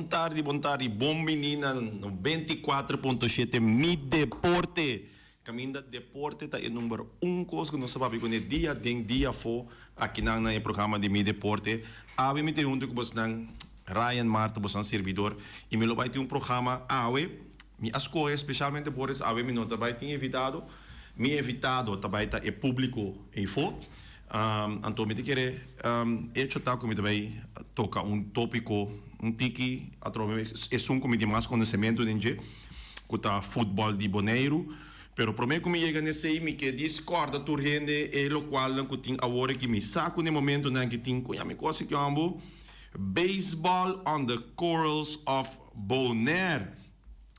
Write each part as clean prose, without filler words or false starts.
Bon tardi, bon tardi, bon bini na 94.7 Mi Deporte. Caminda deporte ta e number un cos cu nos ta papia cune dia den dia afo akinan na e programa di Mi Deporte. Awe mi ta hunto cu bosnan Ryan Marta, bosnan sirbidor, y mi lo bay tin un programa awe. Mi a scoge specialmente Boris awe mi no ta bay tin invitado. Mi invitado ta bay ta e publico eyfo. Anto mi ta kere hecho ta ku mi ta bai toka un topiko un tiki atrobe esun ku mi tin mas konosementu den dje ku ta futbòl di Boneiru. Pero promé ku mi yega na esei mi ke dis kòrda tur hende e lokualnan ku tin awor aki mi sa ku na e momentunan ki tin ku yami kos aki hombo Baseball on the Corals of Bonaire.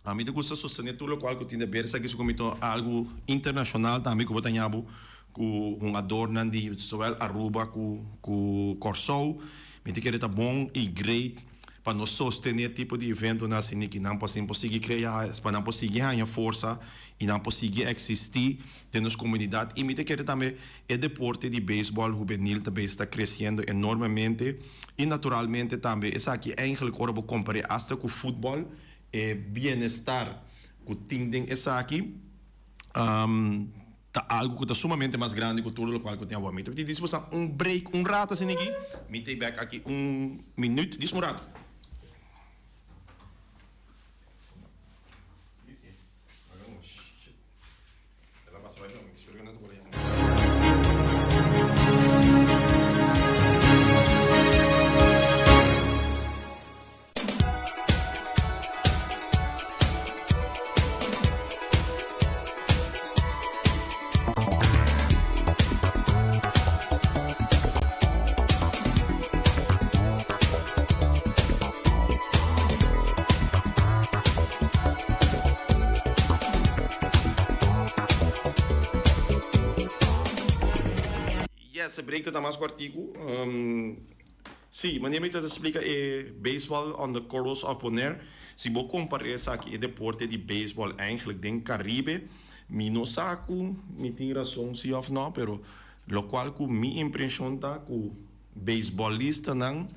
Ami ta gusta sostené tur lokual ku tin de ber esaki su komito algu internashonal tambe ku bo ta ña bo ku hungadornan di zowel Aruba ku ku Kòrsou. Mi ta kere ta bon i great pa nos sostené tipo di eventonan asina ki nan por por sigui krea pa nan por sigui haña forsa i nan por sigui eksistí den nos komunidat. I mi ta kere tambe e deporte di beisbòl hubenil ta ta kresiendo enormemente i naturalmente tambe esaki eigenlijk ora bo kompar'é asta ku futbòl E bienestar ku tin den esaki ta algu ku ta sumamente mas grandi ku tur lokual ku tin awor. Mi ta pidi disposa un break un rato asina aki. Mi ta bek aki un minuut, dis un rato. Yes, e break ta ta mas kòrtiku. Sí, manera mi ta ta splika e baseball on the Corals of Bonaire, si bo kompara esaki e deporte di baseball eigenlijk den Caribe, mi no sa ku mi tin rason si òf no, pero lokual ku mi impreshon ta ku Beisbòlistanan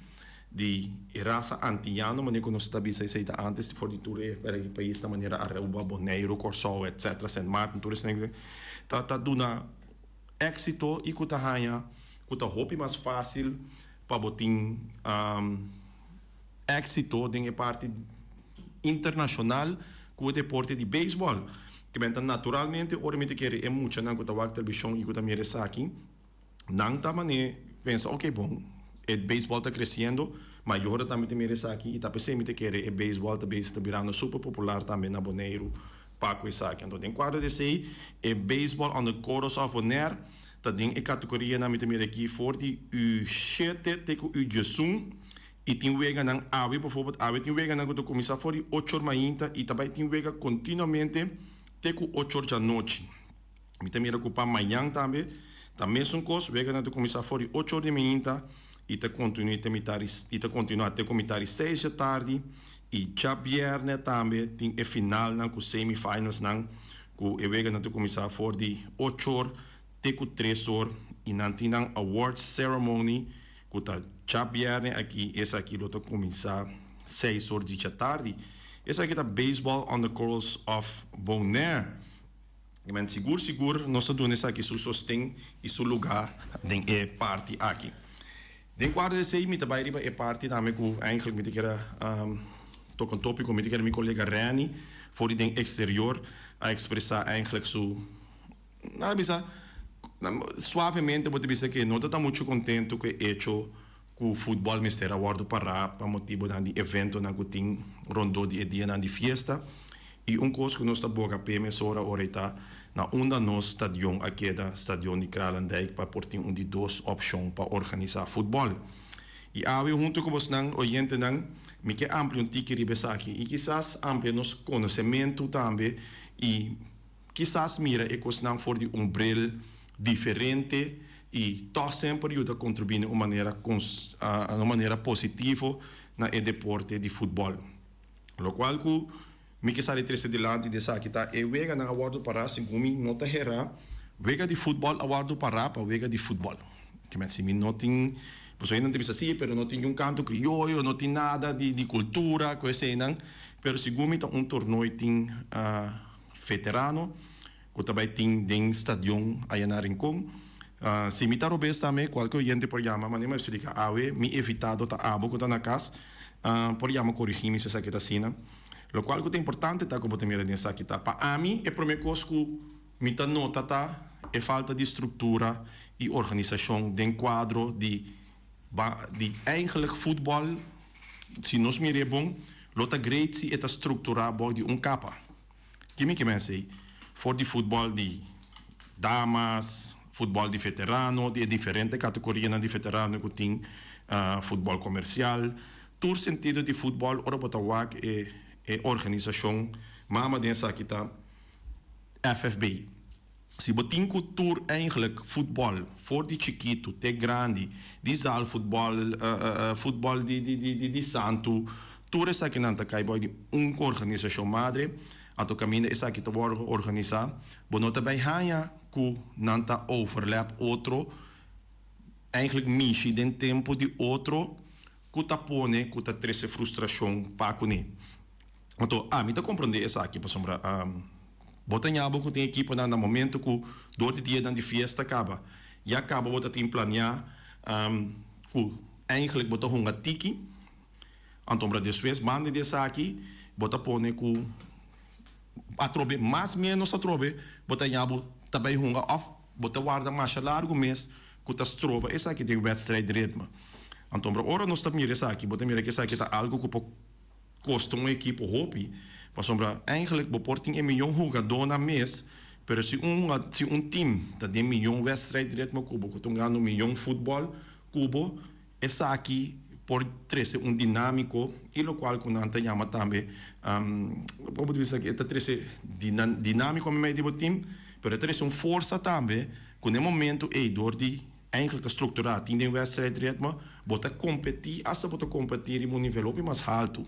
di e rasa antiyano, manera ku nos ta bisa esei ta antes for di tur e paisnan manera Aruba, Boneiru, Kòrsou etc. Sint Maarten, tur esnan ta ta duna éksito i ku ta haña ku ta hopi mas fásil pa bo tin éksito den e parti internashonal ku e deporte di beisbòl. Kiben ta naturalmente ora mi ta kere e muchanan ku ta wak televishon i ku ta mira esaki, Nan ta man'é pensa, ok bon, e beisbòl ta kresiendo, mayornan tambe ta mira esaki i ta p'esei mi ta kere e beisbòl ta ta birando super popular tambe na Boneiru pa ku esaki. Anto den kuadro di esei e beisbòl on the Corals of Bonaire ta den e kategorianan mi ta mira aki for di U shete te ku U diesun i tin weganan awe bijvoorbeeld awe tin weganan ku ta kuminsá for di ocho or mainta i ta bai tin wega kontinuamente te ku ocho or djanochi. Mi ta mira ku pa mañan tambe ta mesun kos, weganan ta kuminsá for di ocho or di mainta i ta kontinuí te mitar i ta kontinuá te ku mitar di seis dje tardi i djabièrnè tambe tin e finalnan ku semifinalsnan ku e weganan ta kuminsá for di ocho or te ku tres or i nan tin nan awards ceremony ku ta djabièrnè aki esaki lo ta kuminsá seis or di djatardi. Esaki ta Baseball on the Corals of Bonaire. Men sigur sigur nos ta duna esaki su sosten i su lugá den e parti aki. Den kuadro di esei mi ta bai riba e parti tambe ku eigenlijk mi ta kere toka un topiko, mi ta kere mi kolega Renny for di den eksterior a ekspresá eigenlijk su, nan a bisa suavemente bo ta bisa ke no ta ta muchu kontentu ku e echo ku futbòl mester a wòrdu pará pa motibunan di eventonan ku tin rondó di e dianan di fiesta. I un kos ku nos ta boga p'e mesora ora ei ta na unda nos stadion a keda, Stadion di Kralendijk, pa por tin un di dos opshon pa organisá futbòl. I awe huntu ku bosnan, oyentenan, mi ke amplia un tiki riba esaki i kisas amplia nos konosementu tambe i Kisas mira e kosnan for di un bril diferente i tòg semper yuda kontribuí na un manera na un manera positivo na e deporte di futbòl. Lokual ku mi ke sali trese dilanti di esaki ta e weganan a wòrdu pará segun mi no ta herá wega di futbòl a wòrdu pará pa wega di futbòl. Kimen si mi no tin. Pasobra nan ta bisa si, pero no tin un kanto krioyo, no tin nada di di kultura ku eseinan. Pero segun mi ta un tornoi tin veterano ku ta bai tin den stadion aya na Rincon. Si mi ta robes tambe kualke oyente por yama manera mi a splika awe mi evitado ta abo ku ta na kas por yama korigí mi si esaki ta asina. Lokual ku ta importante ta ku bo ta mira den esaki ta pa ami e promé kos ku Mi ta nota ta e falta di struktura i organisashon den kuadro di ba di eigenlijk futbòl, si nos mir'é bon, lo ta great si e ta strukturá bou di un kapa. Ki mi ke men esei? For di futbòl di damas, futbòl di veterano, di e diferente kategorianan di veterano ku tin, futbòl komersial, tur sentido di futbòl ora bo ta wak e e organisashon mama den esaki ta. FFB. Si bo tin ku tur eigenlijk futbòl for di chikitu te grandi, di zaalvoetbal, futbòl di santu, tur esakinan ta kai bou di un organisashon madre, anto kaminda esaki ta wòrdu organisá, bo no ta bai haña ku nan ta overlap otro, eigenlijk mishi den tempu di otro ku ta pone ku ta trese frustrashon pa kuné. Anto ami ta komprondé esaki pasobra bo ta ña bo ku tin ekiponan na momento ku dor di dianan di fiesta kaba ya kaba bo ta tin planeá ku eigenlijk bo ta hunga tiki antombra despues banda di esaki bo ta pone ku atrobe mas menos atrobe bo ta ña bo ta bai hunga òf bo ta warda masha largu mes ku ta stroba esaki den wedstrijdritme. Antombra ora nos ta mira esaki bo ta mira ku esaki ta algu ku por Kosta un ekipo hopi, pasobra eigenlijk bo por tin e miyon hugadónan mes, pero si un si un team ta den miyon wedstrijdritme ku bo, ku ta hungando miyon futbòl ku bo, esaki por trese un dinámiko i lokual ku nan ta yama tambe, bo por bisa e ta trese dinámiko meimei di bo team, pero e ta trese un forsa tambe ku na e momento ei dor di Eigenlijk ta strukturá tin den wedstrijdritme, bo ta kompetí, asta bo ta kompetí riba un nivel hopi mas haltu.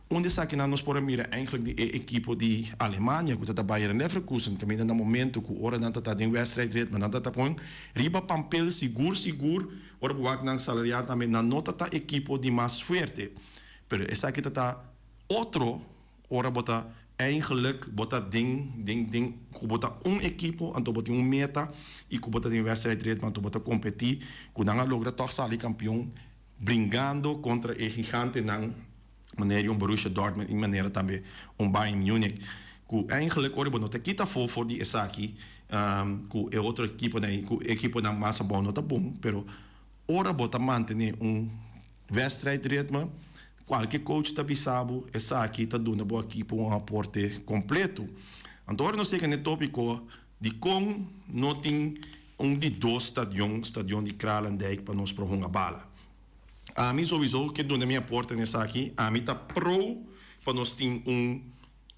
Un di esakinan nos por a mira eigenlijk di e ekipo di Alemania ku ta ta Bayern Leverkusen, kaminda na momento ku ora nan ta ta den wedstrijdritme nan ta ta pon riba pampel sigur sigur ora bo wak nan salarial tambe nan no ta ta ekipo di mas fuerte. Pero esaki ta ta otro. Ora bo ta eigenlijk bo ta den den den ku bo ta un ekipo anto bo tin un meta i ku bo ta den wedstrijdritme anto bo ta kompetí ku nan a logra tòg sali kampion bringando kontra e gigantenan manera di un Borussia Dortmund i manera tambe un Bayern Munich ku eigenlijk ora bo no ta kita afó for di esaki ku e otro ekiponan ku e ekiponan mas abou no ta bon pero ora bo ta mantené un Wedstrijdritme, Kualke coach ta bisa bo esaki ta duna bo ekipo un aporte kompleto. Anto ora nos yega na e topiko dikon no tin un di dos stadion, stadion di Kralendijk pa nos por hunga bala. Ami sowiso ke duna mi aporte na esaki, ami ta pro pa nos tin un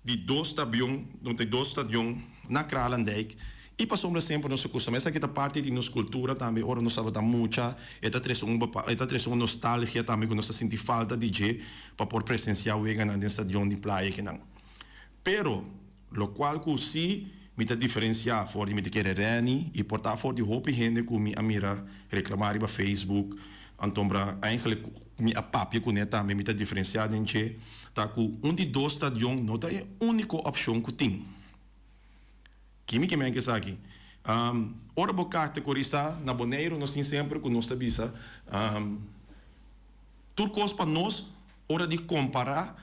di dos stadion, no ta dos stadion na Kralendijk y pasobra semper nos a custumá esaki ta parti di nos cultura tambe ora nos tabata mucha e ta trece un e ta trece un nostalgia tambe cu nos ta sinti falta di dje pa por presencia weganan den stadion di playa kinan. Pero locual cu si mi ta diferencia for di mi ta kere Renny y por ta for di hopi hende cu mi a mira reclama riba Facebook antombra eigenlijk mi a papia cune tambe mi ta diferencia den dje ta ku un di dos stadion no ta e úniko opshon ku tin. Ki mi ke men ku esaki? Ora bo kategorisá na Boneiru nos tin semper ku nos ta bisa tur kos pa nos ora di kompará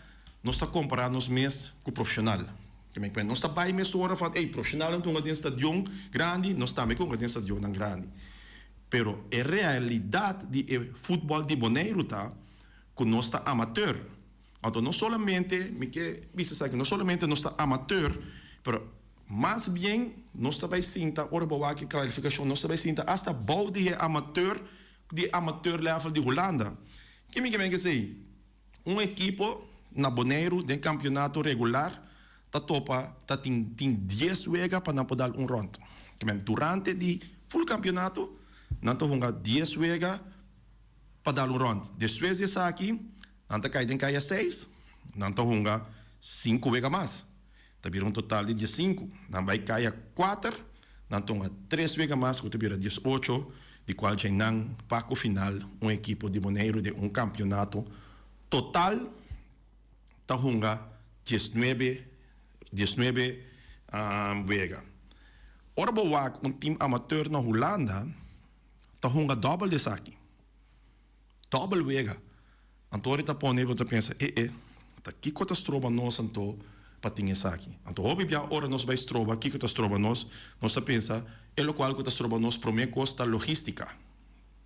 nos ta kompará nos mes ku profeshonal. Ke men ku nos ta bai mesora van ey profeshonalnan ta hunga den stadion grandi nos tambe ke hunga den stadionnan grandi. Pero e realidat di e futbòl di Boneiru ta ku nos ta amateur. Anto no solamente, mi ke bisa esaki, no solamente nos ta amateur, pero mas bien nos ta bai sinta, ora bo wak e klarifikashon, nos ta bai sinta asta bou di e amateur, di e amateur level di Hulanda. Ke mi ke men esei? Un ekipo na Boneiru den kampionato regular ta topa, ta tin tin dies wega pa nan por dal un rònt. Ke men durante di ful kampionato nan ta hunga dies wega pa dal un rònt. Despues di esaki, nan ta kai den kaya seis, nan ta hunga sinku wega mas. Ta bira un total di diesinku. Nan bai kaya kuater, nan ta hunga tres wega mas ku ta bira diesocho. Di kual dje nan pa ku final un ekipo di Boneiru den un kampionato total ta hunga diesnuebe diesnuebe wega. Ora bo wak un tim amateur na Hulanda ta hunga dòbel di esaki. Dòbel wega. Anto ora ta pone bo ta pensa e e ta kiko ta stroba nos anto pa tin esaki. Anto hopi bia ora nos bai stroba kiko ta stroba nos, nos ta pensa e lokual ku ta stroba nos prome kos ta logistika.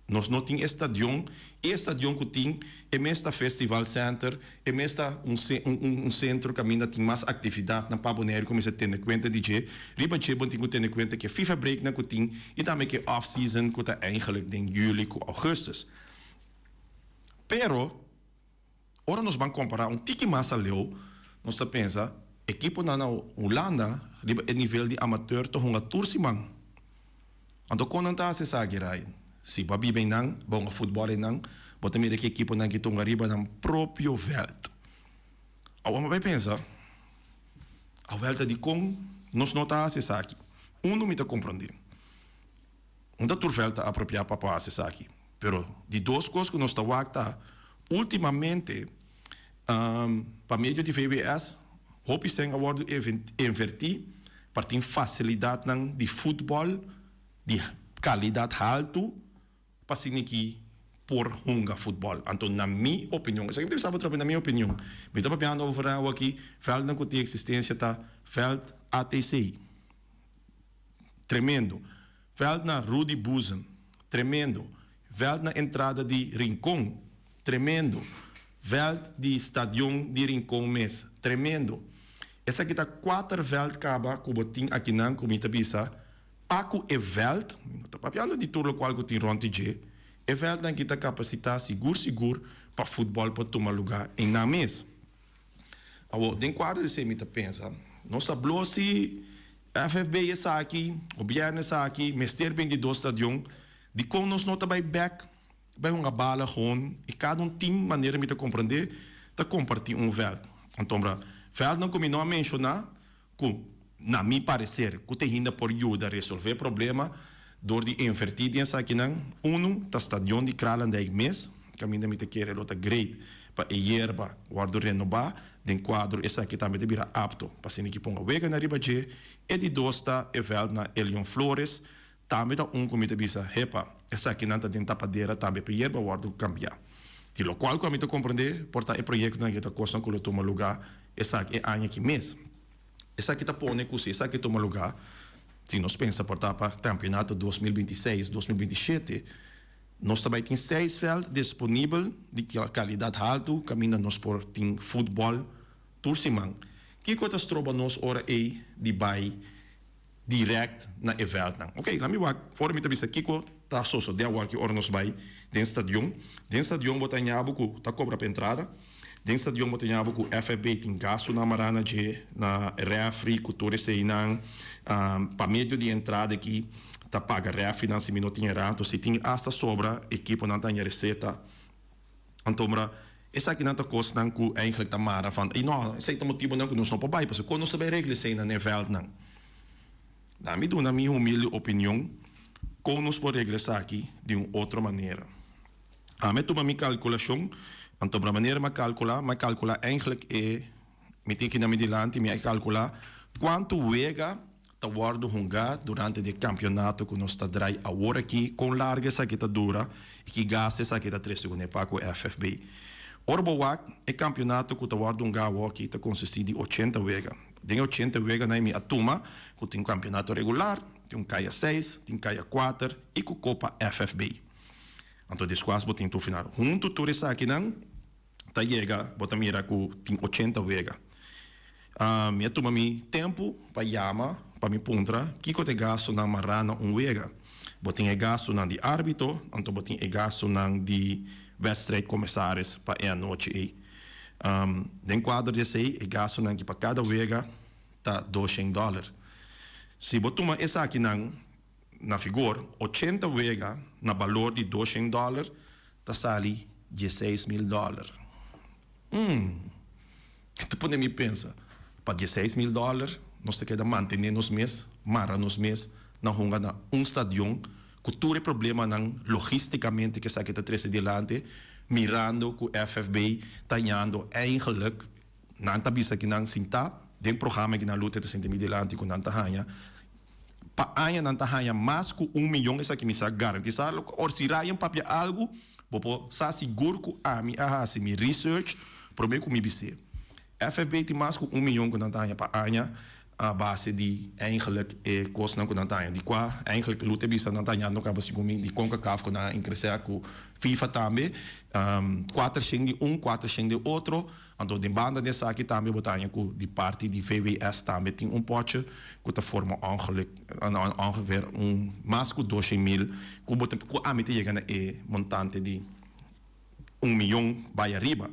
Nos no tin e stadion, e stadion ku tin e mes ta festival center, e mes ta un un sentro kaminda tin mas aktividatnan pa Boneiru kuminsá tene kuenta di dje. Riba dje bo tin ku tene kuenta ku e FIFA breaknan ku tin i tambe ku e off season ku ta eigenlik den juli ku augustus. Pero, ora nos ban kompará un tiki mas aleu, nos ta pensa, ekiponan na Hulanda riba e nivel di amateur ta hunga tur siman. Anto kon nan ta hasi esaki, Ryan? Si bo a biba einan, bo a hunga futbòl einan, bo ta mira ki ekiponan ki ta hunga riba nan propio vèlt. Awor mi a bai pensa, awèl ta dikon nos no ta hasi esaki? Unu mi ta komprondé. Un ta tur vèlt ta apropiá pa por hasi esaki. Pero di dos kos ku nos ta wak ta, últimamente pa medio di VWS hopi sèn a wòrdu invertí pa tin fasilidatnan di futbòl di kalidat haltu pa asina ki por hunga futbòl. Anto na mi opinion, esaki mi ta bisa bo trobe na mi opinion, mi ta papiando over awor aki vèltnan ku tin eksistensia ta vèlt ATC. Tremendo. Veld na Rudy Boezem. Tremendo. Veld na entrada di Rincon. Tremendo. Veld di stadion di Rincon mes. Tremendo. Esaki ta kuater veld kaba ku bo tin akinan ku mi ta bisa pa ku e veld, mi no ta papiando di tur lokual ku tin rònt di dje, e veldnan aki ta kapasitá sigur sigur pa futbòl por tuma lugá einan mes. Awor, den kuadro di esei mi ta pensa, nos ta blo si FFB esaki, gobièrnu esaki, mester bin di dos stadion, dikon nos no ta bai bèk bai hunga bala gewoon i kada un tim, manera mi ta komprendé, ta kompartí un vèlt. Antombra, vèltnan ku mi no a menshoná, ku na mi pareser ku te hinda por yuda resolvé problema dor di invertí den esakinan. Unu ta stadion di Kralendijk mes, kaminda mi ta kere lo ta great pa e yerba wòrdu renobá den kuadro esaki tambe ta bira apto pa asina ki ponga weganan riba dje. E di dos ta e vèlt na Elion Flores, tambe ta un ku mi ta bisa, hepa, esakinan ta den tapadera tambe pa e yerba wòrdu kambiá. Di lokual ku ami ta komprendé por ta e proyektonan aki ta kosnan ku lo tuma lugá esaki e aña aki mes. Esaki ta pone ku si esaki tuma lugá, si nos pensa por ta pa kampionato 2026, 2027, nos ta bai tin seis vèlt disponibel di kalidat haltu kaminda nos por tin futbòl tur siman. Kiko ta stroba nos ora ei di bai dirèkt na e vèltnan? Oké, laat mi wak, ora mi ta bisa kiko ta sosodé awor ki ora nos bai den stadion. Den stadion bo ta haña bo ku ta kobra pa entrada. Den stadion bo ta haña bo ku FFB tin gastunan mará na dje, na rèfri ku tur eseinan. Pa medio di entrada aki ta paga rèfrinan si mi no tin erá. Anto si tin asta sobra ekiponan ta haña reseta. Anto mira, esakinan ta kosnan ku eigenlijk ta mara van, ey no, esei ta motibonan ku nos no por bai, pasobra kon nos ta bai regla eseinan na e vèldnan? Na mi duna mi humilde opinion kon nos por regla esaki di un otro manera. Ami a tuma mi kalkulashon, anto mira manera mi a kalkulá, mi a kalkulá eigenlijk e, mi tin aki na mi dilanti, mi a kalkulá kuantu wega ta wòrdu hungá durante di e kampionato ku nos ta drai awor aki, kon largu esaki ta dura i ki gastu esaki ta trese kuné pa ku FFB. Ora bo wak, e kampionato ku ta wòrdu hungá awor aki ta konsistí di ochenta wega. Den e ochenta weganan mi a tuma ku tin kampionato regular, tin un kaya seis, tin kaya kuater i ku Kopa FFB. Anto deskuas bo tin tur final. Huntu tur esakinan ta yega bo ta mira ku tin ochenta wega. Mi a tuma mi tempu pa yama pa mi puntra kiko ta e gastunan mará na un wega. Bo tin e gastunan di árbitro, anto bo tin e gastunan di wedstrijdcommissaris pa e anochi ei. Den kuadro di esei e gastunan ki pa kada wega ta doshen dòler. Si bo tuma esakinan na figor, ochenta wega na balor di doshen dòler ta sali dieseis mil dòler. Hmm, ta pone mi pensa, pa dieseis mil dòler nos ta keda mantené nos mes, mara nos mes na hunga na un stadion. Ku tur e problemanan logisticamente ku esaki ta trese dilanti, mirando ku FFB ta hañando eigenlijk, nan ta bisa ki nan sintá den programa ki nan luta ta sinti mi dilanti ku nan ta haña pa aña nan ta haña mas ku un miyon, esaki mi sa garantisá. Or si Ryan papia algu bo por sa sigur ku ami a hasi mi research promé ku mi bis'é. FFB tin mas ku un miyon ku nan ta haña pa aña A base di eigenlijk e kosnan ku nan ta haña, di kua eigenlijk lo ta bisa nan ta hañando kaba segun mi di Concacaf ku nan a ingresá ku FIFA tambe, kuatershen di un, kuatershen di otro. Anto den banda di esaki tambe bo ta haña ku di parti di VWS tambe tin un pòtje ku ta forma ongeluk ongeveer un mas ku doshen mil ku bo ta ku ami ta yega na e montante di un miyon bai ariba.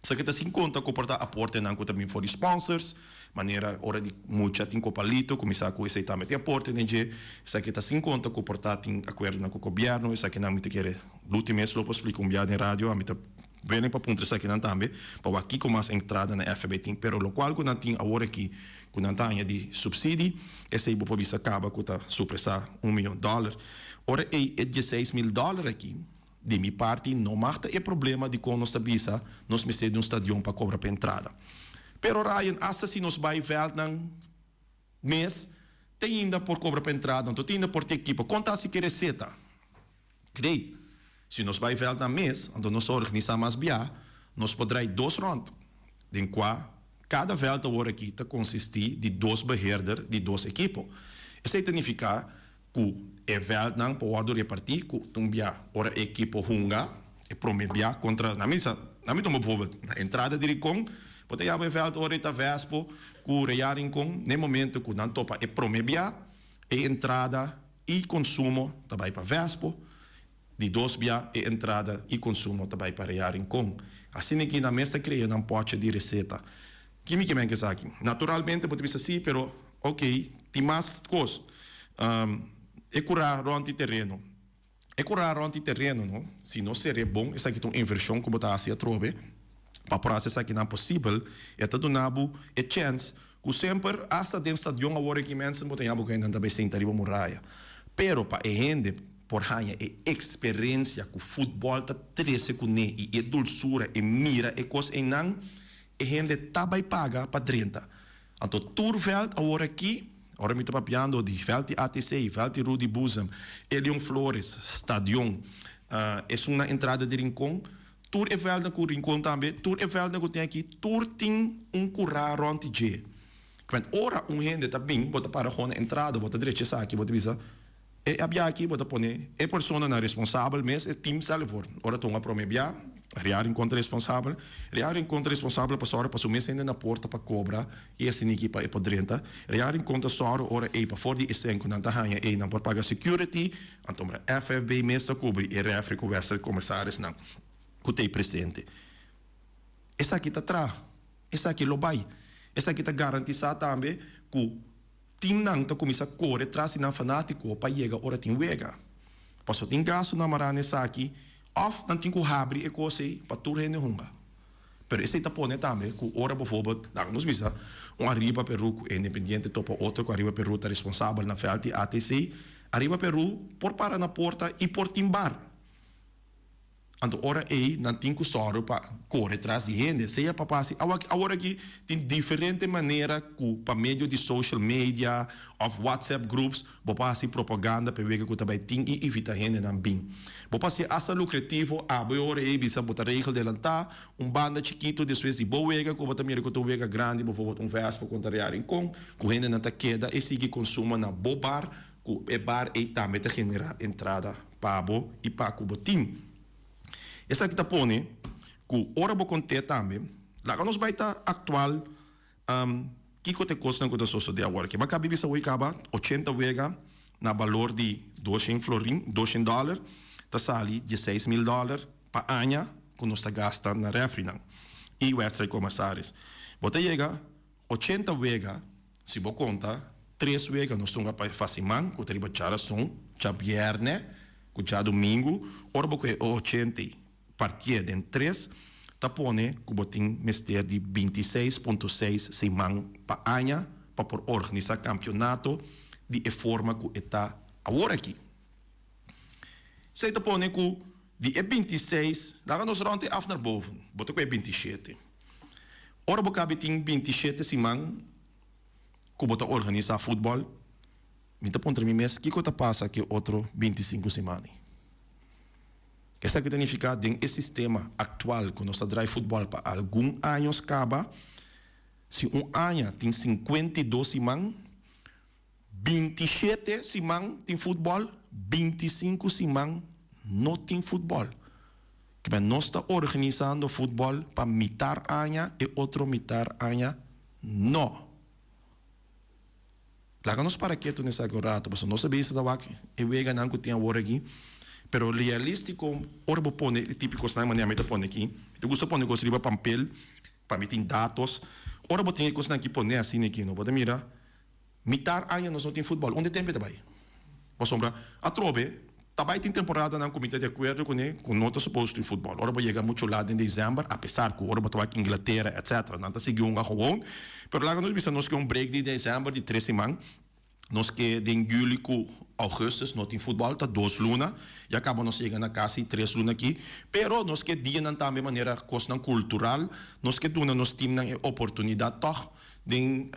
Esaki ta sin konta ku por ta aportenan ku ta bin for di sponsors, manera ora di mucha tin kopalito, kuminsá ku esei tambe tin aporte den dje. Esaki ta sin konta ku por ta tin akuerdonan ku gobièrnu, esakinan mi ta kere Luti mes lo por splika un bia den radio, ami ta willing pa puntra esakinan tambe pa wak kiko mas entrada na FB tin. Pero lokual ku nan tin awor aki ku nan ta haña di supsidi, esei bo por bisa kaba ku ta supresá un miyon dòler. Ora ei e dieseis mil dòler aki Di mi parti no mag ta e problema di kon nos ta bisa nos mester di un stadion pa kobra pa entrada. Pero Ryan, asta si nos bai veldnan mes, te ainda por kobra pa entrada, anto te ainda por tin ekipo. Kon ta hasi ki reseta? Great. Si nos bai veldnan mes, anto nos organisa mas bia, nos por drai dos rond, den kua kada veld awor aki ta konsisti di dos beheerder di dos ekipo. Esei ta nifiká Ku e vèldnan por wòrdu repartí ku un bia ora e ekipo hunga e promé bia kontra nan mi sa nan mi tuma bvoorbeeld na entrada di Rincon bo ta yama e vèld ora e ta Vespo ku Real Rincon na e momento ku nan topa e promé bia e entrada i konsumo ta bai pa Vespo di dos bia e entrada i konsumo ta bai pa Real Rincon asina ki nan mes ta krea nan pòche di reseta Ki mi ke men ku esaki? Naturalmente bo ta bisa si, pero ok, tin mas kos. E kurá rònt di tereno. E kurá rònt di tereno no, si no ser'é bon, esaki ta un invershon ku bo ta hasi atrobe pa por hasi esakinan posibel. E ta duna bo e chèns ku semper, asta den stadion awor aki mensen bo ta haña bo ku hendenan ta bai sinta riba muraya. Pero pa e hende por haña e eksperensia ku futbòl ta trese kuné i e dulsura, e mira e kos einan, E hende ta bai paga pa drenta. Anto tur veld awor aki, ora mi ta papiando di veld di ATC, veld di Rudy Boezem, Elion Flores, stadion, esun na entrada di Rincon, tur e veldnan ku Rincon tambe, tur e veldnan ku tin aki, tur tin un kurá rònt di dje. Kment ora un hende ta bin, bo ta para gewoon na entrada, bo ta drecha esaki, bo ta bisa, E a bia aki bo ta pone e personanan responsabel mes, e team sali for. Ora ta un a prome bia, Real Rincon ta responsabel. Real Rincon ta responsabel pa sòru pa su mes hende na porta pa kobra i asiniki pa e por drenta. Real Rincon ta sòru ora ei pa for di e sèn ku nan ta haña ei nan por paga security, anto mira FFB mes ta kubri e refri ku wèstrid komersarisnan ku ta ei presente. Esaki ta traha, esaki lo bai. Esaki ta garantisá tambe ku. Timnan ta kuminsá kore tras di nan fanátiko pa yega ora tin wega. Paso tin gastunan mará na esaki òf nan tin ku habri e kos ei pa tur hende hunga. Pero esei ta pone tambe ku ora bovorbel, laga nos bisa, un Arriba Peru ku Independiente topa otro ku Arriba Peru ta responsabel na vèlt di ATC, Arriba Peru por para na porta i por tin bar. Anto ora ei nan tin ku sòru pa kore tras di hende, sea pa pasi awor aki tin diferente manera ku pa medio di social media òf whatsapp groups bo por hasi propaganda pa e wega ku ta bai tin i invitá hendenan bin. Bo por hasi asta lukretivo abo e ora ei bisa bo ta regel delantá un banda chikitu despues di bo wega ku bo ta mira ku ta un wega grandi bovobot un Vespa kontra Real Rincon ku hendenan ta keda e sigui konsuma na bo bar Ku e bar ei tambe ta generá entrada pa bo i pa ku bo tin. Esaki ta pone ku ora bo kont'é tambe, laga nos bai ta aktual kiko ta e kosnan ku ta sosodé awor aki. Bo a kabi bisa hoy kaba ochenta wega na balor di doshen florin, doshen dòler, ta sali dieseis mil dòler pa aña ku nos ta gasta na rèfrinan i wèdstrijdcommissaris. Bo ta yega 80 wega, si bo konta tres wega nos tunga pa fa siman ku ta riba djarason, djabièrnè ku djadumingu, ora bo kohe e ochenta i partié den tres ta pone ku bo tin mester di 26.6 siman pa aña pa por organisá kampionato di e forma ku e ta awor aki. Esei ta pone ku di e 26, laga nos rònt e af naar boven, bo ta ku e 27. Ora bo kabi tin 27 siman ku bo ta organisá futbòl, mi ta puntra mi mes kiko ta pasa ku e otro 25 siman ei. Esaki ta nifiká den e sistema aktual ku nos ta drai futbòl pa algun años kaba, si un aña tin 52 siman, 27 siman tin futbòl, 25 siman no tin futbòl. Kimen nos ta organisando futbòl pa mitar aña, e otro mitar aña no. Laga nos para ketu na esaki un rato, pasobra nos a bisa ta wak e weganan ku tin awor aki, pero realístiko ora bo pone e tipo kosnan manera mi ta pone aki, mi ta gusta pone kos riba pampel pa mi tin datos, ora bo tin e kosnan aki pone asina aki no, bo ta mira mitar aña nos no tin futbòl, unda e tempu e ta bai? Pasobra atrobe ta bai tin temporadanan ku mi ta di akuerdo kuné ku no ta supos tin futbòl, ora bo yega muchu lat den desèmber, apesar ku ora bo ta wak Inglatera etcetera nan ta sigui hunga gewoon, pero laga nos bisa nos ke un break di desèmber di tres siman, nos ke den yüli ku ougùstus no tin futbòl, ta dos luna, ya kaba nos yega na kasi tres luna aki, pero nos ke dianan tambe manera kosnan kultural, nos ke duna nos timnan e oportunidat tòg den.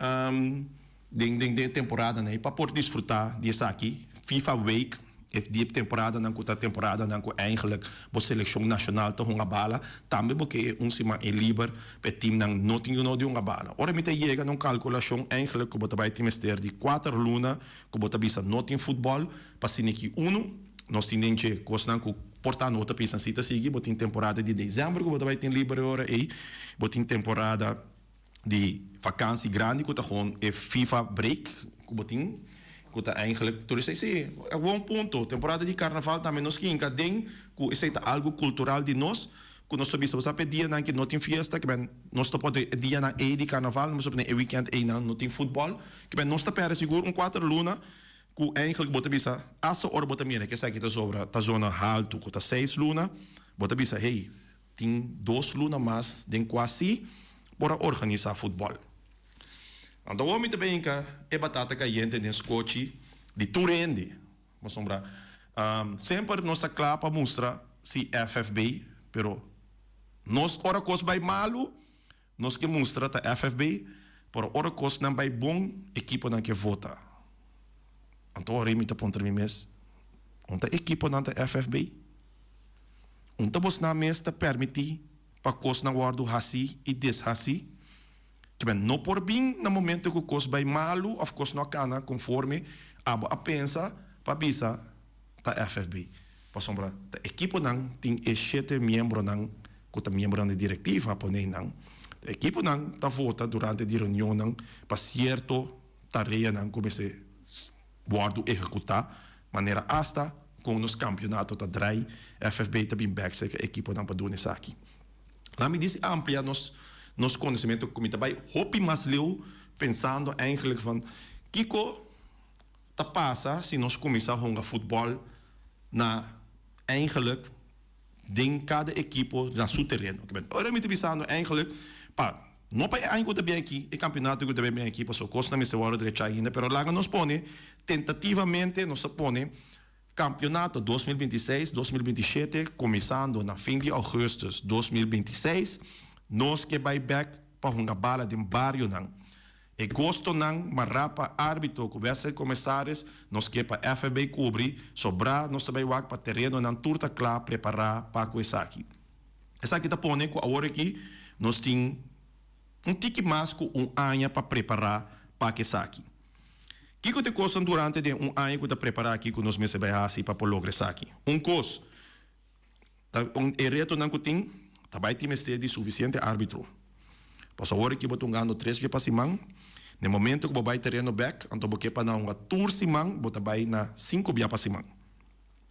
Den den den e temporadanan ei pa por disfrutá di esaki, FIFA Week, e di e temporadanan ku ta temporadanan ku eigenlijk bo selekshon nashonal ta hunga bala, tambe bo ke e un siman ei liber pa e timnan no tin no di hunga bala. Ora mi ta yega na un kalkulashon eigenlijk ku bo ta bai tin mester di kuater luna ku bo ta bisa no tin futbòl pa siniki unu, nos tin den dje kosnan ku por ta no ta pensa si ta sigui, bo tin temporada di desèmber ku bo ta bai tin liber e ora ei, bo tin temporada. Di vakantie grandi ku ta gewoon e FIFA break ku bo tin ku ta eigenlijk tur esei si e bon punto. Temporada di karnaval tambe nos kinka den ku esei ta algu kultural di nos ku nos ta bisa bo sa pa e dianan ke no tin fiesta kiben nos ta pone e dianan ei di karnaval nos ta pone e weekend einan no tin futbòl kiben nos ta pèrdè sigur un kuater luna ku eigenlijk bo ta bisa asta ora bo ta mira ke esaki ta sobra ta zona haltu ku ta seis luna bo ta bisa hey. Tin dos luna mas den kua si por a organisá futbòl. Anto awor mi ta benka e batata kayente den skochi di tur hende. Pasobra semper nos ta kla pa mustra si FFB, pero nos ora kos bai malu nos ke mustra ta FFB, pero ora kosnan bai bon ekiponan ke vota. Anto ora mi ta puntra mi mes, un ta ekiponan ta FFB? Un ta bosnan mes ta permití pa kosnan wòrdu hasí i deshasí? Kiben no por bin na momento ku kos bai malu òf kos no a kana konforme abo a pensa pa bisa ta FFB. Pasobra ta ekiponan tin e shete miembronan ku ta miembronan di direktiva pone nan. Ta ekiponan ta vota durante di reunionnan pa sierto tareanan ku mester wòrdu ehekutá, manera asta kon nos kampionato ta drai, FFB ta bin bèk serka ekiponan pa duna esaki. Laat mi disi amplia nos nos konosementu ku mi ta bai hopi mas leu pensando eigenlijk van kiko ta pasa si nos kuminsá hunga futbòl na eigenlijk den kada ekipo na su tereno. Ora mi ta bisando eigenlijk pa no pa e aña ku ta bin aki, e kampionato ku ta bin aki pasobra kosnan mester wòrdu drechá ainda, pero laga nos pone tentativamente nos ta pone kampionato 2026, 2027 kuminsando na fin di ougùstùs 2026 nos ke bai bèk pa hunga bala den barionan. E gostonan mará pa árbitro ku wèdstrijdcommissaris nos ke pa FFB kubri, sobrá nos ta bai wak pa terenonan tur ta kla prepará pa ku esaki. Esaki ta pone ku awor aki nos tin un tiki mas ku un aña pa prepará pa ku esaki. Kiko ta e kosnan durante den un aña ku ta prepará aki ku nos mester bai hasi pa por logra esaki? Un kos. Ta un e retonan ku tin ta bai tin mester di sufisiente árbitro. Pasobra awor aki bo ta hungando tres bia pa siman, na e momento ku bo bai tereno bèk, anto bo ke pa nan hunga tur siman, bo ta bai na sinku bia pa siman.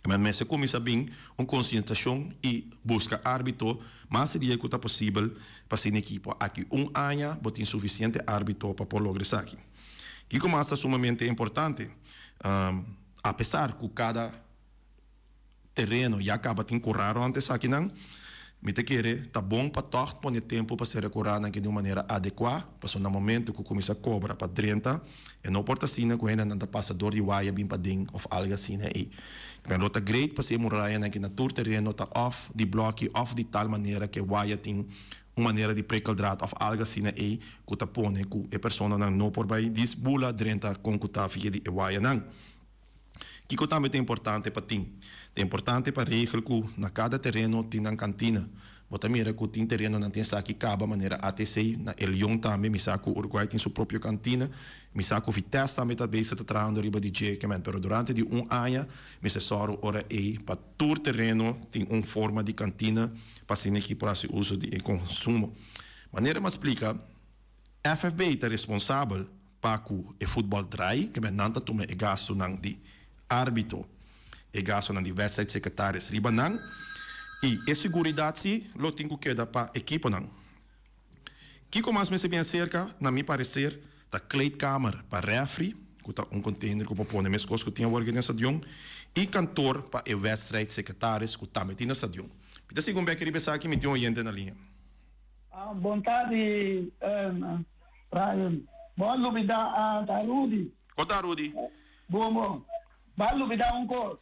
Men mester kuminsá bin un konsientashon i buska árbitro mas dia ku ta posibel pa asina ekipo aki un aña bo tin sufisiente árbitro pa por logra esaki. Kiko mas ta sumamente importante? Apesar ku kada. Tereno ya kaba tin kurá rònt esakinan. Mi ta kere ta bon pa tòg pone tempu pa sera kuranan aki di un manera adekuá, pasobra na momentu ku kuminsá kobra pa drenta, e no por ta asina ku hendenan ta pasa dor di waya bin paden òf algu asina ei. Pero lo ta great pa si e murayanan aki na tur tereno ta òf di blòki òf di tal manera ku e waya tin un manera di prikkeldraad òf algu asina ei ku ta pone ku e personanan no por bai dis bula drenta kon ku ta via di e wayanan. Kiko tambe ta importante pa tin? Ta importante pa regel ku na kada tereno tin nan kantina. Bo ta mira ku tin terenonan tin esaki kaba manera ATC, na El Leon tambe mi sa ku Uruguay tin su propio kantina, mi sa ku Vitesse tambe ta bezig ta trahando riba di dje kemen pero durante di un aña mester sòru ora ei pa tur tereno tin un forma di kantina pa asina aki por hasi uso di e konsumo. Manera mi a splika. FFB ta responsabel pa ku e futbòl drai, ke men nan ta tuma e gastunan di árbitro, e gastunan di wèdstrijdsekretaris riba nan, i e seguridat si lo tin ku keda pa ekiponan. Kiko mas mester bin aserka, na mi pareser, ta kleedkamer pa rèfri, ku ta un konteiner ku por pone meskos ku tin awor aki den stadion, i kantor pa e wèdstrijdsekretaris ku tambe tin na stadion. Mi ta sigui un bèki riba esaki, mi tin un oyente na liña. Bon tardi Brian. Bo a lubida a ta Rudy. Kon ta Rudy? Bon bon. Bo a lubida un kos.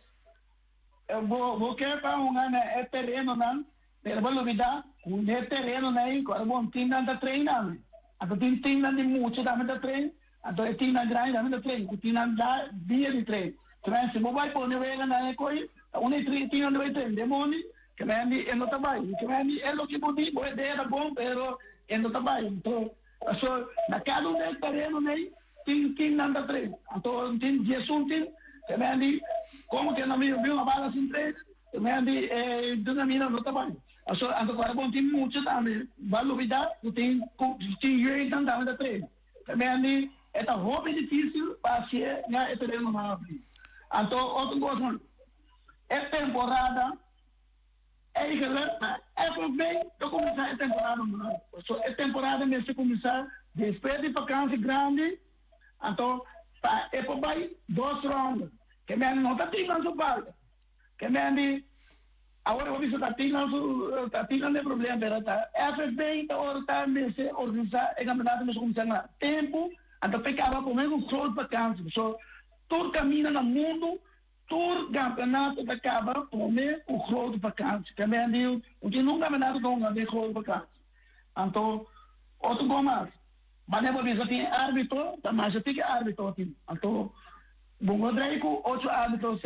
Bo bo ke pa hunga na e terenonan pero bo a lubida ku na e terenonan ei ku ora bon timnan ta train tambe. Anto tin timnan di mucha tambe ta train anto e timnan grandi tambe ta train ku timnan da dia di train. Kemen si bo bai pone wega na e koi ta un e timnan ta bai train den mondi Kemen di e no ta bai. Kemen di e loke bo di, bo idea ta bon, pero e no ta bai. Anto, paso na kada un den tereno nei tin tin nan ta train. Anto tin 11 tin. Kemen di komo ke nan bin un bala sin train? Kemen di e duna mi nan no ta bai. Paso anto ku bon tin mucha tambe bo a lubida ku tin ku tin jeugdnan tambe ta train. Kemen di e ta hopi difisil pa hasie na e tereno nan abri. Anto otro kos. E temporada eigenlijk pa FFB ta kuminsá e temporada normal. Pasobra e temporada mester kuminsá despues di vakansi grandi, anto pa e por bai dos ronda. Ke men no ta tin nan su falta. Ke men di awor bo bisa ta tin nan su ta tin nan den problema pero ta FFB ta ora ta mester organisá e kampeonato mester kuminsá na tempu anto pa e kaba promé ku groot vakansi. Pasobra tur kaminda na mundu Tur campeonato ta caba prome cu grote vakantie. Tambe di no tin nun campeonato ta hunga den grote vakantie. Anto otro con mas, manera bo bisa tin arbitro, ta masha tiki arbitro tin. Anto bo no draai cu ocho arbitro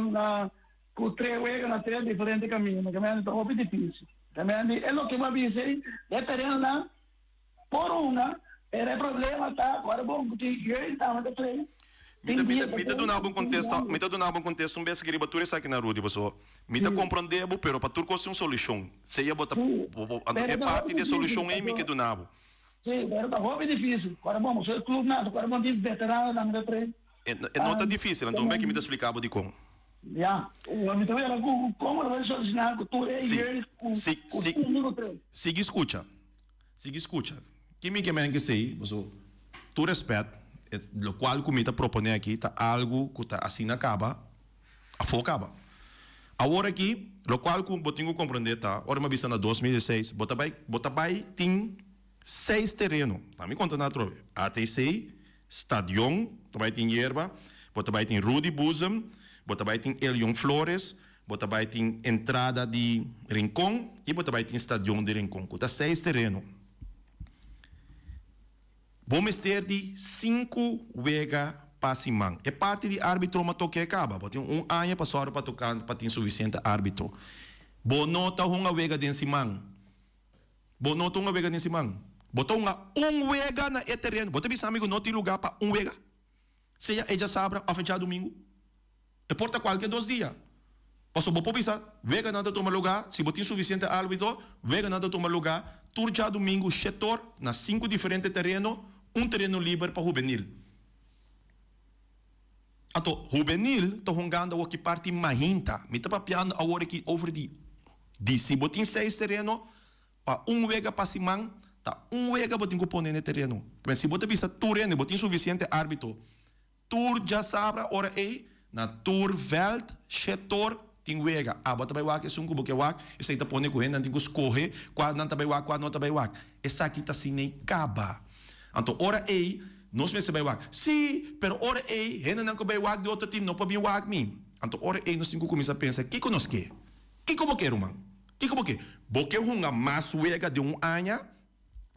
na cu tres wega na tres diferente caminda. Tambe ta hopi dificil. Tambe di e loke bo a bisa ei, e terenonan Por hunga, pero e problema ta cu ora bo hunga tin jeugd tambe ta train. Mi ta, mi ta, mi ta duna bo un kontesto, mi ta duna bo un kontesto un bes aki riba tur esaki na Rudy, paso mi ta komprondé bo, pero pa tur kos tin un solushon. Sea bo ta, bo, bo, anto e parti di e solushon ei mi ke duna bo. Sí, pero ta hopi difícil. Cu ora bo hunga, so e clubnan, cu ora bo tin veteranonan tambe ta train. E, e no ta difícil, anto un bes aki mi ta splika bo dikon. Ya, mi ta wera cu como lo bay soluciona cu tur e jeugd cu, cu tin cu train. Sigui scucha. Sigui skucha. Ki mi ke men ke sei, paso tur respet, e lokual ku mi ta proponé aki ta algu ku ta asina kaba, afó kaba. Awor aki, lokual ku bo tin ku komprendé ta, ora mi a bisa na 2016, bo ta bai, bo ta bai tin seis tereno. Na mi konta nan atrobe, ATC, Stadion, ta bai tin yerba, bo ta bai tin Rudy Boezem, bo ta bai tin Elion Flores, bo ta bai tin entrada di Rincon i bo ta bai tin Stadion di Rincon, ku ta seis tereno. Bo mester di sinku wega pa siman. E parti di arbitro ma toke kaba. Bo tin un aña pa sòru pa toka pa tin sufisiente arbitro. Bo no ta hunga wega den siman. Bo no ta hunga wega den siman. Bo ta hunga un wega na e tereno. Bo ta bisa mi ku no tin lugá pa un wega? Sea e djasabra òf e djadumingu. E por ta kualke dos dia. Pasobra bo por bisa, weganan ta tuma lugá, si bo tin sufisiente árbitro, weganan ta tuma lugá tur djadumingu shetor na sinku diferente tereno, un tereno liber pa hubenil. Anto, hubenil ta hungando awor ki parti mahinta. Mi ta papiando awor aki over di di si bo tin seis tereno, pa un wega pa siman, ta un wega bo tin ku pone na e tereno. Kibè si bo ta bisa tur hende bo tin sufisiente árbitro, tur djasabra ora ei na tur vèlt, shetor. Tin wega, abo ta bai wak esun ku bo ke wak, esei ta pone ku hendenan tin ku skohe kua nan ta bai wak, kua no ta bai wak. Esaki ta asina kaba. Anto ora ei nos mester bai wak. Sí, pero ora ei hendenan ku bai wak di otro tim no por bin wak mi. Anto ora ei nos tin ku kuminsá pensa kiko nos ke. Kiko bo ke ruman? Kiko bo ke? Bo ke hunga mas wega den un aña?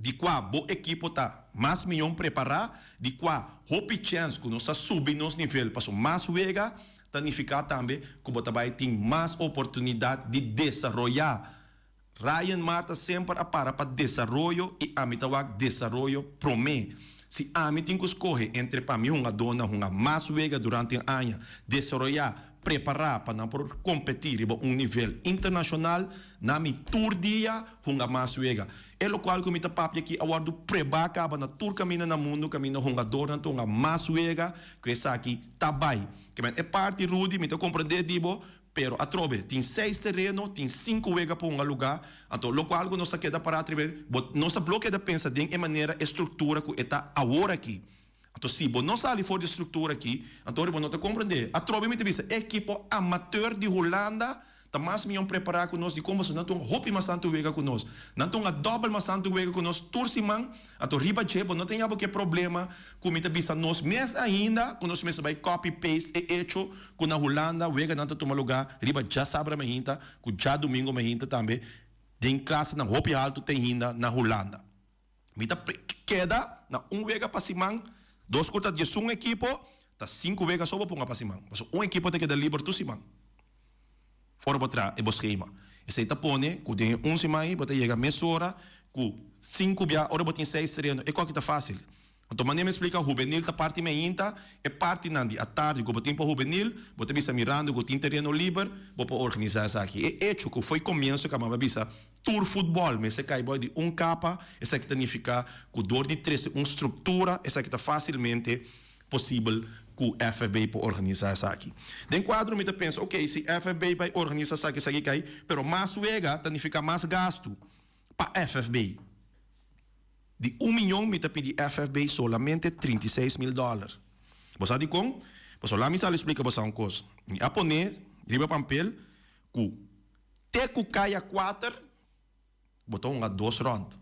Di kua bo ekipo ta mas mion prepará, di kua hopi chèns ku nos a subi nos nivel paso mas wega, ta nifiká tambe ku bo ta bai tin mas oportunidat di desaroyá. Ryan Marta semper a para pa desaroyo i ami ta wak desaroyo promé. Si ami tin ku skohe entre pa mi hungadónan hunga mas wega durante un aña, desaroyá, prepará pa nan por kompetí riba un nivel internashonal, na mi tur dia hunga mas wega. E lokual ku mi ta papia aki a wòrdu prebá kaba na tur kaminda na mundu kaminda hungadornan ta hunga mas wega ku esaki ta bai. Kimen e parti Rudy mi ta komprendé di bo, pero atrobe tin seis tereno, tin sinku wega pa hunga lugá, anto lokual ku nos ta keda pará atriba bo nos ta blo keda pensa den e manera e struktura ku e ta awor aki. Anto si bo no sali for di e struktura aki, anto ora bo no ta komprendé. Atrobe mi ta bisa, e ekipo amateur di Hulanda ta mas mion prepará ku nos. Dikon? Pasobra nan ta un hopi mas tantu wega ku nos. Nan ta un a dòbel mas tantu wega ku nos tur siman. Anto riba dje bo no ta yaba ku e problema ku mi ta bisa nos mes ainda ku nos mester bai copy paste e echo ku na Hulanda weganan ta tuma lugá riba djasabra mainta ku djadumingu mainta tambe den klasenan hopi haltu te ainda na Hulanda. Mi ta keda na un wega pa siman, dos ku ta diesun ekipo, ta sinku wega so bo ponga pa siman. Pasobra un ekipo ta keda liber tur siman. Ora bo traha e bo skema. Esei ta pone ku den e un siman ei bo ta yega mesora ku sinku bia, ora bo tin seis tereno, e koki ta fásil. Anto manera mi splika hubenil ta parti meinta, e partinan di atardi ku bo tin pa hubenil, bo ta bisa mirando ku tin tereno liber, bo por organisá esaki. E echo ku fo'i komienso kaba mi a bisa tur futbòl mester kai bou di un kapa, esaki ta nifiká ku dor di trese un struktura esaki ta fásilmente posibel ku FFB por organisá esaki. Den kuadro mi ta pensa, oke, si FFB bai organisá esaki, esaki kai, pero mas wega ta nifiká mas gastu pa FFB. Di un miyon mi ta pidi FFB solamente 36 mil dòler. Bo sa dikon? Pasobra la mi sali splika boso un kos. Mi a pone riba pampel ku te ku kaya kuater bo ta hunga dos rònt.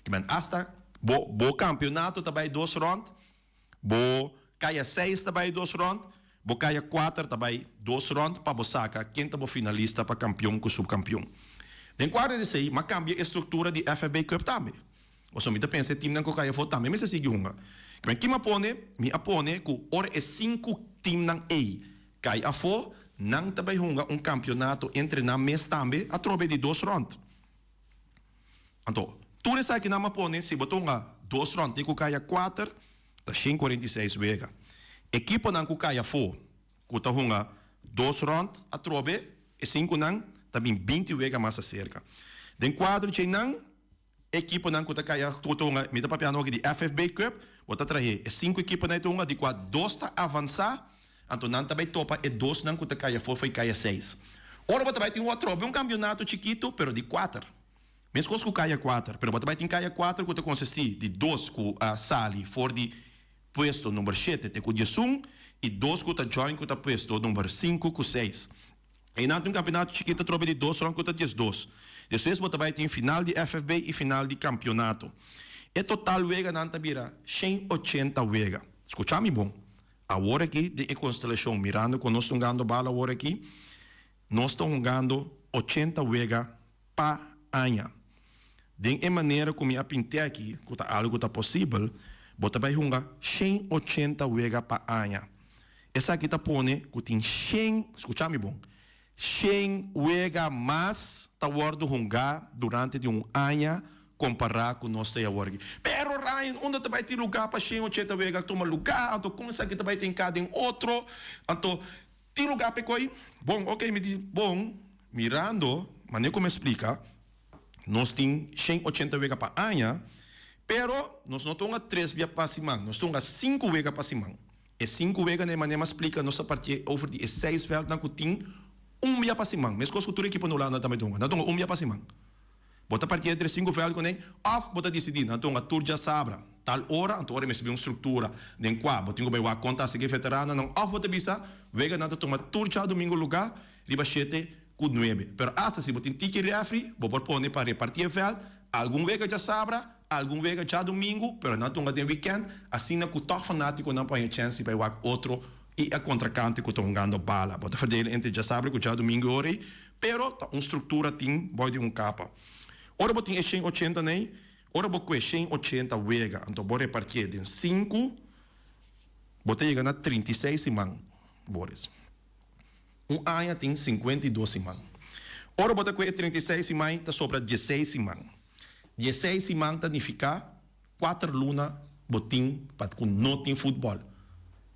Kimen asta bo bo kampionato ta bai dos rònt, bo kaya seis ta bai dos rònt, bo kaya kuater ta bai dos rònt pa bo saka ken ta bo finalista pa kampion ku supkampion. Den kuadro di esei m'a kambia e struktura di FFB Cup tambe. Pasobra mi ta pensa e timnan ku kaya afó tambe mester sigui hunga. Kimen ki m'a pone? Mi a pone ku ora e sinku timnan ei kai afó, nan ta bai hunga un kampionato entre nan mes tambe atrobe di dos rònt. Anto, tur esakinan m'a pone si bo ta hunga dos rònt te ku kaya kuater, ta 146 wega. Ekiponan ku kai afó ku ta hunga dos rònt atrobe, e sinkunan ta bin 20 wega mas aserka. Den kuadro djeinan, ekiponan ku ta kai ku ta hunga, mi ta papiando aki di FFB Cup, bo ta trahe e sinku ekiponan ei ta hunga, di kua dos ta avansá, anto nan ta bai topa e dosnan ku ta kai afó for kaya seis. Ora bo ta bai tin un atrobe un kampionato chikitu, pero di kuater. Meskos ku kaya kuater, pero bo ta bai tin kaya kuater ku ta konsistí di dos ku a sali for di puesto number shete te ku 11 i dos ku ta join ku ta puesto number sinku ku seis. Einan tin un kampionato chikitu atrobe di dos rònt ku ta 12. Despues bo ta bai tin final di FFB i final di kampionato. E total weganan ta bira 180 wega. Skucha mi bon. Awor aki den e konstelashon mirando ku nos ta hungando bal awor aki, nos ta hungando 80 wega pa aña. Den e manera ku mi a pint'é aki, ku ta algu ku ta posibel, bo ta bai hunga 180 wega pa aña. Esaki ta pone ku tin shen, skucha mi bon, 100 wega mas ta wòrdu hungá durante di un aña kompará ku nos ta awor aki. Pero Ryan, unda ta bai tin lugá pa 180 wega tuma lugá? Anto kon esaki ta bai tin ka den otro? Anto tin lugá pa e koi? Bon, oke, mi di, bon, mirando manera ku mi a splika, nos tin 180 wega pa aña, pero nos no ta hunga tres bia pa siman, nos ta hunga sinku wega pa siman. E sinku weganan e manera mi a splika nos ta partié over di e seis vèltnan ku tin un bia pa siman. Meskos ku tur ekipo na Hulanda tambe ta hunga. Nan ta hunga un bia pa siman. Bo ta partié entre sinku vèlt kuné òf bo ta disidí nan ta hunga tur djasabra. Tal ora, anto ora mester bin un struktura den kua bo tin ku bai wak konta asina ku e veteranonan òf bo ta bisa weganan ta tuma tur djadumingu lugá riba shete ku nuebe. Pero asta si bo tin tiki rèfri bo por pone pa repartí e vèlt, algun wega djasabra, algun wega djadumingu, pero nan tunga den wikènt, asina ku tòg fanátikonan por haña chèns di bai wak otro i e kontrakante ku ta hungando bala. Bo ta verdela entre djasabra ku djadumingu e ora ei, pero ta un struktura tin bou di un kapa. Ora bo tin e 180 nei, Ora bo kue 180 wega anto bo repartié den sinku, bo ta yega na 36 siman, Boris. Un aña tin 52 siman. Ora bo ta kue e 36 siman ta sobra 16 siman. 16 siman ta nifiká kuater luna bo tin pa ku no tin futbòl.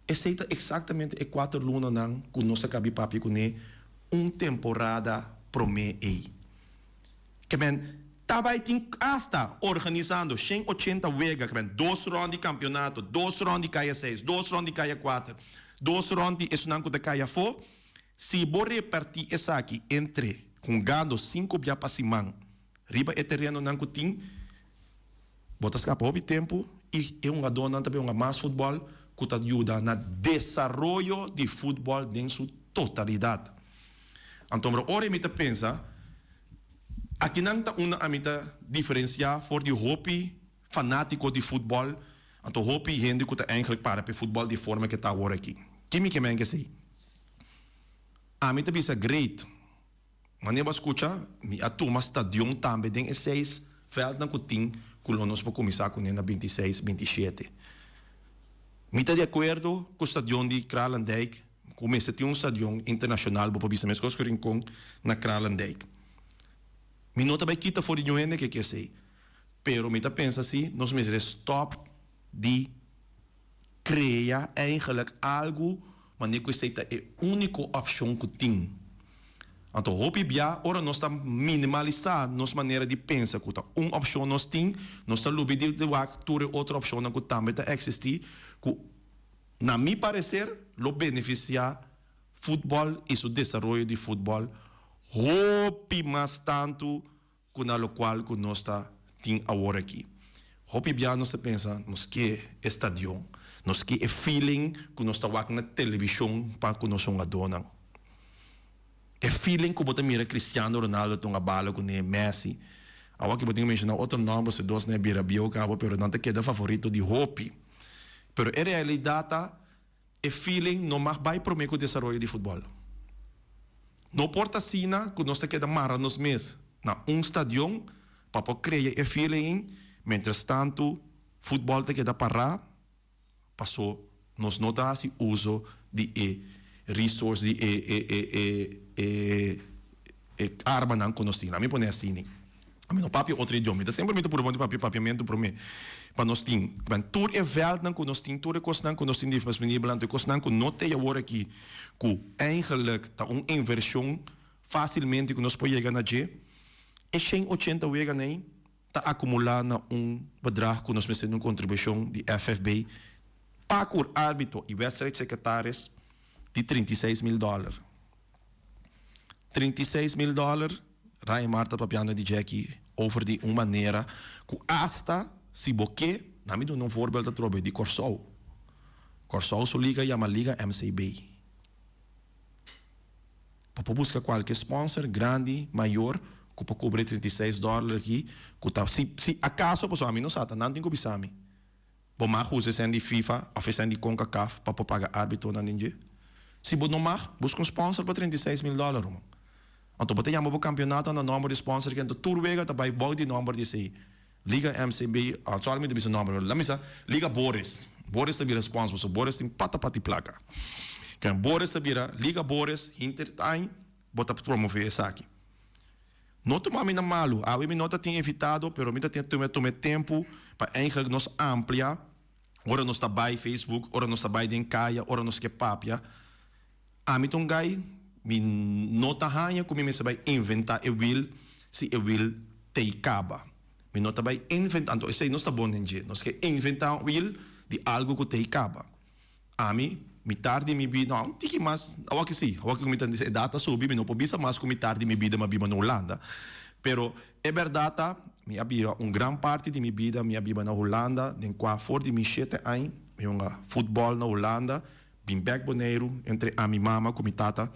Esei ta eksaktamente e kuater lunanan ku nos a kabi papia kuné un temporada promé ei. Ke men ta bai tin asta organisando 180 wega, ke men dos rond di kampionato, dos rond di kaya seis, dos rond di kaya kuater, dos rond di esunnan ku ta kai afó. Si bo repartí esaki entre hungando sinku bia pa siman riba e terenonan ku tin, bo ta skapa hopi tempu i e hungadónan ta bai hunga mas futbòl ku ta yuda na desaroyo di futbòl den su totalidat. Anto ora mi ta pensa. Akinan ta unda ami ta diferencia for di hopi fanatico di futbol, anto hopi hende cu ta eigenlijk para p'e futbol di e forma cu e ta awor aki. Ki mi ke men ke esey? Ami ta bisa great. Wanneer bo a scucha, mi a tuma stadion tambe den e seis veldnan cu tin cu lo nos por cuminsa cune na 26, 27. Mi ta di acuerdo cu stadion di Kralendijk. Ku mester tin un stadion internashonal bo por bisa meskos ku Rincon na Kralendijk. Mi no ta bai kita for di niun hende ke ke esei, pero mi ta pensa si nos mester stòp di krea eigenlik algu manera ku esei ta e úniko opshon ku tin. Anto hopi bia ora nos ta minimalisá nos manera di pensa ku ta un opshon nos tin, nos ta lubidí di wak tur e otro opshonnan ku tambe ta eksistí ku Na mi parecer lo beneficia futbol y su desaroyo di futbol hopi mas tanto cu na locual cu nos ta tin awor aki. Hopi bia nos ta pensa nos ke e stadion, nos ke e feeling cu nos ta wak na television pa cu nos hungadornan. E feeling cu bo ta mira Cristiano Ronaldo ta hunga bala cune, Messi. Awor aki bo tin cu menciona otro nomber si dos nan e bira bieu caba pero nan ta keda favorito di hopi. Pero e realidad ta e feeling no mag bay prome cu desaroyo di futbol. No por ta asina cu nos ta keda mara nos mes na un stadion pa por crea e feeling mientras tanto futbol ta keda para paso nos no ta haci uzo di e resource di e e e e e e armanan cu nos tin. Laat mi pone asini. Mi no papia otro idioma. Mi ta semper mi ta purba di papia papiamentu prome pa nos tin. Men tur e veldnan cu nos tin, tur e cosnan cu nos tin disponibel, anto e cosnan cu no t'ey awor aki, cu eigenlijk ta un inversion facilmente cu nos por yega na dje, e 180 weganan ey ta acumula na un bedrag cu nos mester un contribucion di FFB pa cur arbitro y wedstrijdsecretaris di 36 mil dollar. 36 mil dollar, Raimar ta papiando di dje over di un manera ku asta si bo ke, na mi duna un voorbeeld atrobe di Kòrsou. Kòrsou su liga yama Liga MCB. Bo por buska kualke sponsor grandi, mayor, ku por kubri e 36 dollar aki, ku ta si si akaso pasobra ami no sa ta nan tin ku bisa mi. Bo mag usa esnan di FIFA of esnan di Concacaf pa por paga arbitronan den dje? Si bo no mag, buska un sponsor pa 36 mil dollar, ruman. Anto bo ta yama bo campeonato na nomber di sponsor ki anto tur wega ta bai bou di nomber di esei. Liga MCB, ah sorry mi ta bisa nomber, pero laat mi sa, Liga Boris. Boris ta bira sponsor pasobra Boris tin pata pati placa. Ken Boris ta bira Liga Boris hinter aña bo ta promove esaki. No tuma mi na malu, awe mi no ta tin invitado, pero mi ta tin tuma tuma e tempu pa eigenlijk nos amplia ora nos ta bai Facebook, ora nos ta bai den kaya, ora nos ke papia. Ami ta un guy, mi no ta haña ku mi mester bai inventa e wiel si e wiel t'ei kaba. Mi no ta bai inventa, anto esei nos ta bon den dje, nos ke inventa un wiel di algu ku t'ei kaba. Ami, mitar di mi bida, no, un tiki mas, awor ki si, awor ki mi ta edat a subi, mi no por bisa mas ku mitar di mi bida mi a biba na Hulanda. Pero e bèrdat ta, Mi a biba un gran parti di mi bida mi a biba na Hulanda den kua for di mi shete añ mi hunga futbòl na Hulanda, bin bèk Boneiru entre ami mama ku mi tata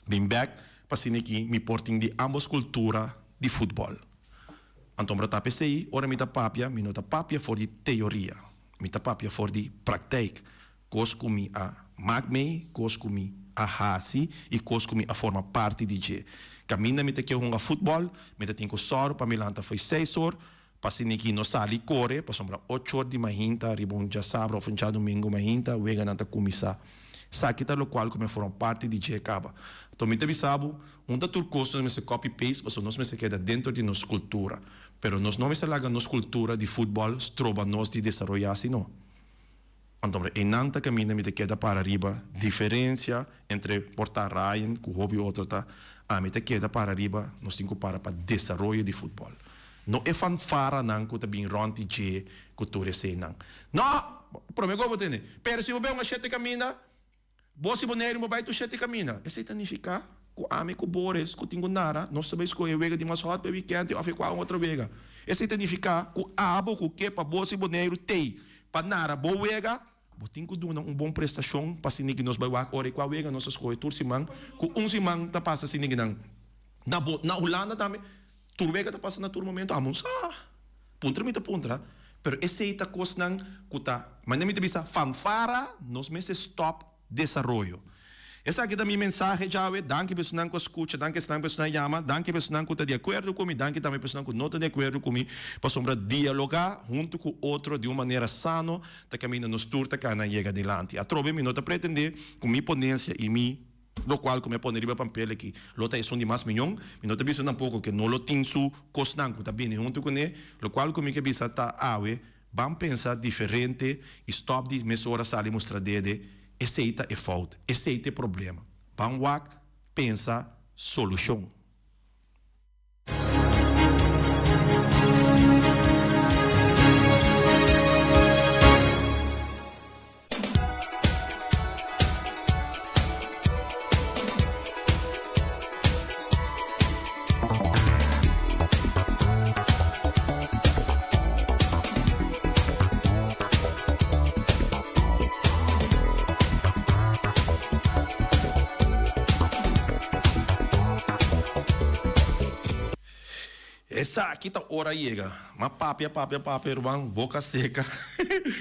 bin bèk pa asina ki mi por tin di ambos kultura di futbòl. Anto mi ta p'esei ora mi ta papia mi no ta papia for di teoria, mi ta papia for di praktijk. Kos ku mi a mak mei, kos ku mi a hasi i kos ku mi a forma parti di dje. Kaminda mi ta ke hunga futbòl, mi ta tin ku sòru pa mi lanta fo'i seis or, pa siniki no sali kore, pasobra ocho or di mainta riba un djasabra òf un djadumingu mainta weganan ta kuminsá. Esaki ta lokual ku mi a forma parti di dje kaba. Anto mi ta bisa bo, un ta tur kos nos mester copy paste pasobra nos mester keda dentro di nos kultura. Pero nos no mester laga nos kultura di futbòl stroba nos di desaroyá sino. Anto einan ta kaminda mi ta keda para riba diferensia entre por ta Ryan ku hopi otro ta ami ta keda para riba nos tin ku para pa desaroyo di futbòl no e fanfaranan ku ta bin rònt di dje ku tur eseinan no prome ku bo tende pero si bo bai un ashete kaminda Bo si Boneiru bo bai tur shete kaminda. Esei ta nifiká ku ami ku Boris ku tin ku nara nos ta bai skohe wega di mas hòt pa e wikènt òf e kua un otro wega. Esei ta nifiká ku abo ku ke pa bo si Boneiru tei pa nara bo wega, bo tin ku duna un bon prestashon pa sinigi nos bai wak ora e kua wega nos ta skohe tur siman ku un siman ta pasa sinigi nan. Na bo na Hulanda tambe tur wega ta pasa na tur momento amo sa. Puntra mi ta puntra, pero esey ta cosnan cu ta, manera mi ta bisa, fanfara, nos mester stop desaroyo. Esaki ta mi mensahe djawe, danki pa esnan cu a scucha, danki esnan pa esnan a yama, danki pa esnan cu ta di acuerdo cu mi, danki tambe pa esnan cu no ta di acuerdo cu mi, pasobra dialoga hunto cu otro di un manera sano ta caminda nos tur ta cana yega dilanti. Atrobe mi no ta pretende cu mi ponencia y mi. Lokual ku mi a pone riba pampel aki lo ta esun di mas miñon. Mi no ta bisa tampoko ke no lo tin su kosnan ku ta bini huntu kuné. Lokual ku mi ke bisa ta awe, ban pensa diferente i stòp di mesora sali mustra dede, esei ta e fout, esei ta e problema. Ban wak, pensa, solushon. Esaki ta ora yega. Ma papia, papia, papia, ruman, boca seca.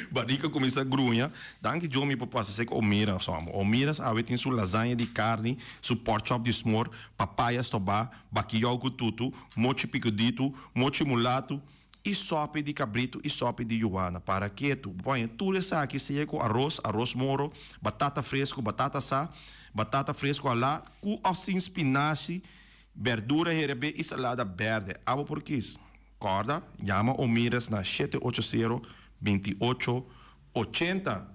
Barrica cuminsa gruña. Danki Jomi pa pasa seca Omira somo. Omira's awe tin su lasaña di carni, su pork chop di smor, papaya stobá, bakiyou cu tutu, mochi picoditu, mochi mulatu, I sòpi di kabritu i sòpi di yuana. Para ketu, bo haña tur esaki sea ku aros, aros moro, batata fresku, batata asá, batata fresku alá, ku òf sin spinashi, bèrdura herebé i salada bèrdè. Abo por kis. Kòrda, yama Omires na 780 28 80.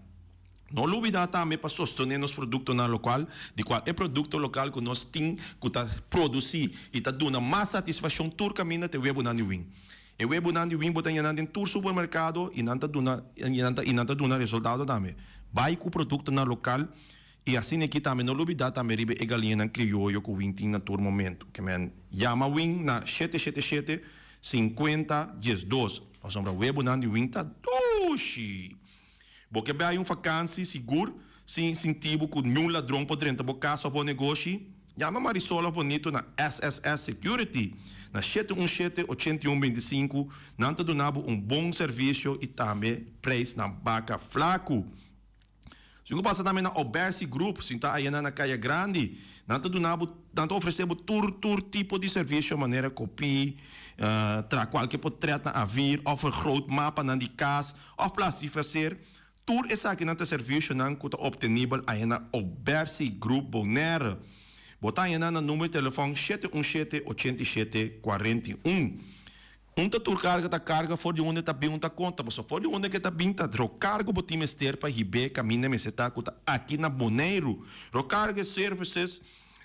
No lubida tambe pa sostené nos produktonan lokal, di kual e produkto lokal ku nos tin ku ta produsí i ta duna mas satisfakshon tur kaminda ta e webunan di win. E webunan di win bo ta haña nan den tur supermerkado i nan ta duna i nan ta duna resultado tambe. Bai ku produktonan lokal i asina aki tambe no lubida tambe riba e galiñanan krioyo ku win tin na tur momentu. Ke men yama win na 777 50 12 pasobra webunan di win ta dushi! Bo ke bai un fakansi sigur sin sinti bo ku niun ladron por drenta bo kas òf bo negoshi? Yama Marisol òf Bonito na SSS Security na 717 81 25. Nan ta duna bo un bon servisio i tambe preisnan baka flaku. Si ku pasa tambe na Obersi Group, sinta ayana na Kaya Grandi. Nan ta duna bo, nan ta ofresé bo tur tur tipo di servisio manera kopí, traha kualke potret na avir òf vergroot mapanan di kas òf plastifaser. Tur esakinan ta servisionan ku ta optenibel aya na Obersi Group Bonaire. Bo ta haña nan na number di telefòn 717 87 41. Un ta tur karga ta karga for di unda ta bin un ta konta pasobra for di unda ke ta bin ta rokargo bo tin mester pa hib'é kaminda mester ta ku ta aki na Boneiru. Rokargo Services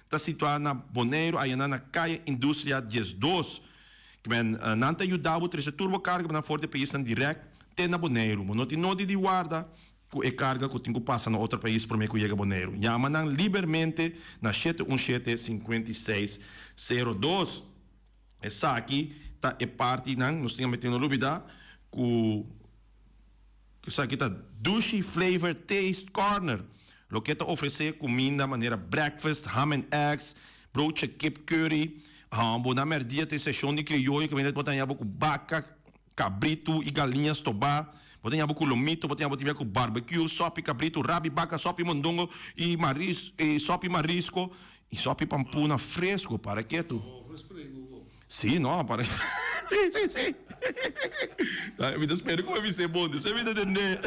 ta situá na Boneiru ayanan na Kaya Industria 12. Kimen nan ta yuda bo trese tur bo karga nan for di e paisnan dirèkt te na Boneiru. Bo no tin nodi di warda ku e karga ku tin ku pasa na otro pais promé ku yega Boneiru. Yama nan libermente na 717 56 02. Esaki ta e partinan, nos tin a no lubida ku esaki ta Dushi Flavor Taste Corner, loke ta ofresé kuminda manera breakfast, ham and eggs, broodje kip curry, bo na merdia ta e seshon di krioyo kaminda bo ta haña bo ku baka, kabritu i galiña stobá, bo ta haña bo ku lomito, bo ta haña bo tambe ku barbecue, sòpi kabritu, rabi baka, sòpi mondongo i maris i sòpi marisko i sòpi pampuna fresku. Para ketu. Sí, no, para Sí, sí, sí. Mi ta spera ku mi a bis'é bon, despues mi ta tendé.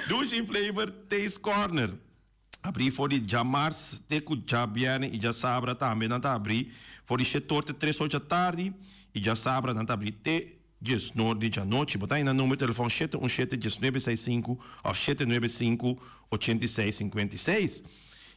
Dushi Flavor Taste Corner. Abrí for di djamars te ku djabièrnè i djasabra tambe nan ta abrí for di shetor te tres or djatardi i djasabra nan ta abrí te diesnor di djanochi. Bo ta haña nan number di telefòn shete un shete diesnuebe seis sinku òf shete nuebe sinku ochenta i seis sinkuenta i seis.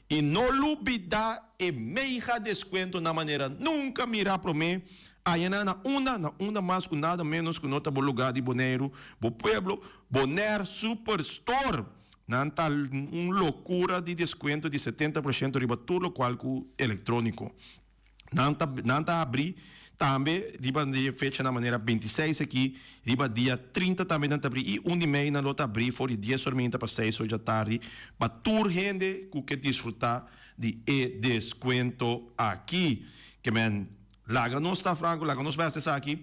I no lubidá e mega deskuento na manera nunka mirá promé añanan na unda na unda mas ku nada ménos ku no ta bo lugá di Boneiru, bo pueblo, Bonaire Superstore! Nan ta un lokura di deskuento di 70% riba tur lokual ku elektróniko. Nan ta nan ta habrí tambe riba di e fechanan manera 26 aki, riba dia 30 tambe nan ta habrí i un di mei nan lo ta habrí for di dies or minta pa seis or djatardi pa tur hende ku ke disfrutá di e deskuento aki. Ke men laga nos ta franko, laga nos bai hasi esaki,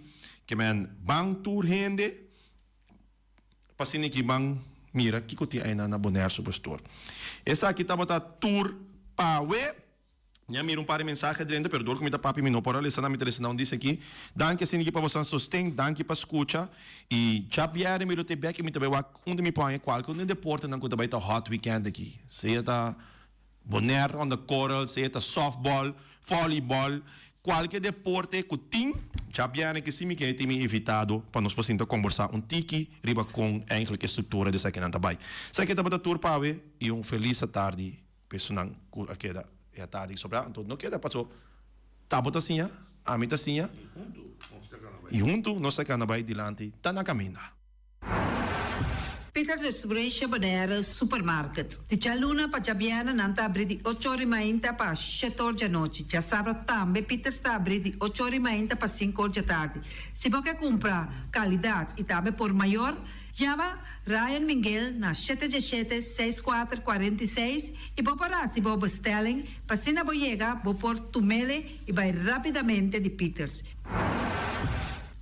ke men ban tur hende. Pa asina ki ban mira kiko tin einan na Bonaire Superstore. Esaki tabata tur pawe. Mi a mira un par di mensahe drenta, pero dor ku mi ta papia mi no por a lesa nan, mi ta lesa nan un dice aki. Danki asina ki pa bosan sosten, danki pa skucha. I djabièrnè mi lo te bèk i mi ta bai wak unda mi por haña kualke un den deportenan ku ta bai ta hot weekend aki. Sea ta Bonaire on the Coral, sea ta softball, volleyball, kualke deporte ku tin. Djabièrnè ki si mi ke tin mi invitado pa nos por sinta kombersá un tiki riba kon eigenlijk e struktura di esakinan ta bai. Esaki tabata tur pa awe i un felis atardi pa esunnan ku a keda e atardi sobrá. Anto no keda paso ta bo ta siña, ami ta siña i huntu nos ta kana bai dilanti ta na kaminda. Peters Restaurantje Bonaire Supermarket. Di djaluna pa djabièrnè nan ta abrí di ocho or i mainta pa shete or djanochi. Djasabra tambe Peters ta abrí di ocho or i mainta pa sinku or djatardi. Si bo ke kumpra kalidat i tambe por mayor, yama Ryan Minguel na shete djeshete seis kuater 46 i bo por hasi bo bestelling pa asina bo yega bo por tumele i bai rápidamente di Peters.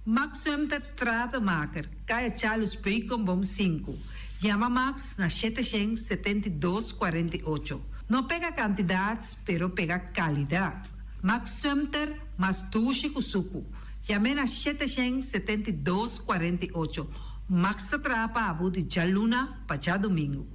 Max Sumter Stratenmaker, Kaya Charles Beukenboom sinku. Yama Max na 772 48. No pega kantidat, pero pega kalidat. Max Sumter, mas dushi ku suku. Yam'é na 772 48. Max ta traha pa bo di djaluna pa djadumingu.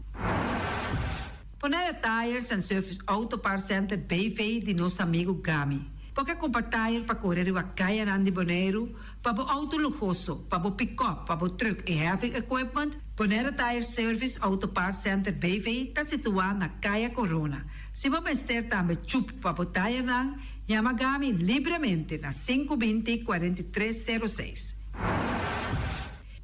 Bonaire Tires and Service Auto Parts Center BV di nos amigu Gami. Bo ke kumpra tire pa kore riba kayanan di Boneiru, pa bo outo luhoso, pa bo pikòp, pa bo trùk i heavy equipment? Bonaire Tire Service Auto Parts Center BV ta situá na Kaya Corona. Si bo mester tambe chup pa bo tirenan, yama Gami libremente na 520 43 06.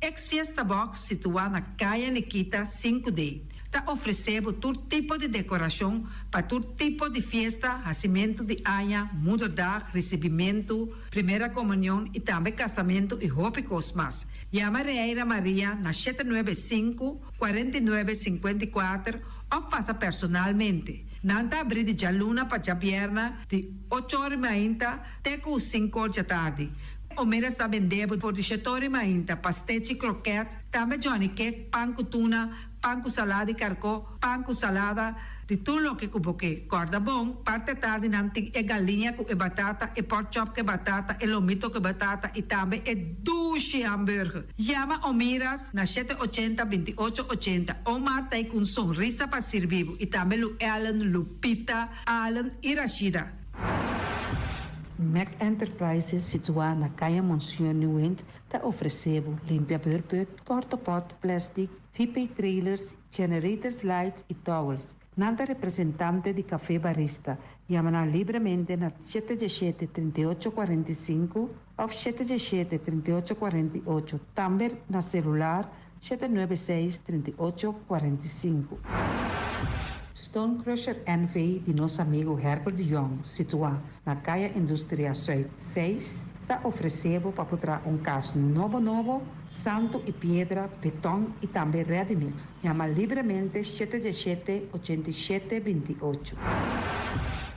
Ex Fiesta Box situá na Kaya Nikita 5D ta ofresé bo tur tipo di dekorashon pa tur tipo di fiesta, hasimentu di aña, moederdag, risibimentu, primera komunion i tambe kasamentu i hopi kos mas. Yama Reira Maria na 795, 49, 54 òf pasa personalmente. Nan ta abrí di djaluna pa djabièrna di ocho or i mainta te ku sinku or djatardi. Omeras ta bende bo for di shetor i mainta, pastechi, kroket, tambe Johnny cake, pan ku tuna, pan ku salada di karkó, pan ku salada, di tur loke ku bo ke. Kòrda bon, parti atardi nan tin e galiña ku e batata, e pork chop ku e batata, e lomito ku e batata i tambe e dushi hamburger. Yama Omiras na shete ochenta, 28 ochenta. Omar ta ei ku un sonrisa pa sirbi bo i tambe Lu Ellen, Lupita, Allen i Rashida. Mac Enterprises situá na Kaya Monseñor Nieuwind ta ofresé bo limpia beurput, portapot, plastic, VP trailers, generators lights i towels. Nan ta representante di Café Barista. Yama nan libremente na 717 38 45 òf 717 38 48, tambe na selular 796 38 45. Stone Crusher NV di nos amigu Herbert de Jong, situá na Kaya Industria Zuid 6, ta ofresé bo pa por traha un kas nobo nobo, santu i piedra, beton i tambe ready mix. Yama libremente 717 87 28.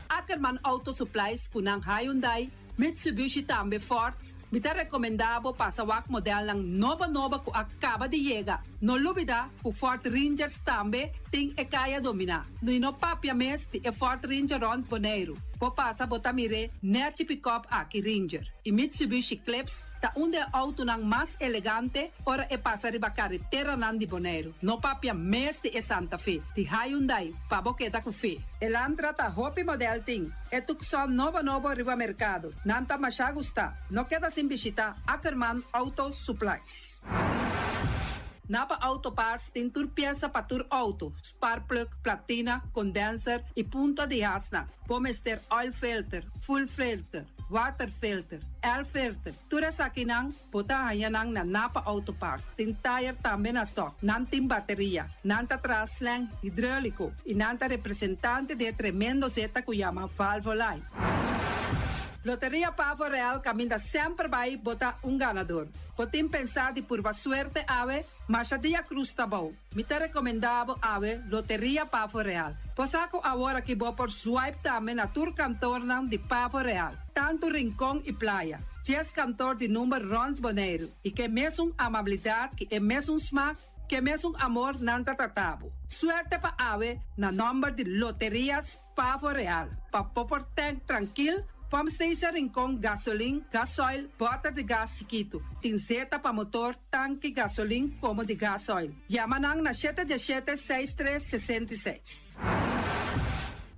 Ackerman Auto Supplies ku nan Hyundai, Mitsubishi tambe Ford. Mi ta rekomendá bo pasa wak modelnan nobo nobo ku a kaba di yega. No lubidá ku Ford Rangers tambe tin e kaya dominá. I no papia mes di e Ford Ranger rònt Boneiru. Bo pasa bo ta mir'é nèchi pikòp aki Ranger. I Mitsubishi Eclipse ta un di e outonan mas elegante ora e pasa riba kareteranan di Boneiru. No papia mes di e Santa Fe di Hyundai pa bo keda ku fe. Elantra ta hopi modèl tin. E Tucson nobo nobo riba merkado. Nan ta masha gustá. No keda sin bishitá Ackerman Auto Supplies. Napa Auto Parts tin tur piesa pa tur outo, spark plug, platina, condenser i punta di hasnan. Bo mester oil filter, fuel filter, water filter, air filter, tur esakinan bo ta haña nan na Napa Auto Parts. Tin tayer tambe na stock. Nan tin bateria. Nan ta traha slang hidroliko i nan ta representante di e tremendo zeta ku yama Valvoline. Loteria Pavo Real kaminda semper bai bo ta un ganador. Bo tin pensá di purba suerte awe? Masha dia krus ta bou. Mi ta rekomendá bo awe Loteria Pavo Real. Bo sa ku awor aki bo por swipe tambe na tur kantornan di Pavo Real, tantu Rincon i Playa. Dies kantor di number rònt Boneiru i ke mesun amabilidat ki e mesun smak, ke mesun amor nan ta trata bo. Suerte pa awe na nòmber di Loterias Pavo Real, pa bo por tank trankil, pump station Rincon, gasolin, gasoil, bòter di gas chikitu. Tin zeta pa motor, tanki, gasolin komo di gasoil. Yama nan na shete diesshete seis tres 66.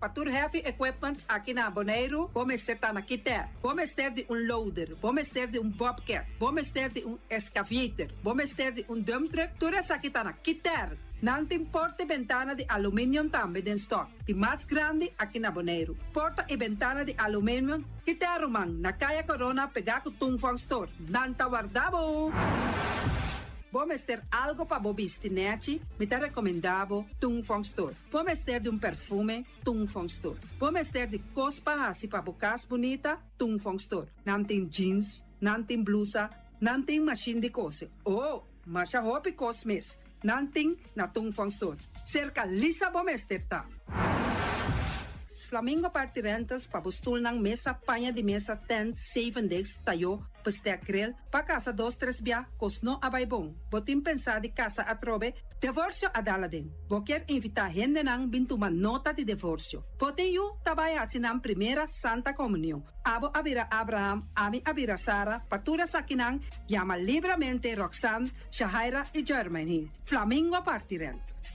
Pa tur heavy equipment aki na Boneiru, bo mester ta na Kiter. Bo mester di un loader, bo mester di un bobcat, bo mester di un excavator, bo mester di un dump truck, tur esaki ta na Kiter. Nan tin porta i bentana di aluminium tambe den stock, di mas grandi aki na Boneiru. Porta i bentana di aluminium Kiter ruman, na Kaya Corona pegá ku Tung Fong Store. Nan ta warda bo! Bo mester algo pa bo bisti nèchi? Mi ta rekomendá bo Tung Fong Store. Bo mester di un perfume? Tung Fong Store. Bo mester di kos pa hasi pa bo kas bunita? Tung Fong Store. Nan tin jeans, nan tin blusa, nan tin mashin di kose. Oh, masha hopi kos mes. Nan tin na Tung Fong Store. Serka Lisa bo mester ta. Flamingo Party Rentals pa bo stulnan, mesa, paña di mesa, tent, zeven desk, tayó, bestek grill, pa kasa dos tres bia, kos no a bai bon. Bo tin pensá di kasa atrobe? Divorsio a dal aden. Bo kier invitá hendenan bin tuma nota di divorsio. Bo tin yu ta bai hasi nan primera Santa Komunion. Abo a bira Abraham, ami a bira Sara, pa tur esakinan yama libramente Roxanne, Shahaira i Jermaine. Flamingo Party Rentals.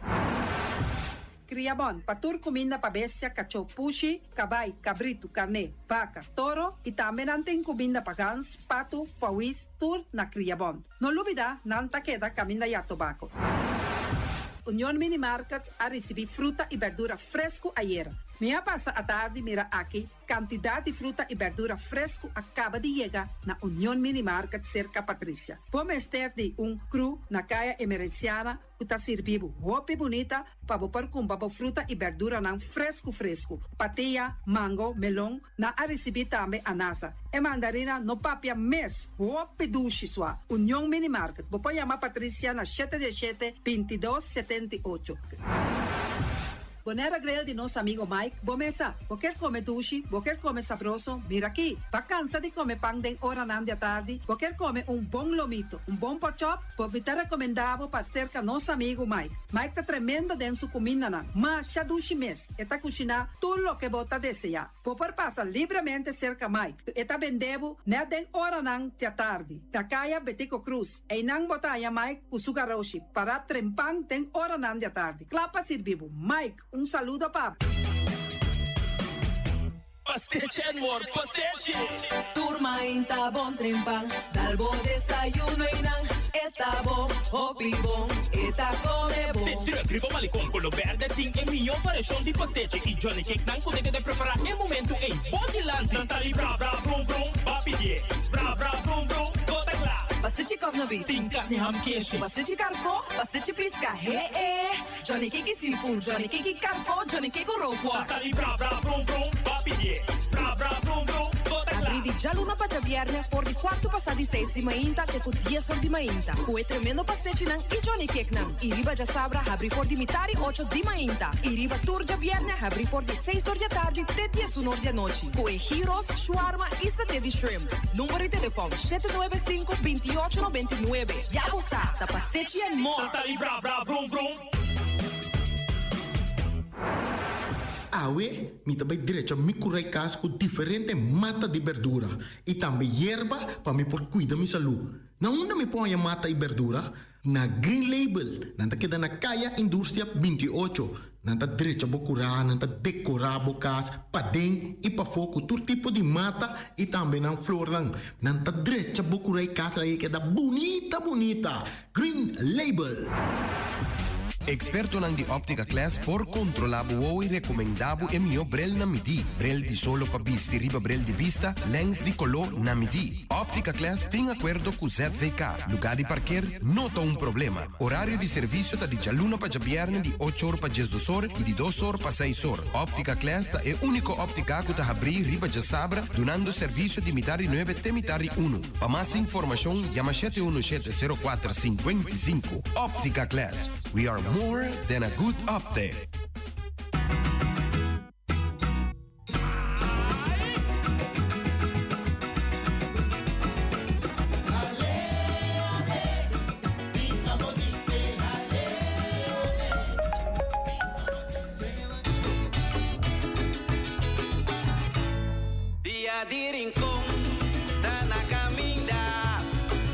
Kriabon, pa tur kuminda pa bestia, kachó, pushi, kabai, kabritu, karné, baka, toro i tambe nan tin kuminda pa gans, patu, pawis, tur na Kriabon. No lubidá, nan ta keda kaminda ya tobako. Union Mini Market a risibí fruta i berdura fresku ayera. Mi a pasa atardi mira aki Kantidat di fruta i bèrdura fresku a kaba di yega na Union Mini Market serka Patricia. Bo mester di un kru na Kaya Emerenciana ku ta sirbi bo hopi bunita pa bo por kumpra bo fruta i bèrduranan fresku fresku. Patia, mango, melon, nan a risibí tambe anasa. E mandarina no papia mes, hopi dushi sua. Union Mini Market, bo por yama Patricia na shete diesshete, 22, 78. Bonaire Grill di nos amigo Mike, bo mesa. Bo kier come dushi, bo kier come sabroso, mira aki. Bo a cansa di come pan den oranan di atardi, bo kier come un bon lomito, un bon porkchop, bo mi ta recomenda bo pa cerca nos amigo Mike. Mike ta tremendo den su cumindanan, masha dushi mes, e ta cushina tur loke bo ta desea. Bo por pasa libremente cerca Mike, e ta bende bo net den oranan di atardi, na caya Betico Croes. Einan bo ta haña Mike ku su garoshi pará trempan den oranan di atardi, kla pa sirbi bo. Mike, un saludo pa bo. Pastechi Edward, pastechi! Tur mainta bon trempan, dal bo desayuno einan, e ta bo, hopi bon, e ta come bon. De truck riba malecon color berde tin e mihó variacion di pastechi y Johnny Cake nan cu ta keda prepara e momento ey bo dilanti. Nan ta di bra bra brum brum, ba pidié bra bra brum brum. Bo ta kla. Pastechi kòknobit. Tin karni ham keshi. Pastechi karkó, pastechi piska, he e. Johnny Cake seafood, Johnny Cake karkó, Johnny Cake rookworst. Nan ta di bra bra brum brum, ba pidié bra bra brum brum, bo ta kla. Habri di djaluna pa djabièrnè for di kuartu pasá di seis di mainta te ku dies or di mainta. Ku e tremendo pastechinan i Johnny Cakenan. I riba djasabra habri for di mitari ocho di mainta. I riba tur djabièrnè habri for di seis or di atardi te diesun or di anochi. Ku e gyros, shawarma i saté di shrimps. Number di telefòn, 795 28 99. Ya bo sa, ta Pastechi and More! Santa di vra vra vrum vrum. Awe mi ta bai drecha mi kurai kas ku diferente mata di berdura i tambe yerba pa mi por kuida mi salú. Na unda mi por haña mata i berdura? Na Green Label. Nan ta keda na Kaya Industria 28. Nan ta drecha bo kurá, nan ta dekorá bo kas paden i pafó ku tur tipo di mata i tambe nan flornan. Nan ta drecha bo kurá i kas laga e keda bunita bunita. Green Label. Ekspertonan di Optica Class por kontrolá bo wowo i rekomendá bo e mihó brel na midí. Brel di solo pa bisti riba brel di bista, lèns di koló na midí. Optica Class tin akuerdo ku ZVK. Lugá di parker no ta un problema. Orario di servisio ta di djaluna pa djabièrnè di ocho or pa diesdos or i di dos or pa seis or. Optica Class ta e úniko óptika ku ta habrí riba djasabra dunando servisio di mitar di nuebe te mitar di unu. Pa mas informashon yama 717 04 55. Optica Class, we are more than a good optic. Dia di Rincon ta na caminda.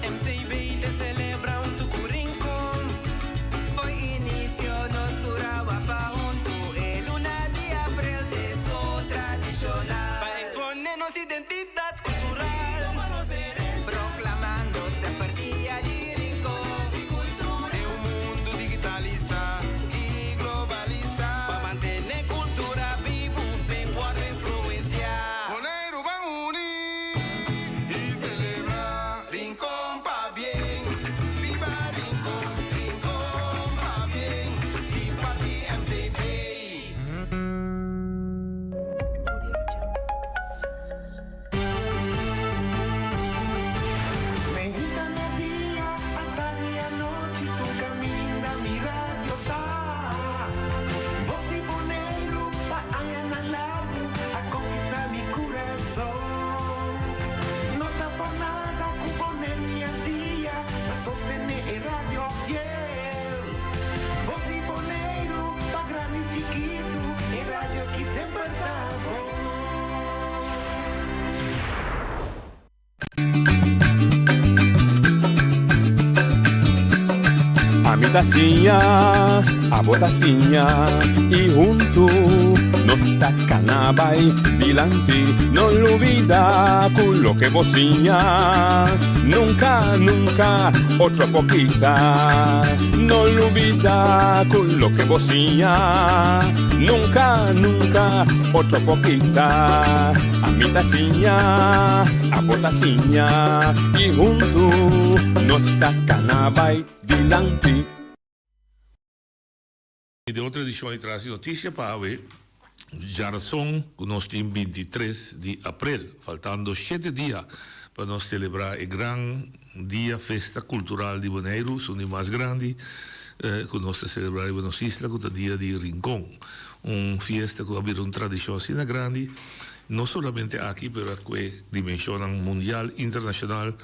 MCB ta celebra hunto cu Rincon. Fo'i inicio nos tur a wapa hunto. E luna di april t'e so tradicional. Pa expone nos identidad cultural. Proclamando semper Dia di Rincon. Den un mundo digitalisa y globalisa. Pa mantene cultura bibu den wordo influencia. Boneiru ban uni y celebra. Rincon pabien, biba Rincon, Rincon pabien, di parti MCB. Meinta media, atardi anochi tur caminda mi radio ta. Bos di Boneiru pa añanan largu a conquista mi curason. No ta por nada cu Boneiru y Antia ta sostene e radio fiel. Bos di Boneiru pa grandi y chikitu e radio ki semper ta bon. Ami ta siña, abo ta siña y huntu nos ta cana bay dilanti. No lubida cu loke bo siña nunca, nunca otro por kita. No lubida cu loke bo siña nunca, nunca otro por kita. Ami ta siña, abo ta siña i huntu nos ta kana bai dilanti. I den otro edishon di Tras di Notisia pa awe djarason ku nos tin bintitres di aprel, faltando shete dia pa nos selebrá e gran dia festa kultural di Boneiru, esun di mas grandi ku nos ta selebrá riba nos isla ku ta dia di Rincon. Un fiesta ku a bira un tradishon asina grandi, no solamente aki pero a kue dimenshonnan mundial, internashonal.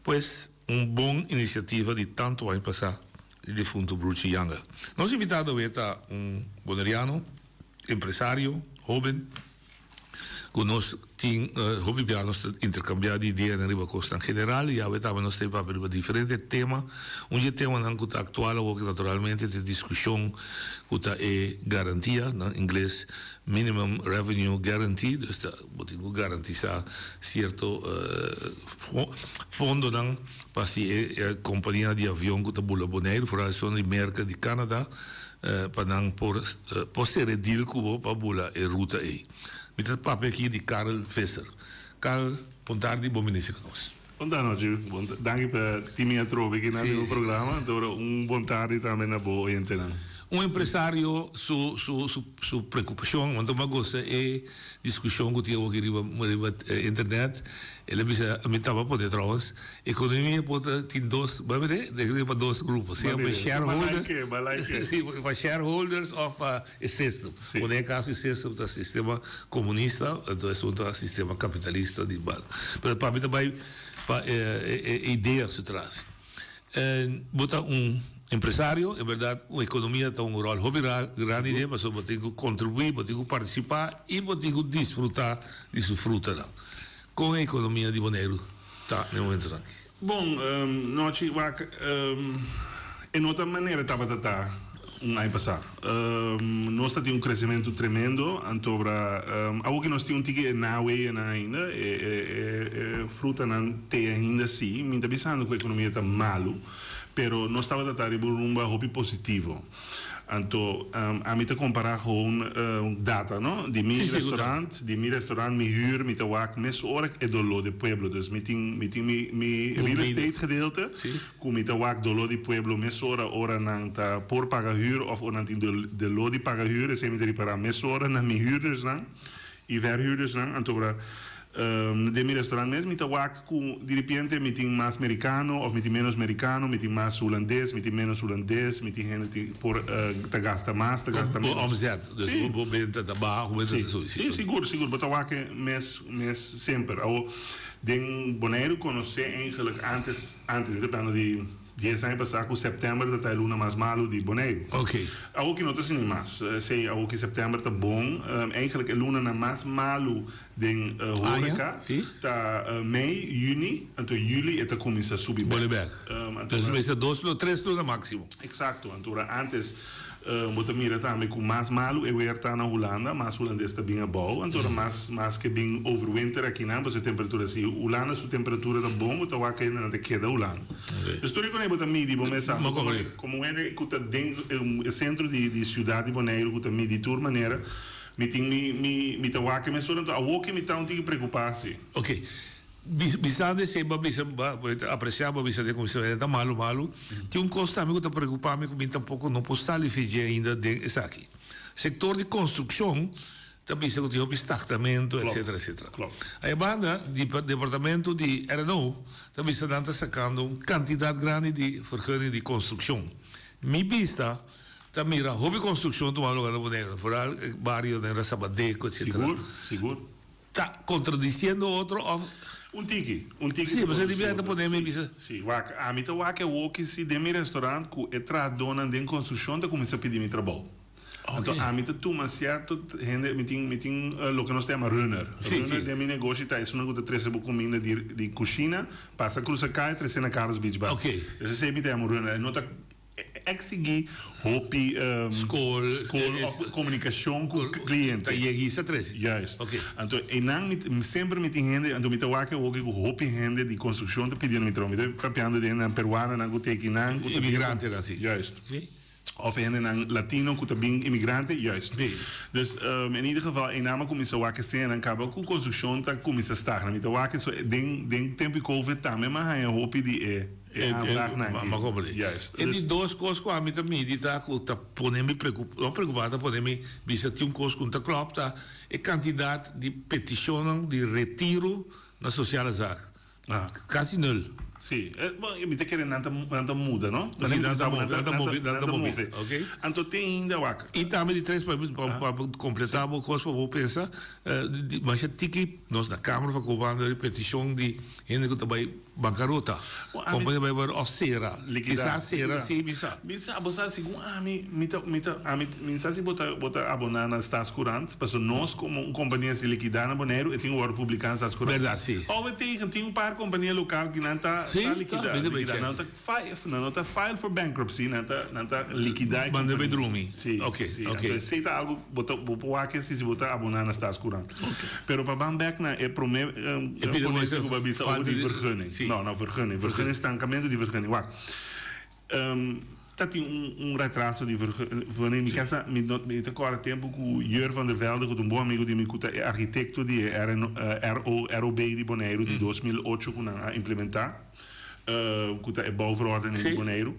Pues un bon inisiativa di tantu aña pasá di difunto Bruchi Yanga. Nos invitado awe ta un boneriano, empresario, hoben, ku nos tin hopi bia nos ta interkambiá di ideanan riba kosnan general i awe tambe nos ta papia riba diferente tema. Un di e temanan ku ta aktual awor ku naturalmente ta e diskushon ku ta e garantia, na ingles minimum revenue guarantee, dus ta bo tin ku garantisá sierto fondonan pa si e kompania di avion ku ta bula Boneiru, foral esun di Merka, di Canada, pa nan por por sera e deal ku bo pa bula e ruta ei. Mi ta papia aki di Karel Visser. Karel, bon tardi, bon bini sika nos. Bon tardi, bon danki pa tin mi atrobe aki na bo programa. Anto un bon tardi tambe na bo oyentenan. Un empresario su su su su preocupacion, want mi a gosa e discusion cu tin awoki riba riba internet, el a bisa, mi taba pone trouwens, economia por ta tin dos, bo a mira, e pa dos grupo, sea pa shareholders, si, pa shareholders of pa e system. Bo den e caso e system ta sistema comunista, anto esun ta sistema capitalista di banda. Pero pa mi ta bay pa e e idea su tras. Bo ta un empresario, en berdad un economia ta un rol hopi grandi den pasobra bo tin cu contribui, bo tin cu participa y bo tin cu disfruta di su frutanan. Con e economia di Boneiru ta na e momentonan aki? Bon, nochi wak e no ta manera tabata ta un aña pasá. Nos ta tin un kresementu tremendo, antobra awor ku nos tin un tiki e naweeënan ainda, e frutanan te ainda sí. Mi ta bisando ku ekonomia ta malu, pero nos tabata ta riba un rumba hopi positivo. Anto ami ta kompará gewoon data, no? Di mi restaurant, di mi restaurant, mi hür, mi ta wak mesora e doló di pueblo. Dus mi tin mi tin mi mi real estate gedeelte. Ku mi ta wak doló di pueblo mesora ora nan ta por paga hür òf ora nan tin doló di paga hür, esei mi ta ripará mesora na mi hürdersnan i vèrhürdersnan. Antobra den mi restorant mes mi ta wak ku diripiente mi tin mas merikano òf mi tin ménos merikano, mi tin mas hulandes, mi tin ménos hulandes, mi tin hende tin por ta gasta mas, ta gasta ménos. Bo omzet, dus bo benta ta baha, bo benta ta subi. Sí, sigur, sigur. Bo ta wak e mes mes semper. Awor den Boneiru konosé eigenlik antes. Antes, mi ta plano di dies aña pasá ku sèptèmber ta ta e luna mas malu di Boneiru. Awoki no ta asina mas. Esei awoki sèptèmber ta bon. Eigenlijk e lunanan mas malu den horeca ta mei, yüni, anto yüli e ta kuminsá subi bèk. Dus mester dos luna, tres luna máksimo. Eksakto. Anto ora antes Bo ta mira tambe ku mas malu e weer ta na Hulanda, mas hulandes ta bin abou. Anto ora mas mas ke bin overwinter akinan pasobra e temperatura si Hulanda su temperatura ta bon bo ta wak hende nan ta keda Hulanda. Dus tur e konei bo ta midi bo mes sa komo hende ku ta den e sentro di di siudat di Boneiru ku ta midi tur manera mi tin mi mi mi ta wak e mesora anto awor ke mi ta un tiki preokupa si. Bisando esei bo a bisa, bo ta apresiá bo a bisa den kuminsamentu e ta malu malu. Tin un kos tambe ku ta preokupá mi ku mi tampoko no por sali fidjé ainda den esaki. Sektor di konstrukshon ta bisa ku tin hopi staktamentu etsetera etsetera. Aya banda di departamento di RNO ta bisa nan ta sakando un kantidat grandi di vergunning di konstrukshon. Mi bista ta mira hopi konstrukshon tumando lugar na Boneiru, foral e bario den Rasabadeko etsetera. Sigur, sigur. Ta contradiciendo otro of. Un tiki, un tiki. Sí, pasobra di biaha ta pone mi bisa. Sí, wak, ami ta wak e woki si den mi restaurant ku e trahadónan den konstrukshon ta kuminsá pidi mi trabou. Anto ami ta tuma sierto hende, mi tin, mi tin loke nos ta yama runner. Runner den mi negoshi ta esunnan ku ta trese bo kuminda di di kushina, pasa krusa kaya trese na Carlos Beach Bar. Dus esei mi ta yama un runner. E no ta Exigí hopi Skol, skol of komunikashon ku kliente. Ta yehisa trese. Juist. Oké. Anto einan mi semper mi tin hende, anto mi ta wak awoki ku hopi hende di konstrukshon ta pidiendo mi trabou. Mi ta papiando di hendenan peruanonan ku ta ekinan. Imigrantenan, si. Juist. Si. Of hendenan latino ku ta bin imigrante, juist. Si. Dus in ieder geval einan mi a kuminsá wak esena kaba ku konstrukshon ta kuminsá stagna. Mi ta wak so den den tempu di covid tambe mi a haña hopi di e. E aanvraagnan aki. Ma comprende. Juist. E di dos kos ku ami ta midi ta ku ta pone mi preocup, no preocupa, ta pone mi bisa tin un kos ku no ta klòp ta e kantidat di petishonnan di retiro na Sociale Zaak. Kasi nul. Si. Bon, mi ta kere nan ta nan ta muda, no? Si, nan ta move, nan ta move, nan ta move. Oké. Anto te ainda wak. I tambe di tres pa pa kompletá bo kos pa bo pensa, masha tiki nos na Kamer van Koophandel petishon di hende ku ta bai Bancarota. Compania bai word of cera. Liquida. Kisas cera si mi sa. Mi sa, bo sa segun ami, mi ta, mi ta, ami, mi sa si bo ta, bo ta abona na Staatscourant, pasobra nos como un compania si liquida na Boneiru e tin word publica na Staatscourant. Berdad, si. Awe tegen tin un paar compania local ki nan ta, Si, ta liquida, ta, mi ta bai liquida. check. Nan ta file, nan no ta file for bankruptcy, nan ta, nan ta liquida e Manda bai compania. drumi. Si, Ok, si. ok. Anto esey ta algo bo ta, bo por wak si si bo ta abona na Staatscourant. Pero pa ban bek na e prome ponencia cu bo a bisa over di vergunning. No, no vergunning. Vergunning, stancamento di vergunning. Wak, ta tin un retraso di vergunning. Mi casa, mi no, mi ta corda tempo cu Jur van der Velde, cu ta un bon amigo di mi, cu ta e architecto di e RO, ROB di Boneiru di 2008 cu nan a implementa, cu ta e bouwverordening di Boneiru.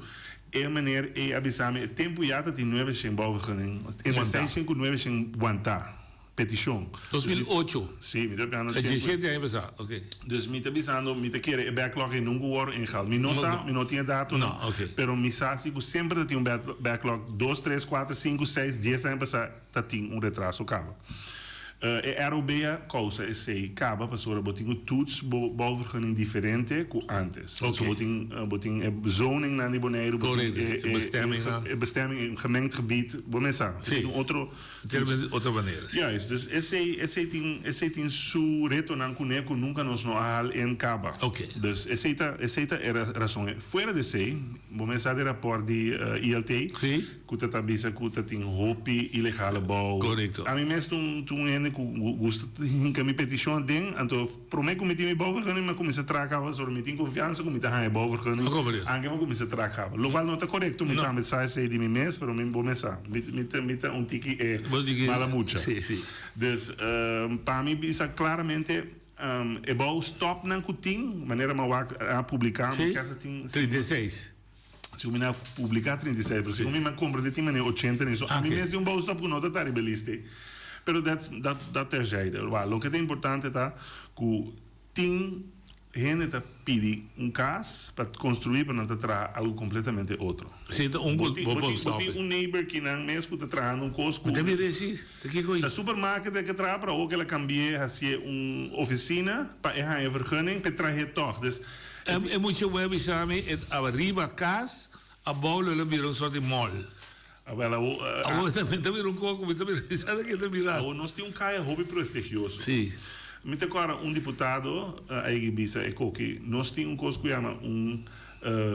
E meneer ei a bisa mi e tempu ya ta tin 900 bouwvergunning, entre 600 ku 900 wantá, petishon. 2008? Sí, mi ta piando tempu. 17 aña pasá, ok. Dus mi ta bisando, mi ta kere e backlog ei nunca wòrdu ingehaald. Mi no sa, mi no tin e datonan, No, ok. pero mi sa si ku semper ta tin un backlog, dos, tres, kuater, sinku, seis, dies aña pasá ta tin un retraso kaba. E ROB a kousa esei kaba pasobra bo tin ku toets bo bouwvergunning diferente ku antes. Ok. So bo tin bo tin e zoningnan di Boneiru, bo tin Correcto, e bestemmingnan. e bestemming, e gemengd gebied, bo mes sa. Sí. Tin otro Termen di otro manera, sí. Juist, dus esei esei tin esei tin su retonan kuné ku nunka nos no a hal en kaba. Ok. Dus esei ta esei ta e rason. Fuera di esei, bo mes sa di rapòrt di ILT. Sí. Ku ta ta bisa ku ta tin hopi ilegale bou. Korekto. Ami mes ta un ta un hende ku gusta hinka mi petishon aden, anto promé ku mi tin mi bouwvergunning mi a kuminsá traha kaba pasobra mi tin konfiansa ku mi ta haña e bouwvergunning anke mi a kuminsá traha kaba. Lokual no ta korekto, mi tambe sa esei di mi mes, pero mi bo mes sa, mi mi ta mi ta un tiki e mala mucha. Sí, sí. Dus pa mi bisa klaramente e bou stòpnan ku tin, manera mi a wak a publiká mi kasa tin. 36. Si mi na publica 36, pero si mi na compra de tin mane 80 ni so. A mi mes di un bouwstop cu no ta ta riba e lista ey. Pero that's, dat, dat terzijde. Wa, loke ta importante ta cu tin hende ta pidi un cas pa construi pero nan ta traha algo completamente otro. Si ta un Bo tin, bo bo tin, bo bouwstop tin ey. un neighbor kinan mes cu ta trahando un cos cu. Mi ta mira esi, ta kico ey? Ta supermarket e ke traha pero awor ke el a cambi'e haci'e un oficina pa e haña vergunning p'e trahe tog. Dus E mucha web bisa mi e ariba cas abou lo lo bira un soort di mall. Awel awo Awo ta mi ta bira un koko mi ta bira mi sa ke ta bira. Awo nos tin un kaya hopi prestigioso. Si. Mi ta kòrda un diputado a yega bisa e koki nos tin un kos ku yama un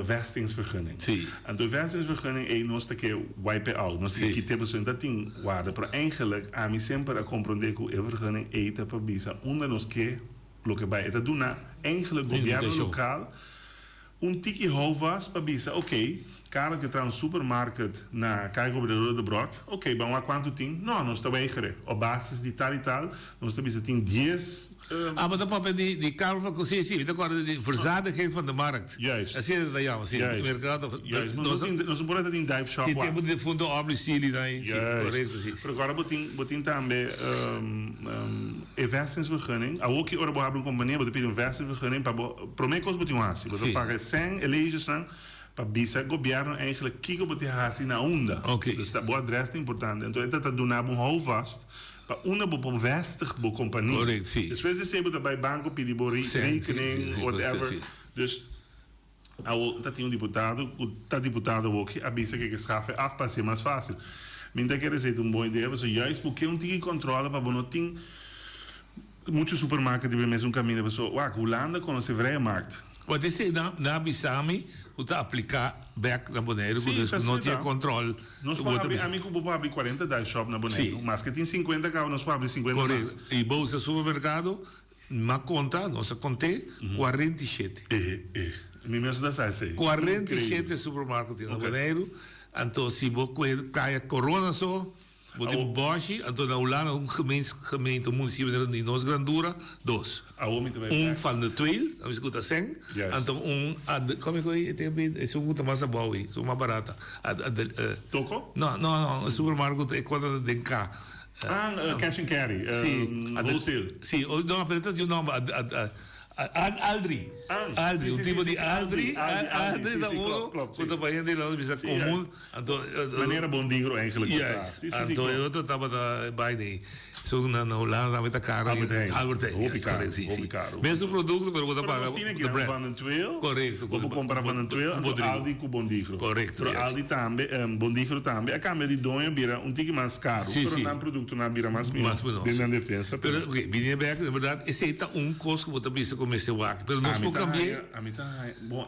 vestigingsvergunning. Si. Anto e vestigingsvergunning ei nos ta ke wipe out nos ta ke kit'e pasobra no ta tin warda pero eigenlijk ami semper a komprondé ku e vergunning ei ta pa bisa unda nos ke Loke bai e ta duna eigenlijk gobierno local un tiki houvast pa bisa ok, Karel ke traha un supermarket na Kaya Gobernador Debrot, ok ban wak kuantu tin, no nos ta weigere op basis di tal y tal nos ta bisa tin dies. Ah, bo ta papia di di Karel van si si mi ta korda di verzadiging van de markt. Juist. Asina ta yama si Juist. merkado. Juist. Nos no tin nos no por a tin dive shop Si wak. tempo di defunto Aubrey Sealy nan si Juist. korekto si si. Pero kòrda bo tin bo tin tambe. E vestigingsvergunning, awor ki ora bo habri un kompania bo ta pidi un vestigingsvergunning pa bo, prome kos bo tin un hasi, bo ta paga e sèn, e legesnan, pa bisa gobièrnu eigenlijk kiko bo tin hasi na unda. Dus ta bo adrès ta importante. Anto e ta ta duna bo un houvast pa unda bo por vestig bo kompania. Despues di esei bo ta bai banko pidi bo rekening, whatever. Dus awor ta tin un diputado ku ta diputado awor ki a bisa ke ke schaf e af pa hasié mas fásil. Mi ta kere esei ta un bon idea pasobra juist bo ke un tiki kòntròle pa bo no tin muchu supermarket riba e mesun kaminda pasobra wak Hulanda konosé vrije markt. Wat esei nan a bisa mi ku ta apliká bèk na Boneiru ku Sí, dus ta no tin e asina. kòntròl. Nos por habri, ami ku bo por habri 40 dive shop na Boneiru, maske tin 50 kaba nos por habri 50 mas. Korekto. I bo usa supermerkado M'a konta, nos a kont'é, 47. E, e. Mi mes no ta sa esei. 47 supermarket tin na Boneiru. Anto si bo kue kaya Corona so, bo tin bòshi, anto na Hulanda un gemeens, gemeente, un munisipio di nos grandura, dos. Awor mi ta bai Un bèk. Van der Tweel, a bisa ku ta sèn, Juist. anto un ad, komo ku e tin e esun ku ta mas abou ei, esun mas barata. Ad, ad, Toko? No, no, no, e supermarket ku ta e kota den ka. Ah, cash and carry, Sí, wholesale. Sí, no, pero ta di un nomber, Aldri. Aldri, un tipo di Aldri, Aldri ta uno ku ta pa hende lo bisa komun, anto Manera Bondigro eigenlijk. Juist, anto e otro tabata bai den su na Hulanda tambe ta karo. Albert Heijn. Albert Heijn, Hopi karo, sí, hopi sí. karo. Mesun produkto pero bo ta paga Pero nos tin aki the brand. Van den Tweel. Korekto. Bo por kompara Van den Tweel anto Aldi ku Bondigro. Korekto, Pero juist. Aldi tambe, Bondigro tambe a kambia di doño bira un tiki mas karo. Sí, Pero sí. nan produktonan a bira mas mihó Mas mihó, den sí. nan defensa. Pero oke, bini bek, en berdad esei ta un kos ku bo ta bisa ku mester wak. Pero nos Ami por ta kambi'é. haña, ami ta haña, bon,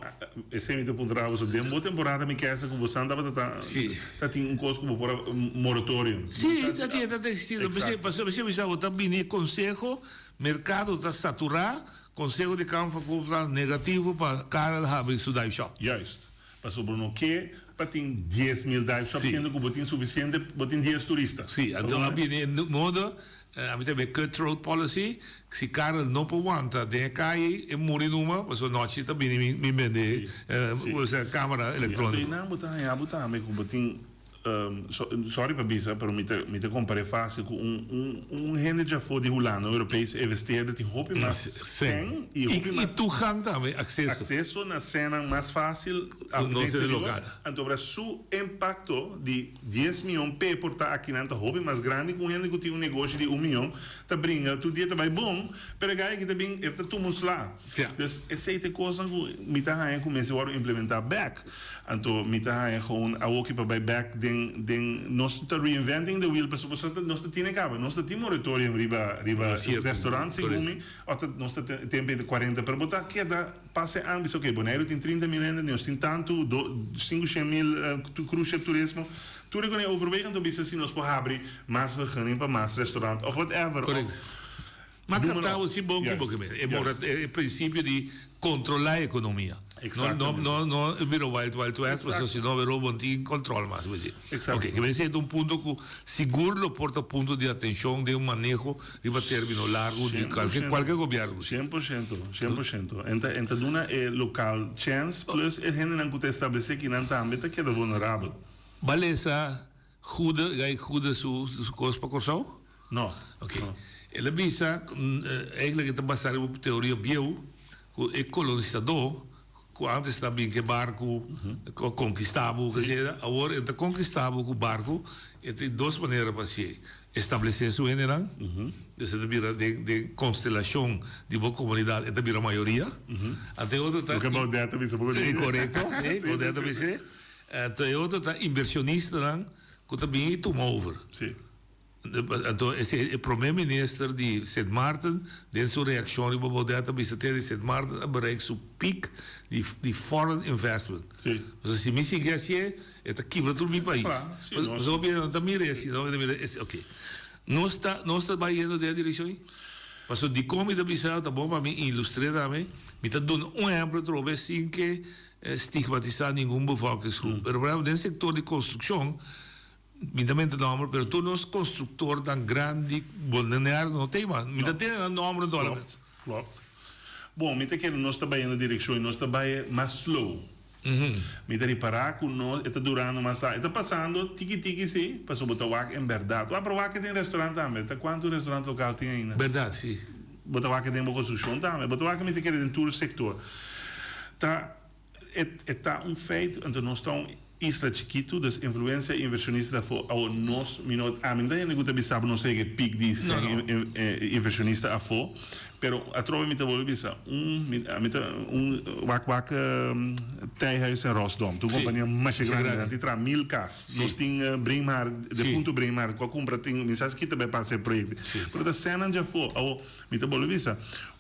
esei mi ta puntra bo, so den bo temporada mi kersa ku bo san tabata ta, Sí. ta tin un kos ku bo por a, moratorium. Sí, ta tin, ta existi. Exacto. Pasobra mi bisa bo ta bini e konseho, merkado ta saturá, konseho di Kamer van Koophandel negativo pa Karel habri su dive shop. Juist. Pasobra no ke pa tin 10,000 dive shop Sí. siendo ku bo tin sufisiente, bo tin dies turista. Sí, anto a bini e modo. Ami ta be cutthroat policy, si Karel no por wanta den e calle, e muri numa, pasobra nochi ta bini mi mi bende osea camera electronico. Sí, anto einan bo ta haña bo tambe cu bo tin, sorry pa bisa, pero mi ta mi ta compare facil cu un un un hende djafo di Hulanda, un Europees investeerder tin hopi mas sèn y hopi mas. Y toegang tambe, acceso. Acceso na sènnan mas facil. Cu nos den e local. Anto bra su impacto di. Dies mion p'e por ta akinan ta hopi mas grandi ku un hende ku tin un negoshi di un mion ta bringa tur dia ta bai bon, pero e gai aki ta bin e ta tuma un sla. Dus esei ta e kosnan ku mi ta haña ku mester wòrdu implementá bèk. Anto mi ta haña gewoon awoki pa bai bèk den den nos ta reinventing the wheel pasobra pasobra nos ta tine kaba nos ta tin moratorium riba riba restaurant segun mi òf ta nos ta tempe di kuarenta pero bo ta keda Pase an bisa ok Boneiru tin 30 mil hende nos tin tantu do 500 mil cruise ship turismo tur e kone overwegen to bisa si nos por habri mas vergunning pa mas restaurant of whatever of Correcto. Ma noem maar tratado op. si bon Juist, kibo kibe. E juist. e principio di controla e economia. No Exactamente. no no no bira wild wild west pasobra Exacto. si no bira bo no tin control mas bo si. Exacto. Ok, kibe esei ta un punto cu sigur lo por ta punto di atencion den un maneho riba termino largo di cualke cualke gobierno. Cien por ciento, cien por ciento. En ta en ta duna e local chance plus e hendenan cu ta establece kinan tambe ta keda vulnerabel. Ba lesa Goede, Guy Goede su su cos pa Corsou? No. Ok. El a bisa, eigenlijk e ta basa riba un teoria bieu cu e colonisador cu antes ta bin cu e barco cu a conquista bo, ke sea, awor e ta conquista bo cu barco, e tin dos manera pa hacié, establece su hendenan, dus e ta bira den den constelacion di bo comunidad e ta bira mayoria, anto e otro ta. Loke Baudet ta bisa poco di. Corecto, si, Baudet ta bisa. Anto e otro ta inversionistanan cu ta bin y tuma over. Si. Anto esei e prome minister di Sint Maarten den su reaccion riba Baudet a bisa te di Sint Maarten a bereik su piek di di foreign investment. Si. Pasobra si mi sigui hacié e ta kibra tur mi pais. Kla, si, nos. Pasobra hopi no ta mira esi, no ta mira esi, ok. Nos ta nos ta bai yendo den e direccion ei? Pasobra dikon mi ta bisa ta bon pa mi ilustr'é tambe, mi ta duna un ehempel atrobe sin ke stigmatisá ningun bevolkingsgroep. Pero por ehempel den sector di construccion Mi ta menta nomber, pero tur nos constructornan grandi Bonaire no ta mas. Mi ta tene nan nomber solamente. Klopt, klopt. Bon, mi ta kere nos ta bai na direccion y nos ta bai mas slow. Mi ta ripara cu no e ta durando mas largo. E ta pasando tiki tiki si, pasobra bo ta wak en berdad. Wak, pero wak den restaurant tambe. Ta cuanto restaurant local tin ainda? Berdad, si. Bo ta wak den bo construccion tambe. Bo ta wak mi ta kere den tur sector. Ta. E ta un feit, anto nos ta un isla chikitu, dus influencia inversionista ta afo. Awor nos, mi no, ami no ta hende ku ta bisa bo nos a yega e piek di sèn inversionista afo, pero atrobe mi ta bolbe bisa, un, mi, ami ta un wak wak Tijhuis en Rosdom, ta un kompania masha grandi, nan tin traha mil kas. Nos tin Breemhaar, defunto Breemhaar, ku a kumpra tin, mi sa si kita bai pasa e proyekto, pero ta sènnan djafo. Awor mi ta bolbe bisa,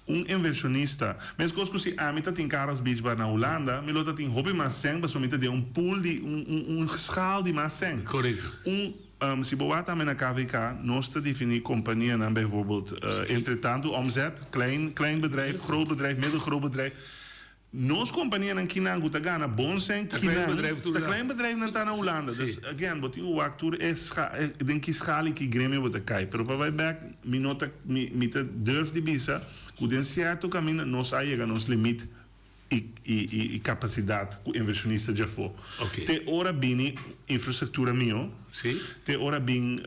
Un inversionista. Meskos ku si ami ta tin Karel's Beach Bar na Hulanda, mi lo ta tin hopi mas sèn pasobra mi ta den un pool di un un un schaal di mas sèn. Korekto. Un si bo wak tambe na KVK, nos ta definí kompanianan bijvoorbeeld entre tantu omzet, klein klein bedrijf, groot bedrijf, middelgroot bedrijf. Nos kompanianan kinan ku ta gana bon sèn Ta klein kinan bedrijf tur ta la. klein bedrijfnan ta na Hulanda. Sí. Dus again bo tin ku wak tur e scha e den ki schaal i ki gremio bo ta kai. Pero pa bai bèk mi no ta mi mi ta durf di bisa ku den sierto kaminda nos a yega nos limit i i i i kapasidat ku invershonista djafó. Oké. Te ora bini infrastruktura mihó. Sí. Te ora bin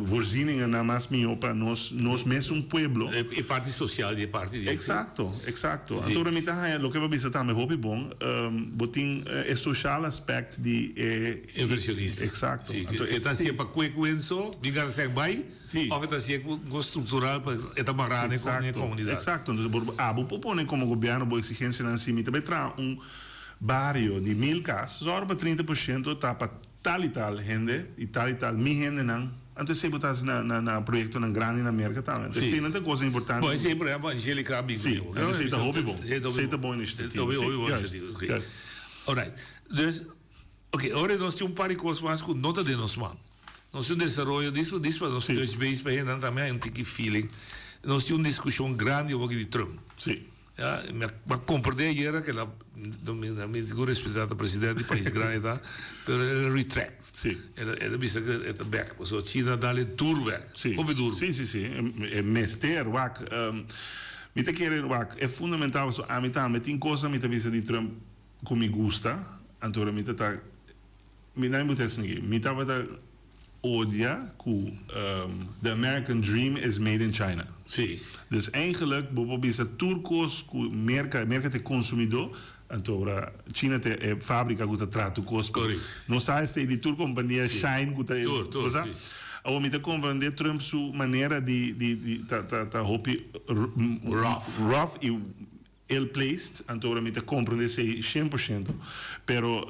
voorzieningennan mas mihó pa nos, nos mesun pueblo. E parti social di e parti di. Exacto, exacto. Sí. Anto ora mi ta haña loke bo a bisa tambe hopi bon, bo tin e social aspect di e. Inversionista. Exacto. Sí, Anto si e ta esei. hacié pa kue kuenso, bin gana sèn bai, Sí. of e ta hacié ku un structural pa e ta mará den Exacto, comunidad. exacto. Entonces bo abo por pone como gobierno bo exigencianan si mi ta bai traha un bario di mil kas, zòrg pa 30% ta pa Tal i tal hende i tal i tal mi hendenan. Anto esei bo ta hasi na na na proyektonan grandi na Merka tambe. Anto esei nan ta kos importante. Bon, esei por ehempel Angelica a bin Sí, ku anto esei ta hopi bon. Esei ta bon inisiativa. Hopi Sí, bon juist, inisiativa, ok. juist. Alright. Dus, ok, ora nos tin un par di kos mas ku no ta den nos man. Nos tin un desaroyo, dis dis pa nos touch base pa hendenan tambe hay un tiki feeling. Nos tin un diskushon grandi awor di Trump. Sí. Ya, mi a comprende ayera cu el a, mi tin cu respeta ta presidente di pais grandi ta, pero el a retract. Si. El a bisa cu e ta bek, pasobra China a dal duro bek. Si. Hopi duro. Si, si, si. E mester, wak, mi ta kere, wak, e fundamental pasobra ami tambe tin cosnan mi ta bisa di Trump cu mi gusta, anto ora mi ta ta, mi nan mi bo ta esaki, mi tabata odia cu the American dream is made in China. Sí. Dus eigenlijk bo por bisa tur cos cu Merca, Merca ta e consumidor, anto ora China ta e fabrica cu ta traha tur cos. Correcto. Nos sa esey di tur compania Sí. Shine cu ta e, Tur, tur, bo sa? sí. Awor mi ta comprende Trump su manera di, di, di ta, ta, ta hopi Rough. rough y Ill placed, anto ora mi ta comprende esey shen por shento, pero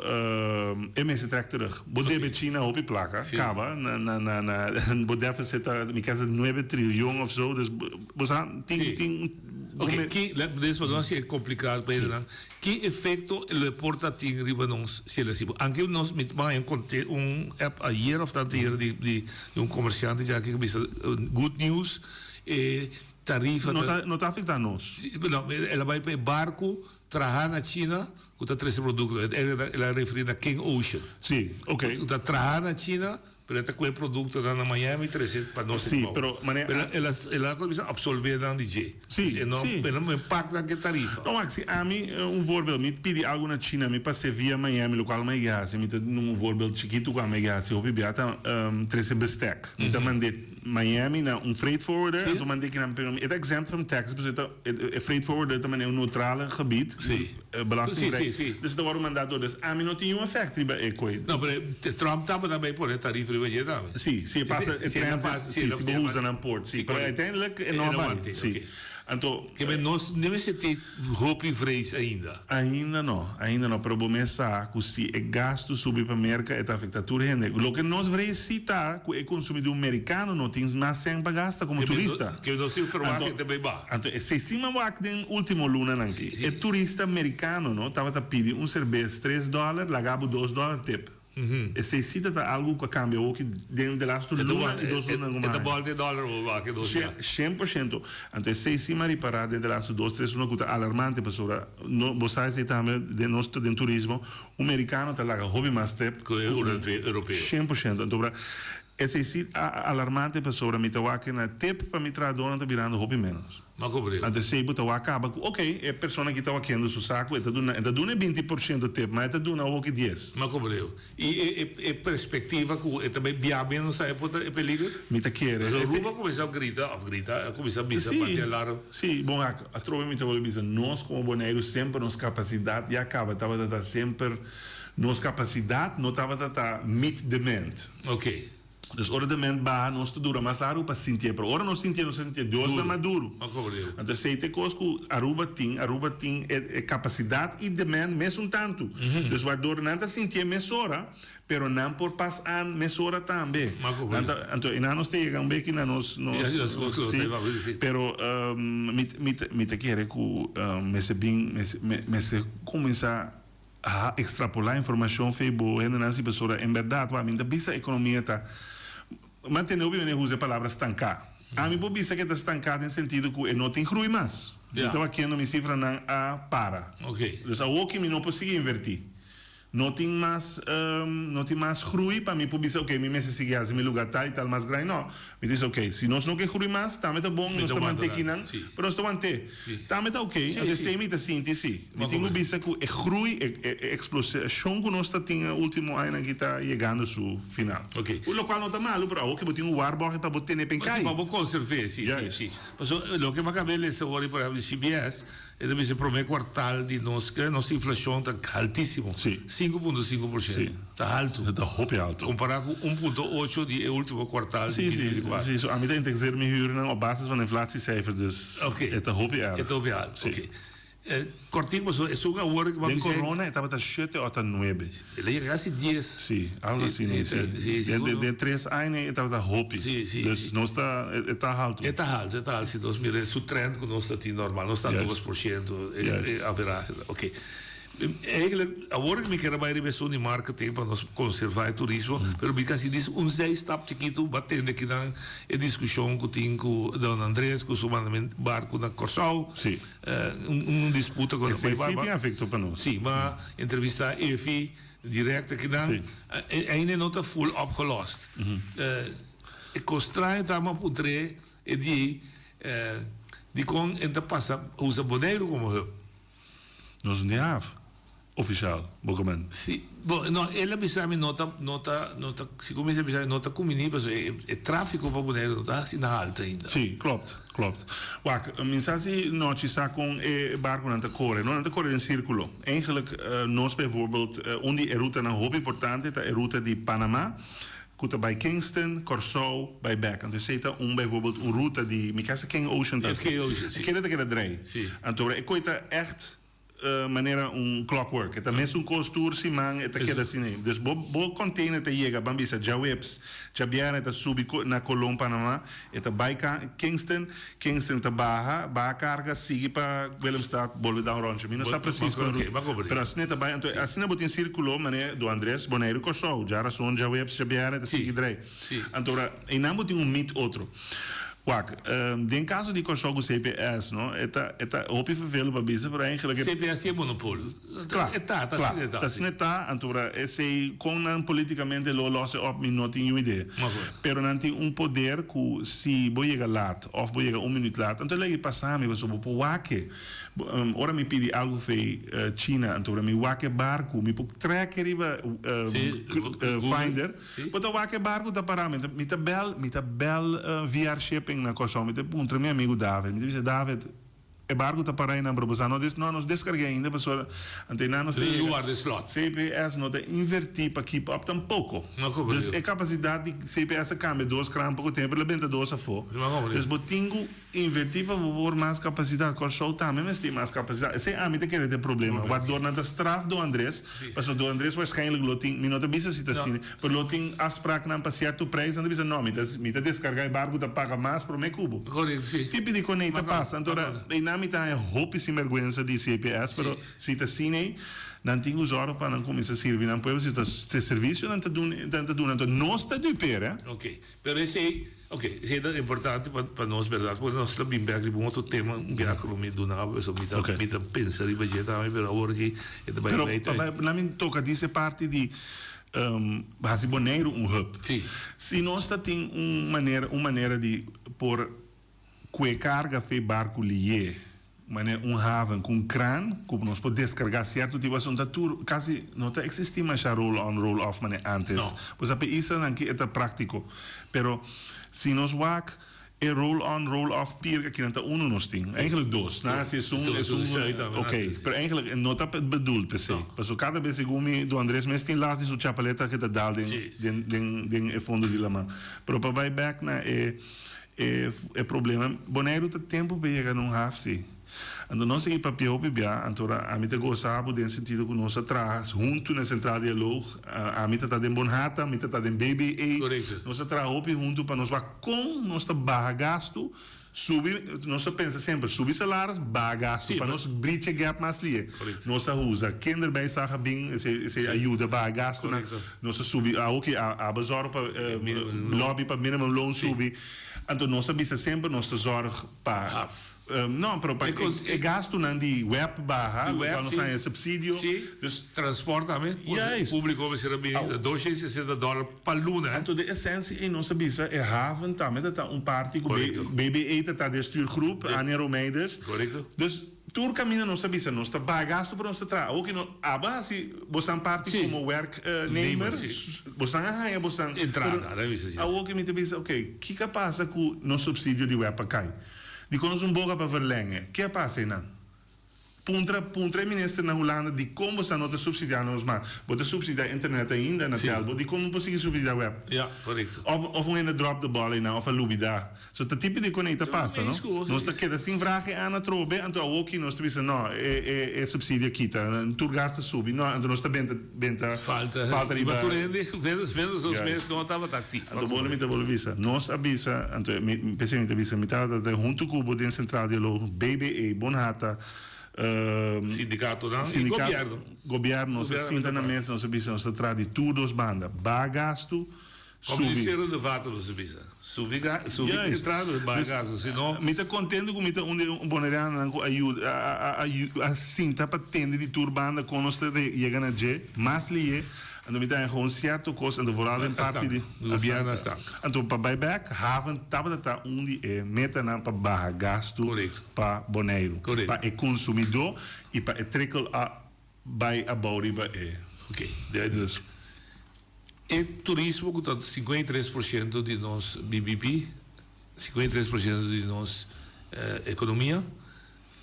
e mester trek terug. Bo debe China hopi placa, caba, na na na na bo deficit ta mi kende nuebe trillion of zo, dus bo sa tin tin Ok, ki, des pa no haci e complicado pa hendenan, ki efecto lo e por ta tin riba nos si el a haci? Anke nos, mi a haña un un app ayer of tanteayer di di un comerciante djaki cu bisa good news, e Tarifa No ta no ta afecta nos. Si, no, el a bai pa e barco traha na China cu ta trece producto. El a referi na King Ocean. Si, ok. Cu ta traha na China, pero e ta cu e productonan na Miami trece pa nos Si, pero manera. Pero el a el a cuminsa absolve nan di dje. Si, E no si. e no impacta cu e tarifa. No, wak, si ami, un voorbeeld, mi pidi algo na China, mi pase via Miami, locual mi a yega haci, mi ta duna un voorbeeld chikito cu ami a yega haci hopi bia, ta trece bestek. Mi ta mande Miami na un freight forwarder, anto mand'é kinan pero e ta exempt from taxes pasobra e ta e freight forwarder ta manera un neutrale gebied, belastingvrij, dus e ta wòrdu mandá dor. Dus ami no tin niun effect riba e koe. No, pero Trump tabata bay pone tarifa riba dje tambe. Sí, si e pasa e transit, sí, si bo usa nan port, sí, pero uiteindelijk e no a bai, sí. Anto. Ke men nos no mester tin hopi vrees ainda. Ainda no, ainda no, pero bo mes sa ku si e gastu subi pa Merka e ta afekta tur hende. Loke nos vrees si ta ku e konsumidó merikano no tin mas sèn pa gasta komo turista. Ke nos tin ferwagt e ta bay baha. Anto esei si mi a wak den ultimo lunanan aki. E turista merikano no tabata pidi un serbes tres dòler laga bo dos dòler tip. Esei si ta ta algu ku a kambia awoki den de lastu luna i dos luna ku E ta bòlta e dòler bo wak e dos bia. Shen por shento. Anto esei si mi a ripará den de lastu dos tres luna ku ta alarmante pasobra no bo sa esei tambe den nos ta den turismo un merikano ta laga hopi mas tep ku un europeo. 100%. Anto bra esei si a alarmante pasobra mi ta wak na tep pa mi trahadónan ta birando hopi ménos. Ma kobre. Anto esei bo ta wak kaba ku ok e persona aki ta wakiendo su saku e ta duna e ta duna e 20% tep ma e ta duna awoki dies. Ma kobre. I e e e perspektiva ku e ta bai bia menos ta e por ta e peliger? Mi ta kere. Pasobra Aruba a kuminsá grita òf grita a kuminsá bisa bati alarm. Sí, bon ak atrobe mi ta wòrdu bisa nos komo Boneiru semper nos kapasidat ya kaba tabata ta semper nos kapasidat no tabata ta meet demand. Ok. Dus ora demand baha nos ta dura mas largu pa sintié, pero ora nos sintié nos ta sintié Dios na maduro. Anto esei ta e kos ku Aruba tin, Aruba tin e e kapasidat i demand mesun tantu. Dus wardor nan ta sintié mesora, pero nan por pas aan mesora tambe. Nan ta, anto einan nos ta yega un beki na nos nos si, pero mi mi mi ta kere ku mester bin mester kuminsá A extrapolá informashon fei bo hendenan si pasobra en bèrdat wak mi ta bisa ekonomia ta mantene hopi mene usa e palabra stanká. Ami por bisa ke ta stanká den sentido ku e no tin groei mas. Mi ta wakiendo mi sifranan a para. Dus awoki mi no por sigui invertí. No tin mas no tin mas groei pa mi por bisa oke mi mester sigui hasi mi lugá tal i tal mas grandi. No. Mi ta bisa oke si nos no ke groei mas tambe ta bon nos ta mant'e kinan pero nos ta want'é. Tambe ta oke, anto esei mi ta sinti si. Mi tin ku bisa ku e groei, e e eksplosiashon ku nos ta tin e ultimo añanan aki ta yegando su final. Lokual no ta malu, pero awor ke bo tin un waarborg pa bo tene pen kai. Si, pa bo konserv'é, si, si, si. Pasobra loke mi a kaba di lesa awor por ehempel di CBS, e ta bisa e promé kuartal di nos, nos inflashon ta altísimo, 5.5 por shento. Ta haltu. Ta hopi haltu. Kompará ku 1.8 di e último kuartal di 2024. Si, si. So ami ta indexeer mi huurnan op basis van inflatiecijfer, dus e ta hopi erg. E ta hopi haltu, oké. Kòrtiku pasobra esun awor ku Den corona e tabata shete òf ta nuebe. El a yega kasi dies. Si, algo asina, si. Den tres aña e tabata hopi. Si, si. Dus nos ta, e ta haltu. E ta haltu, e ta haltu. Si nos mira su trend ku nos ta tin normal, nos ta 2% e averahe. Oké. Eigenlijk, awor mi kier a bai riba esun di marketing pa nos conserva e turismo, pero mi casi dis un zijstap chikitu ba tende kinan e discusion cu tin cu Don Andres cu su mandament barco na Corsou. Si. Un disputa cu Esey si tin afecto pa nos. Si, ma entrevista Efi direct akinan. Si. Ainda no ta full opgelost. E cos straño ta mi a puntr'e e di dicon e ta pasa usa Boneiru como hub. Nos no tin haf ofishal, bo koment. Si, bo, no, el a bisa mi no ta, no ta, no ta, si kuminsá bisa mi no ta kumini pasobra e, e tráfiko pa Boneiru no ta asina haltu ainda. Si, klopt, klopt. Wak, mi sa si nochi sa kon e barkunan ta kore, no? Nan ta kore den sírkulo. Eigenlijk, nos bijvoorbeeld, un di e rutanan hopi importante ta e ruta di Panama, Ku ta bai Kingston, Kòrsou, bai bèk. Anto esei ta un bijvoorbeeld un ruta di, mi kèr sa King Ocean ta. King Ocean, si. E keda ta keda drei. Si. Anto e koi ta ègt manera un clockwork. E ta mesun kos tur siman e ta keda asina. Dus bo bo container ta yega, ban bisa djaweps, djabièrnè ta subi na Colón, Panama, e ta bai Kingston, Kingston ta baha, baha karga, sigui pa Willemstad, bolbe da un rondje. Mi no sa precies kon ruta, pero asina e ta bai. Anto asina bo tin sirkulo manera Don Andres, Boneiru, Kòrsou, djarason, djaweps, djabièrnè ta sigui drei. Anto ora einan bo tin un meet otro. Wak, den kaso di Kòrsou ku CPS, no, e ta e ta hopi vervelend pa bisa, pero eigenlijk e. CPS tin e monopolio. Kla, E ta, ta kla, asina e ta. ta asina e ta. Anto ora esei kon nan politikamente lo los e op mi no tin niun idea. Pero nan tin un poder ku si bo yega laat of bo yega un minuut laat, anto e lei pasa mi pasobra bo por wak e. Ora mi pidi algu fei China, anto ora mi wak e barku, mi por trek e riba Finder, bo ta wak e barku ta para. Mi ta bel, mi ta bel VR Shipping na Kòrsou, mi ta puntra mi amigu David, mi ta bisa David, E barku ta para einan, pero boso no des, no, nos deskarg'é ainda pasobra anto einan nos ta Tin yega. lugar di slot. CPS no ta invertí pa keep up tampoko. No kobre. Dus e kapasidat di CPS a kambia dos kran poko tempu, el a benta dos afó. No kobre. Dus bo tin ku invertí pa bo por mas kapasidat. Kòrsou tambe mester tin mas kapasidat. Esei ami ta kere ta e problema. Wak dor nan ta straf Don Andres, pasobra Don Andres waarschijnlijk lo tin, mi no ta bisa si ta asina, pero lo tin afspraaknan pa sierto prijs, nan ta bisa no, mi ta mi ta deskargá e barku ta paga mas promé ku bo. Correcto, si. Tipi di konei ta pasa. Anto ora einan mi ta haña hopi sinbergwensa di CPS, pero si ta asina ei, nan tin ku zòrg pa nan kuminsá sirbi nan pueblo, si ta se servisio nan ta duna, nan ta duna, anto nos ta duper, eh. Ok, pero esei, ok, esei ta importante pa pa nos berdad, porque nos ta bin bek riba un otro tema un biaha ku lo mi duna bo, pasobra mi ta mi ta pensa riba dje tambe, pero awor aki e ta bai Pero bai pa bai, nan mi toka di se parti di hasi Boneiru un hub. Si. Si nos ta tin un manera, un manera di por kue karga fe barku lié, manera un haven ku un kran ku nos por deskargá sierto tipo asuntu, ta tur kasi no ta eksistí masha roll on roll off manera ántes. No. Pues a pe islanan ki e ta práktiko. Pero si nos wak E roll on roll off pier aki nan ta uno nos tin. Eigenlijk dos. Nan hasi esun, esun, ok. Pero eigenlijk e no ta bedoeld p'esei. Pasobra kada bes segun mi Don Andres mes tin las di su chapaleta ke ta dal den den den den e fondo di laman. Pero pa bai bek na e e e problema, Boneiru ta tempu pa yega na un haf si. Anto nos a i papia hopi bia, anto ora ami ta gosa bo den sentido ku nos a traha huntu na Centraal Dialoog, ami ta ta den Bonhata, mi ta ta den BBE, nos a traha hopi huntu pa nos wak kon nos ta baha gastu, subi, nos a pensa semper subi salaris, baha gastu, pa nos bridge e gap mas lihe. Nos a usa kinderbijslag a bin, esei esei a yuda baha gastunan, nos a subi, awoki a a bezorg pa lobby pa minimum loon subi, anto nos a bisa semper nos ta zorg pa. No, pero pa e gastunan di web baha, lokual nos haña subsidio. Sí, Dus transport tambe. Juist. Públiko mester a bini 260 dòler pa luna. Anto de esensia ei nos a bisa e haven tambe ta ta un parti ku BBE ta ta den stuurgroep, Anja Romeiders. Korekto. Dus tur kaminda nos a bisa nos ta baha gastu pero nos ta traha. Awor ki no aba hasi bosan parti komo werknemer, bosan a haña bosan. Entrada, nan bisa si. Awor ki mi ta bisa oke, kiko a pasa ku nos subsidio di web a kai? Dikon nos un boga pa verlenge? Ke a pasa einan? Puntra, puntra e minister na Hulanda dikon bosa no ta subsidia nos mas. Bo ta subsidia internet ainda na Telbo, dikon no por sigui subsidia web? Ja, korekto. Of, of un hende drop the ball einan, of a lubida. So ta tipo di kon ei ta pasa, no? Nos ta keda sin vraag e ana atrobe, anto awoki nos ta bisa no, e, e, e subsidio a kita, tur gas ta subi, no, anto nos ta benta, benta Falta, falta riba. Riba tur hende, menos, menos nos mes no tabata actief. Anto bo mi ta bolbe bisa, nos a bisa, anto mi p'esei mi ta bisa, mi tabata ta huntu ku bo den Centraal Dialoog, BBE, Bonhata. Sindikatonan i gobièrnu. Gobièrnu, nos a sinta na mesa, nos a bisa nos ta traha di tur dos banda, baha gastu, subi. Kommuniserende vaten nos a bisa, subi subi entrada, baha gastu, si no. Mi ta kontentu ku mi ta un di e bonerianonan ku a yuda, a sinta pa tende di tur banda kon nos ta yega na dje mas lihe. Anto mi ta haña gewoon sierto kos, anto vooral den parti di. Gobièrnu a stank. Anto pa bai bèk, haven tabata ta un di e metanan pa baha gastu pa Boneiru, pa e konsumidó i pa e trickle a bai abou riba e. Oké, dus e turismo ku ta 53% di nos BBP, 53% di nos ekonomia,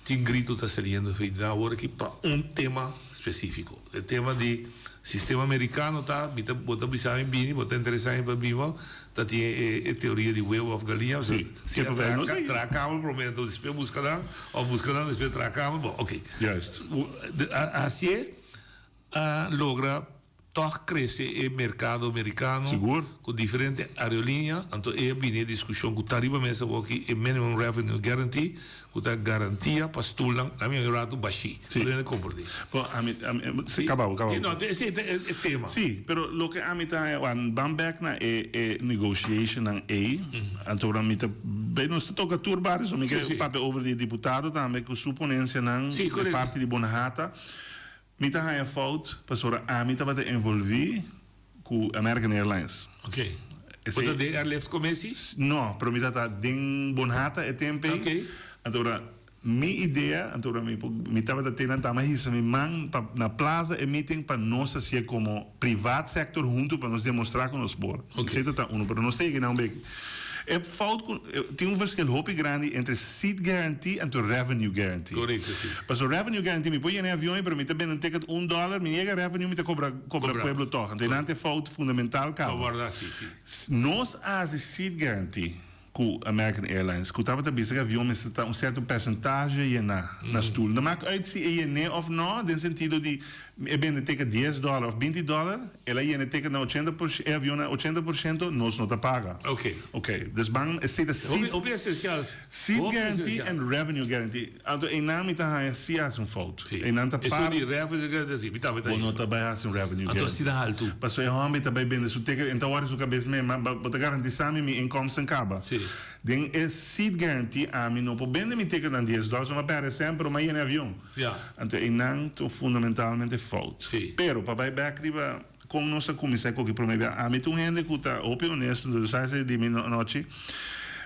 Tin grito ta saliendo for di nan awor aki pa un tema specifico. E tema di sistema americano ta, mi ta, bo ta bisa mi bini, bo ta interesa mi pa bini bo, ta tin e e teoria di huevo of galiña, Sí, si a traha ka, traha kamer prome anto despues busca nan, of busca nan despues traha kamer, bo, ok. Juist. Hacié a logra Tòg krese e merkado merikano Sigur. ku diferente aerolínea, anto e a bini e diskushon ku ta riba mesa awoki e Minimum Revenue Guarantee ku ta garantia pa stulnan, ami un ratu bashí, Sí. pa hende komprendé. Bo, ami, ami, si, kaba bo, kaba Sí, bo. no, esei ta e tema. Sí, pero loke ami ta haña, wan, ban bèk na e, e negotiationnan ei, anto ora mi ta, bei nos ta toka tur bario, so mi Sí, ke sí. papia over di e diputado tambe ku su ponensianan, Sí, e korekto. parti di Bonahata. Mi ta haña fout pasobra ami tabata envolví ku American Airlines. Ok. Bo ta den airlift ku Messi? No, pero mi tabata den Bonhata e tempu ei. Ok. Anto ora mi idea, anto ora mi por, mi tabata te nan tama hisa mi man pa na plaza e meeting pa nos hasié komo privat sector huntu pa nos demostrá ku nos por. Ok. Esei ta unu, pero nos ta yega nan un beki. E fout ku tin un verschil hopi grandi entre seat guarantee anto revenue guarantee. Korekto, si. Pasobra revenue guarantee mi por yena e avion ei pero mi ta bende un ticket un dollar mi yega revenue mi ta kobra kobra pueblo tòg. Anto einan ta e fout fundamental kaba. Pa wòrdu hasi, si. Nos a hasi seat guarantee ku American Airlines ku tabata bisa ku e avion mester ta un sierto persentage yená na stoel. No mak uit si e yen'é òf nò den sentido di E bende ticket dies dòler òf binti dòler, el a yena e ticket na ochenta por e avion na ochenta por shento, nos no ta paga. Oké. Oké, dus ban esei ta Hopi, seat, hopi esensial. seat Hopi guarantee esensial. and revenue guarantee. Anto einan mi ta haña si hasi un fout. Sí. Einan ta Esun par. di revenue guarantee, sí, mi tambe ta Bo no haña. ta bai hasi un revenue Anto guarantee. asina haltu. Pasobra e hòmber ta bai bende su ticket, en ta wòrdu su kabes me, ma bo ta garantisa mi mi inkomsten kaba. Sí. Den e seat guarantee ami no por bende mi ticket na dies dòler, so mi a pèrdè semper, mi a yena e avion. Ja. Anto einan ta fundamentalmente fout. Sí. Pero pa bai bek riba kon nos a kuminsá e koki promé bia, ami ta un hende ku ta hopi honesto, entonces sa esei di mi nochi.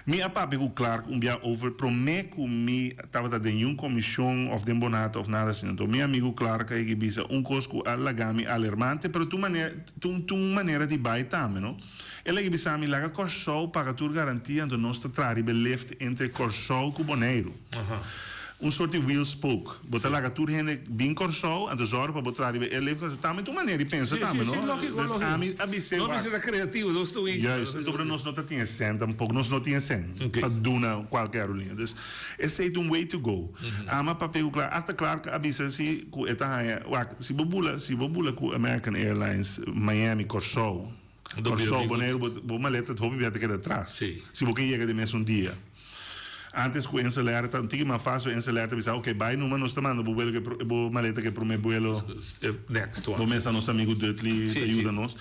Mi a papia ku Clark un bia over promé ku mi tabata den niun komishon òf den Bonhata òf nada asina. Anto mi amigu Clark a yega bisa un kos ku a laga mi alermante, pero ta un manera, ta un manera di bai tambe, no? El a yega bisa mi, laga Kòrsou paga tur garantia, anto nos ta traha riba e lift entre Kòrsou ku Boneiru. Un sort di wheel spoke. Bo ta laga tur hende bin Kòrsou, anto zòru pa bo traha riba e airlift Kòrsou. Tambe ta un manera di pensa tambe, no? Sí, sí, lógiko, Dus lógiko. ami a bis'é No wak. mester ta kreativo, nos ta wis. Juist, pasobra nos no ta tin e sèn tampoko. Nos no tin e sèn pa duna kualke aerolínea. Dus esei ta un way to go. Ami a papia ku Clark, asta Clark a bisa si ku e ta haña, wak, si bo bula, si bo bula ku American Airlines Miami, Kòrsou, Kòrsou, Boneiru, bo bo maleta hopi bia ta keda atras. Si bo ke yega den mesun dia. Antes ku Insel Air ta un tiki mas fásil, Insel Air ta bisa, ok, bai numa, nos ta manda bo buelo ke bo maleta ke promé buelo. Next one. Bo mester nos amigu Dudley ta yuda nos.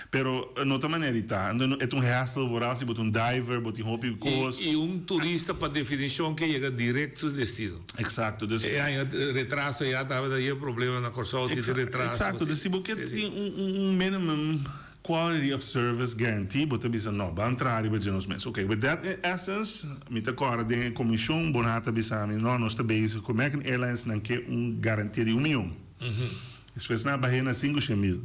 Pero no ta manera di ta. Anto e ta un hassle vooral si bo ta un diver, bo tin hopi kos. I un turista pa definishon ke yega direct su destino. Exacto. Dus E aña retraso ya tabata e problema na Kòrsou, tin retraso. Exacto. Dus si bo ke tin un minimum quality of service guarantee, bo ta bisa no, ban traha riba dje nos mes. Ok, with that in essence, mi ta kòrda den e komishon, Bonhata a bisa mi, no, nos ta bezig ku American Airlines, nan ke un garantia di un mion. Despues nan a bah'é na sinku shen mil.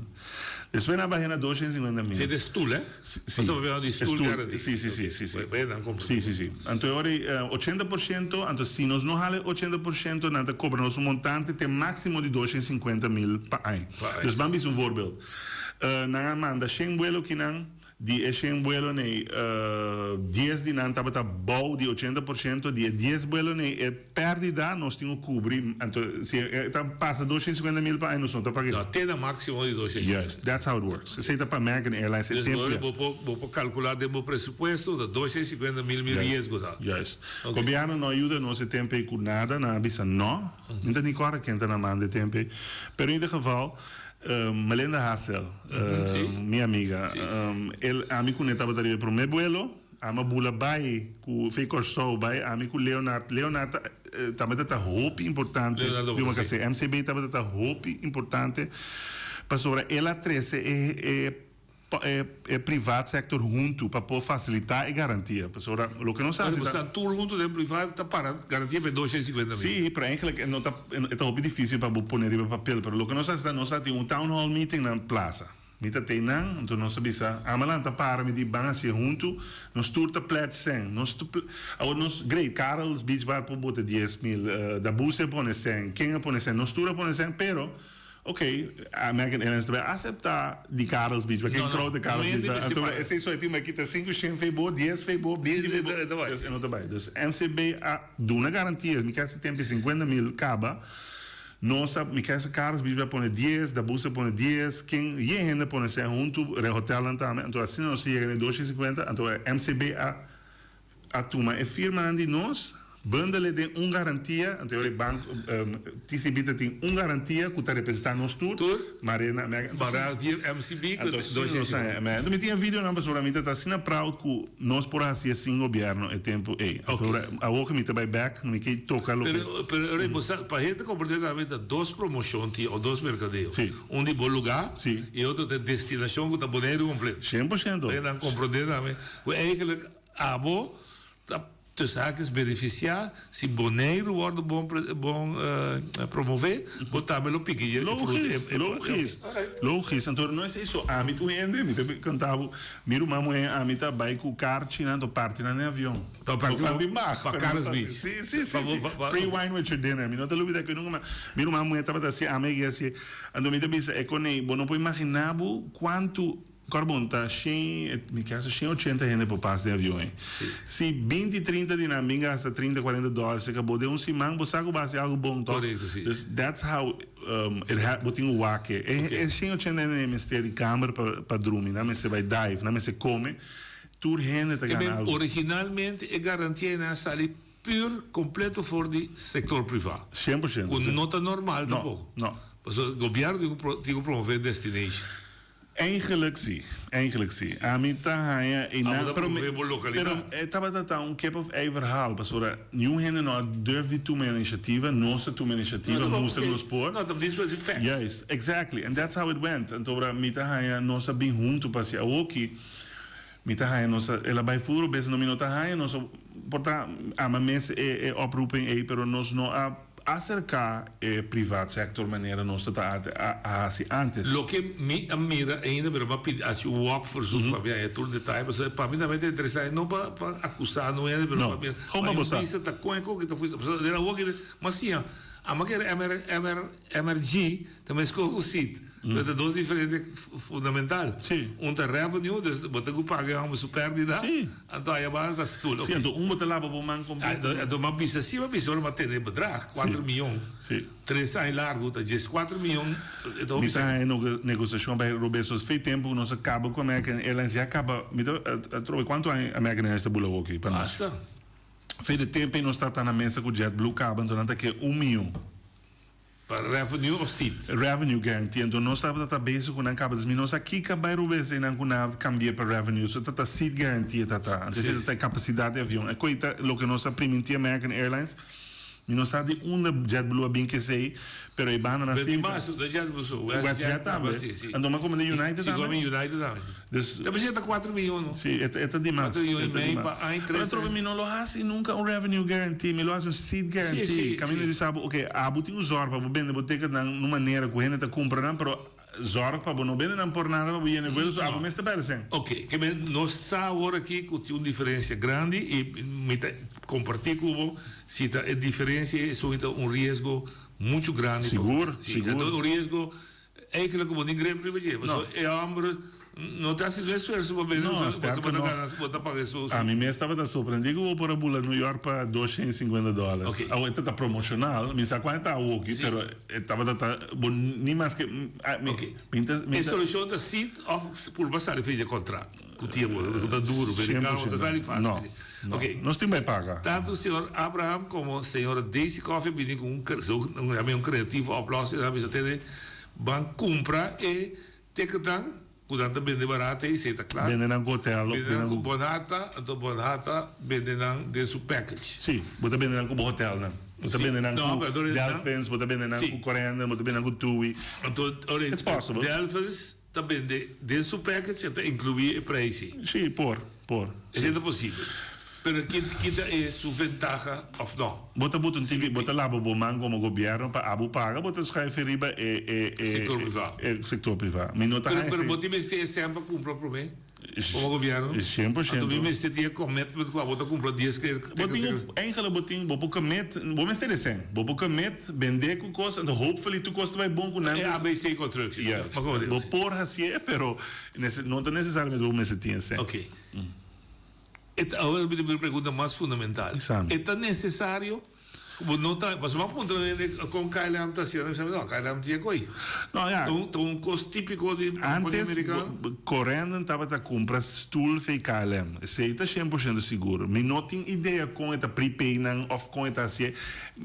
Despues nan a bah'é na dos shen sinkuenta mil. Si e stoel, eh? Si. Nos ta papia di stoel guarantee. Si, si, si, si, si. Bay nan compra. Si, si, si. Anto e ora ei, 80%, anto si nos no hala e 80%, nan ta cobra nos un montante te maximo di 250 mil pa aña. Pa aña. Dus ban bisa un voorbeeld. Nan a manda shen buelo kinan. Di e shen buelonan ei, dies di nan tabata bou di 80%. Di e dies buelonan ei, e pèrdida nos tin ku kubri. Anto, si e ta pasa 250 mil pa aña, nos no ta pag'é. No, te na máksimo di 250. Yes, that's how it works. Esei ta pa American Airlines e Dus tempu ya. bo por, bo por kalkulá den bo presupuesto ta 250 mil mi riesgo ta. Juist. Gobièrnu no a yuda nos e tempu ei ku nada. Nan a bisa no. Mi ta ni kòrda ken ta na manda e tempu ei. Pero in ieder geval, Melinda Hassel, mi amiga, el, ami ku ne tabata riba e promé buelo, ami a bula bai ku fe Kòrsou bai, ami ku Leonard, Leonard ta tabata ta hopi importante, Leonardo di Omasé. MCB tabata ta hopi importante pasobra el a trese e e e privaat sector huntu pa por facilita e garantia. Pasobra loke nos haci ta. Pero tur huntu den privaat ta para garantia pa e 250 mil. Si, pero eigenlijk e no ta, e ta hopi dificil pa bo pone riba papel. Pero loke nos haci ta nos a tin un town hall meeting na plaza. Mi ta tey nan, anto nos a bisa, ama lanta para, mi di ban haci'e huntu, nos tur ta pledge cen, nos tur ple, awor nos, great, Karel's Beach Bar por bota dies mil, Dabuse a pone cen, ken a pone cen, nos tur a pone cen, pero. Ok, American Airlines ta bay acepta di Karel's Beach, paken No, no. crowd di Karel's No Beach. hende Anto mester esey so e tin bay kita sinku shen fey bo, dies fey bo, binti fey bo. E ta bay. Dus e no ta bay. Dus MCB a duna garantia, mi kese tempo e sinkuenta mil kaba, nos a, mi kese Karel's Beach bay pone dies, Dabus a pone dies, ken, yen hende a pone shen huntu, re hotelnan tambe, anto asina nos a yega na e 250, anto MCB a A tuma e firmanan di nos, bundele den un garantia, anto e banco, TCB ta tin un garantia cu ta representa nos tur, Marina, American, anto Marina via MCB cu anto dos si nos sesenta. haña, anto mi tin e videonan pasobra mi ta ta asina proud cu nos por a haci'e sin gobierno e tempo ey. Anto Ok. awor cu mi ta bay bek, mi ke toca loke. Pero, pero Rey, bo sa, pa hende comprende tambe ta dos promocion tin, of dos mercadeo. Si. Un di bo lugar, Si. y otro ta destinacion cu ta Boneiru completo. 100%. Pa hende nan comprende tambe cu eigenlijk Abo ta tussen haakjes beneficiá si Boneiru wòrdu bon bon promové, bo tambe lo piki e fruta. Logis, logis, logis. Anto no esei so ami tur hende, mi ta konta bo, mi ruman muhé ami ta bai ku karchinan to parti nan den avion. Pa parti Bo di mag, pa pero Carlos no ta Beach. Si, si, si, Pa si. pa Free wine with your dinner. Mi no ta lubida ku nunka mas. Mi ruman muhé tabata hasi, ami a hasi. Anto mi ta bisa e konei, bo no por imaginá bo kuantu Corbon ta shen, mi kier sa shen ochenta hende por pas den avion ei. Si binti, trinta di nan bin gasta trinta, cuarenta dòler se kabo den un siman, bo sa ku bo hasi algu bon tòg. Korekto, si. Dus that's how it ha, bo tin ku wak e. E 180 hende mester di kamer pa pa drumi, nan mester bai dive, nan mester kome, tur hende ta Ke gana men algu. originalmente e garantia ei a sali pur kompleto for di sektor privá. 100%, Ku si. no ta normal No, tampoko. no. Pasobra gobièrnu tin ku tin ku promové destination. Eigenlijk si, eigenlijk si. Ami ta haña e Abo nan, ta pero mi, promové bo pero lokalidat. e tabata ta un kip of ei verhaal, pasobra niun hende no a durf di tuma e inisiativa, nos a tuma e inisiativa, No, no, mustra oké. nos por. No, ta dispa di facts. Juist, exactly, and that's how it went. Antobra mi ta haña nos a bin huntu pa hasi awoki, mi ta haña nos a, el a bai furo bes, no mi no ta haña nos a, por ta ama mes e e oproeping ei, pero nos no a. Aserká e privat sector manera nos ta ta a hasi antes. Loke mi a mira ainda pero mi a pidi haci un wap verzoek pa mi haya tur detaye pasobra pa mi tambe ta interesa no pa pa acusa no hende pero No. pa mi Kon pa pa bo sa? bista ta con e con ki ta funciona pasobra den awor ki mi a siña ama kere MR MR MRG ta mesco cu sit pero ta dos diferente fundamental Sí. un ta revenue dus bo ta cu paga e homber su perdida Sí. anto aya banda ta stoel Sí, anto un bo ta laba bo man completo. Anto mi a bisa si mi a bisa ora mi a tene e bedrag cuatro Sí. miyon Sí. tres aña largo ta diescuatro miyon e ta hopi Mi ta sèn. haña negociacion bay robes sos fe tempo cu nos a caba cu American Airlines ya caba mi ta atrobe cuanto aña American Airlines ta bula awoki pa nos? Basta. Fe de tempo ey nos ta ta na mesa cu JetBlue caba anto nan ta ke un miyon. Pa revenue of seat? Revenue guarantee. Anto nos tabata ta bezig cu nan caba. Dus mi no sa kico a bay robes eynan cu nan a cambia pa revenue. So ta ta seat guarantee e ta ta. Anto esey ta ta e capacidad di avion. E coy ta loke nos a priminti American Airlines. Mi no sa di unda JetBlue a bin cu esey, pero e banda nan Pero si tin mas, no JetBlue so. WestJet tambe. Si, si. Anto mi a come di United Si, tambe. come United tambe. Dus, Ta bisa ta cuatro miyon no? Si, e ta, e ta di mas. Cuatro miyon E y ta di mei mas. pa aña Pero tres atrobe mi no lo haci nunca un revenue guarantee, mi lo haci un seat guarantee. Si, si, Caminda si. di sa bo, ok, abo tin un zorg pa bo bende bo ticketnan un manera cu hende ta cumpra nan, pero zorg pa bo no bende nan por nada pa bo yena e vuelo, so abo No. mes ta perde cen. Ok, ke men nos sa awor aki cu tin un diferencia grandi y mi ta comparti cu bo si ta e diferencia esun ta un riesgo mucho grandi pa Sigur, Si, sigur. un riesgo Eigenlijk bo ni grip riba dje, pasobra e homber No ta hasi un esfuerso pa bende, No, bo sterker ta nog, gana, bo ta paga su. Ami mes tabata sorprendí ku bo por a bula New York pa 250 dòler. Ok. Awo e ta ta promoshonal, mi sa kuan e ta awoki, pero e tabata ta bo ni maske mi Ok. mi ta mi E ta. solushon ta sit òf purba sali fecha kontrakt ku tiempo, ku ta duru, merikano no ta sali fásil. No, no. Ok. Nos tin bai paga. Tantu señor Abraham komo señora Daisy Coffie a bini ku un un kreativo oplossing, nan a bisa tene ban kumpra e Ticketnan ku nan ta bende barata ei, esei ta kla. Bende nan ku hotel of Bende nan ku Bonhata, anto Bonhata bende nan den su package. Sí, bo ta bende nan ku bo hotelnan. Bo ta bende nan No, ku pero ora nan Delfins, bo ta bende nan Sí. ku Corendon, bo ta bende nan ku Tui. Anto ora It's possible. Delfins ta bende den su package e ta inkluí e prijs ei. Sí, por, por. Esei ta posibel. Pero ki ki ta e su ventaha of no? Bo ta buta un tiki, bo ta laba bo man komo gobièrnu pa abo paga, bo ta schuif riba e e e Sektor privá. e sektor privá. Mi no ta Pero haña pero si bo tin mester e sèn pa kumpra promé komo gobièrnu? 100%. Anto mi mester tin e commitment ku abo ta kumpra dies ke Bo tin un, eigenlijk bo tin, bo por commit, bo mester e sèn. Bo por commit, bendé ku kos, anto hopefully tur kos ta bai bon ku nan. E ABC construction. Yes. Bo por hasié, pero no ta nesesariamente bo mester tin e sèn. Oké. E ta, awor mi ta bira pregunta mas fundamental. Examen. E ta necesario? Bo no ta, pasobra bo a puntra hende con KLM ta haciendo, mi sa, no, KLM tin e coi. No, ya. Ta un, ta un cos tipico di compania Antes, americano. bo, Corendon tabata cumpra stoel fey KLM. Esey ta cien por ciento sigur. Mi no tin idea con e ta prepay nan of con e ta hacié.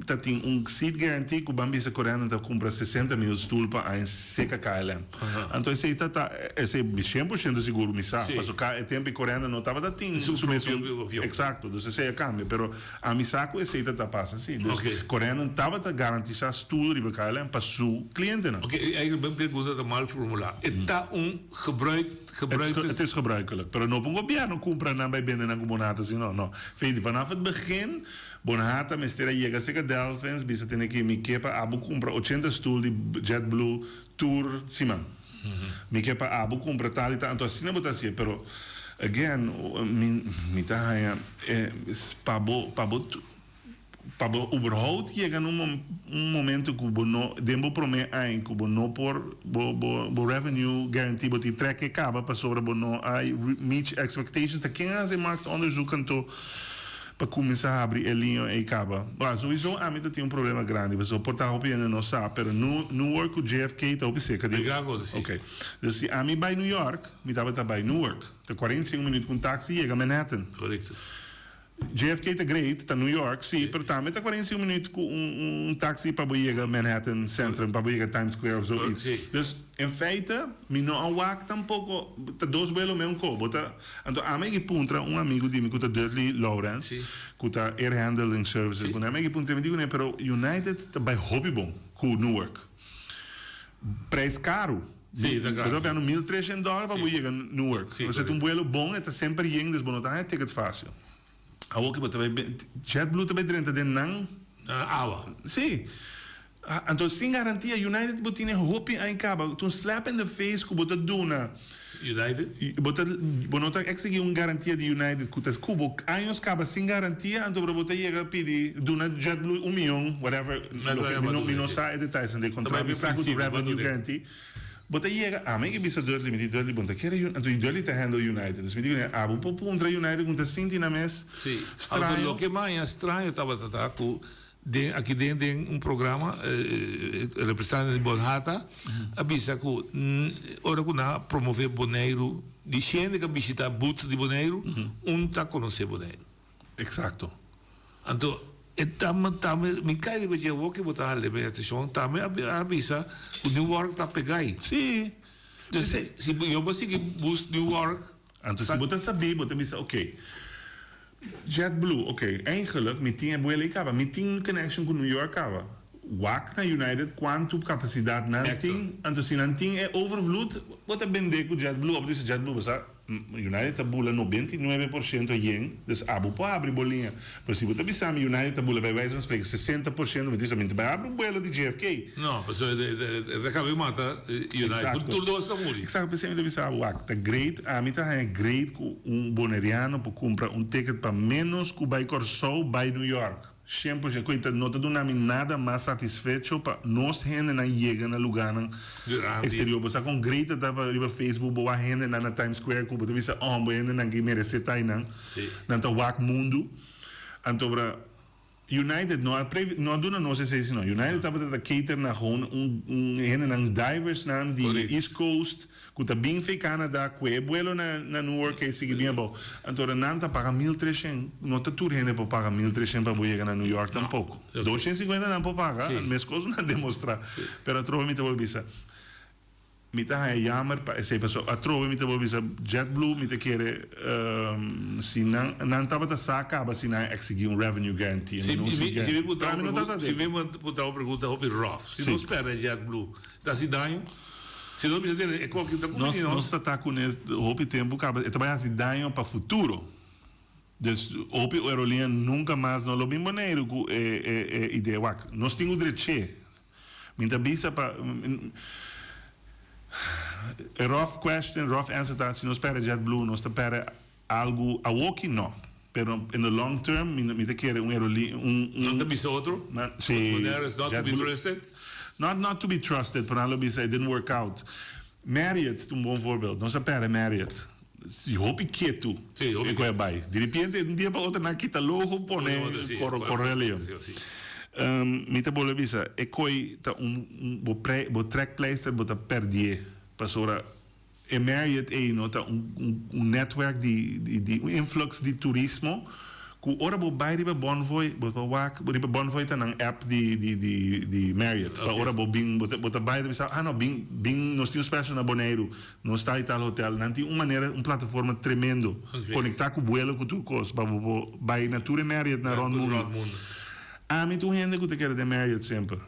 Ta tin un seat guarantee cu ban bisa Corendon ta cumpra 60 mil stoel pa aña seca KLM. Anto esey ta ta, esey mi cien por ciento sigur mi sa, pasobra e tempo e Corendon no tabata tin Su su mesun propio avion. Exacto, dus esey a cambia, pero ami sa cu esey ta ta pasa si. Dus Corendon tabata garantisa stoel riba KLM pa su clientenan. Oké, eigenlijk mijn pregunta ta mal formula. E ta un gebruik, gebruik. Het is gebruikelijk, pero no pa un gobierno cumpra nan bay bende nan cu Bonhata si no, no. Feit, vanaf het begin Bonhata mester a yega serka Delfins bisa tene ki mi ke pa abo kumpra ochenta stul di JetBlue tur siman. Mi ke pa abo kumpra tal i tal anto asina bo ta hasié pero again mi mi ta haña pa bo pa bo pa bo uberhout yega na un un momento ku bo no den bo promé aña ku bo no por bo bo bo revenue guarantee bo tin trek e kaba pasobra bo no a meet expectations ta ken a hasi e marktonderzoek anto Pa cuminsa habri e liña ey caba. Bah, sowiso ami ta tin un problema grandi, pasobra por ta hopi hende no sa, pero Nu, Newark cu JFK ta hopi cerca di. Chicago, si. Ok. Dus si ami bay New York, mi tabata bay Newark. Ta 45 minuut cu un taxi yega Manhattan. Correcto. JFK ta great, ta New York, si, pero tambe ta 45 minuut cu un, un taxi pa bo yega Manhattan Centrum, pa bo yega Times Square of zoiets. Si. Dus, in feite, mi no a wak tampoco, ta dos vuelo me un co. Bo ta. Anto ami a puntra un amigu di mi ku ta Dudley Lawrence, ku ta Air Handling Services ku nan. Ami a puntra, mi di kuné, pero United ta bai hopi bon ku Newark. Prijs karu. Sí, ta karu. Bo ta pagando 1300 dòler pa bo yega Newark. Osea ta un buelo bon, e ta semper yen, dus bo no ta haña ticket fásil. Awor ki bo ta bai JetBlue ta bai drenta den nan. Awa. Sí. Anto sin garantia United bo tine hopi aña caba. Ta un slap in the face cu bo ta duna. United? Bo ta bo no ta exigi un garantia di United cu ta cu bo años caba sin garantia anto bo ta yega pidi duna JetBlue un miyon whatever loke mi no mi no sa e detayenan di e contrato mi sa cu ta revenue guarantee. Bo ta yega ami ke bisa Dudley mi di Dudley bo no ta kere anto Dudley ta handle United dus mi di cune abo por puntra United cu no ta sinti nan mes Sí. straño. Anto loke maña straño tabata ta cu Den aki den den un programa representante di Bonhata a bisa ku ora ku nan a promove Boneiru di shende ku a bishita booth di Boneiru un ta konosé Boneiru. Eksakto. Anto e tambe tambe mi kai riba dje awor ke bo ta hala mi atenshon tambe a bisa ku Newark ta pegai. Sí. Dus si yo bo sigui bus Newark. Anto si bo ta sabí bo ta bisa oké. JetBlue, ok, eigenlijk mi tin e buelo ei kaba, mi tin connection ku New York kaba. Wak na United kuantu kapasidat nan tin, anto si nan tin e overvloed, bo ta bendé ku JetBlue, abo ta bisa JetBlue, bo sa United ta bula 99 por ciento yen, dus abo por habri bo liña. Pero si bo ta bisa mi United ta bula bij wijze van spreken 60 por ciento, mi ta bisa mi ta bai habri un buelo di JFK. No, pasobra e ta kaba di mata United, tur dos ta muri. Exacto, p'esei mi ta bisa abo, wak, ta great, ami ta haña great ku un boneriano por kumpra un ticket pa ménos ku bai Kòrsou bai New York. 100%. Ku ta no ta duna mi nada mas satisfecho pa nos hendenan yega na lugánan exterior. Bo sa kon great ta ta pa riba Facebook bo wak hendenan na Times Square ku bo ta bisa oh bo hendenan ki meresé ta einan. Nan ta wak mundu. Anto bra United no a pre no a duna nos esei sino United tabata ta cater na gewoon un un hendenan diversnan di East Coast ku ta bin fe Canada kue e buelo na na Newark e sigui bin abou. Anto ora nan ta paga 1300 no ta tur hende por paga 1300 pa bo yega na New York tampoko. 250 nan por paga meskos nan a demostra pero atrobe mi ta por bisa. Mi ta haña yamer pa esei pasobra atrobe mi ta por bisa JetBlue mi ta kere si nan nan tabata sa kaba si nan a exigi un revenue guarantee Si mi no si si mi puntra pero un ami no pregunta tabata si mi den. puntra un pregunta hopi rough si Si. nos perde JetBlue ta hasi daño? Si nos bisa tene e koki ta Nos kumini nos nos. ta ta kuné hopi tempu kaba e ta bai hasi daño pa futuro dus hopi aerolínea nunka mas no lo bin Boneiru ku e e e idea wak nos tin ku dreché Mi ta bisa pa E rough question, rough answer ta si nos perde JetBlue nos ta perde algu awoki? No. Pero in the long term mi mi ta kere un aerolin un un Nan ta bisa otro? Si. Bonaire is not to be JetBlue trusted? Not not to be trusted, pero nan lo bisa it didn't work out. Marriott ta un bon voorbeeld. Nos a perde Marriott. Si hopi ketu Si, hopi e koe a ketu. bai. Diripiente un dia pa otro nan kita logo pone Pone otro, si, Coro correcto, Correlio. si, si. Mi ta bolbe bisa e koe ta un un bo pre bo trekpleister bo ta perdié pasobra e Marriott ei no ta un un un netwerk di di di un influx di turismo Ku ora bo bai riba Bonvoy, bo ta wak, riba Bonvoy ta nan app di di di di Marriott. Pa ora bo bin, bo ta bo ta bai ta bisa, ah no, bin bin nos tin un special na Boneiru, nos ta i tal hotel. Nan tin un manera, un plataforma tremendo, konektá ku buelo ku tur kos pa bo por bai na tur e Marriott na rònt mundu. Ami ta un hende ku ta keda den Marriott semper.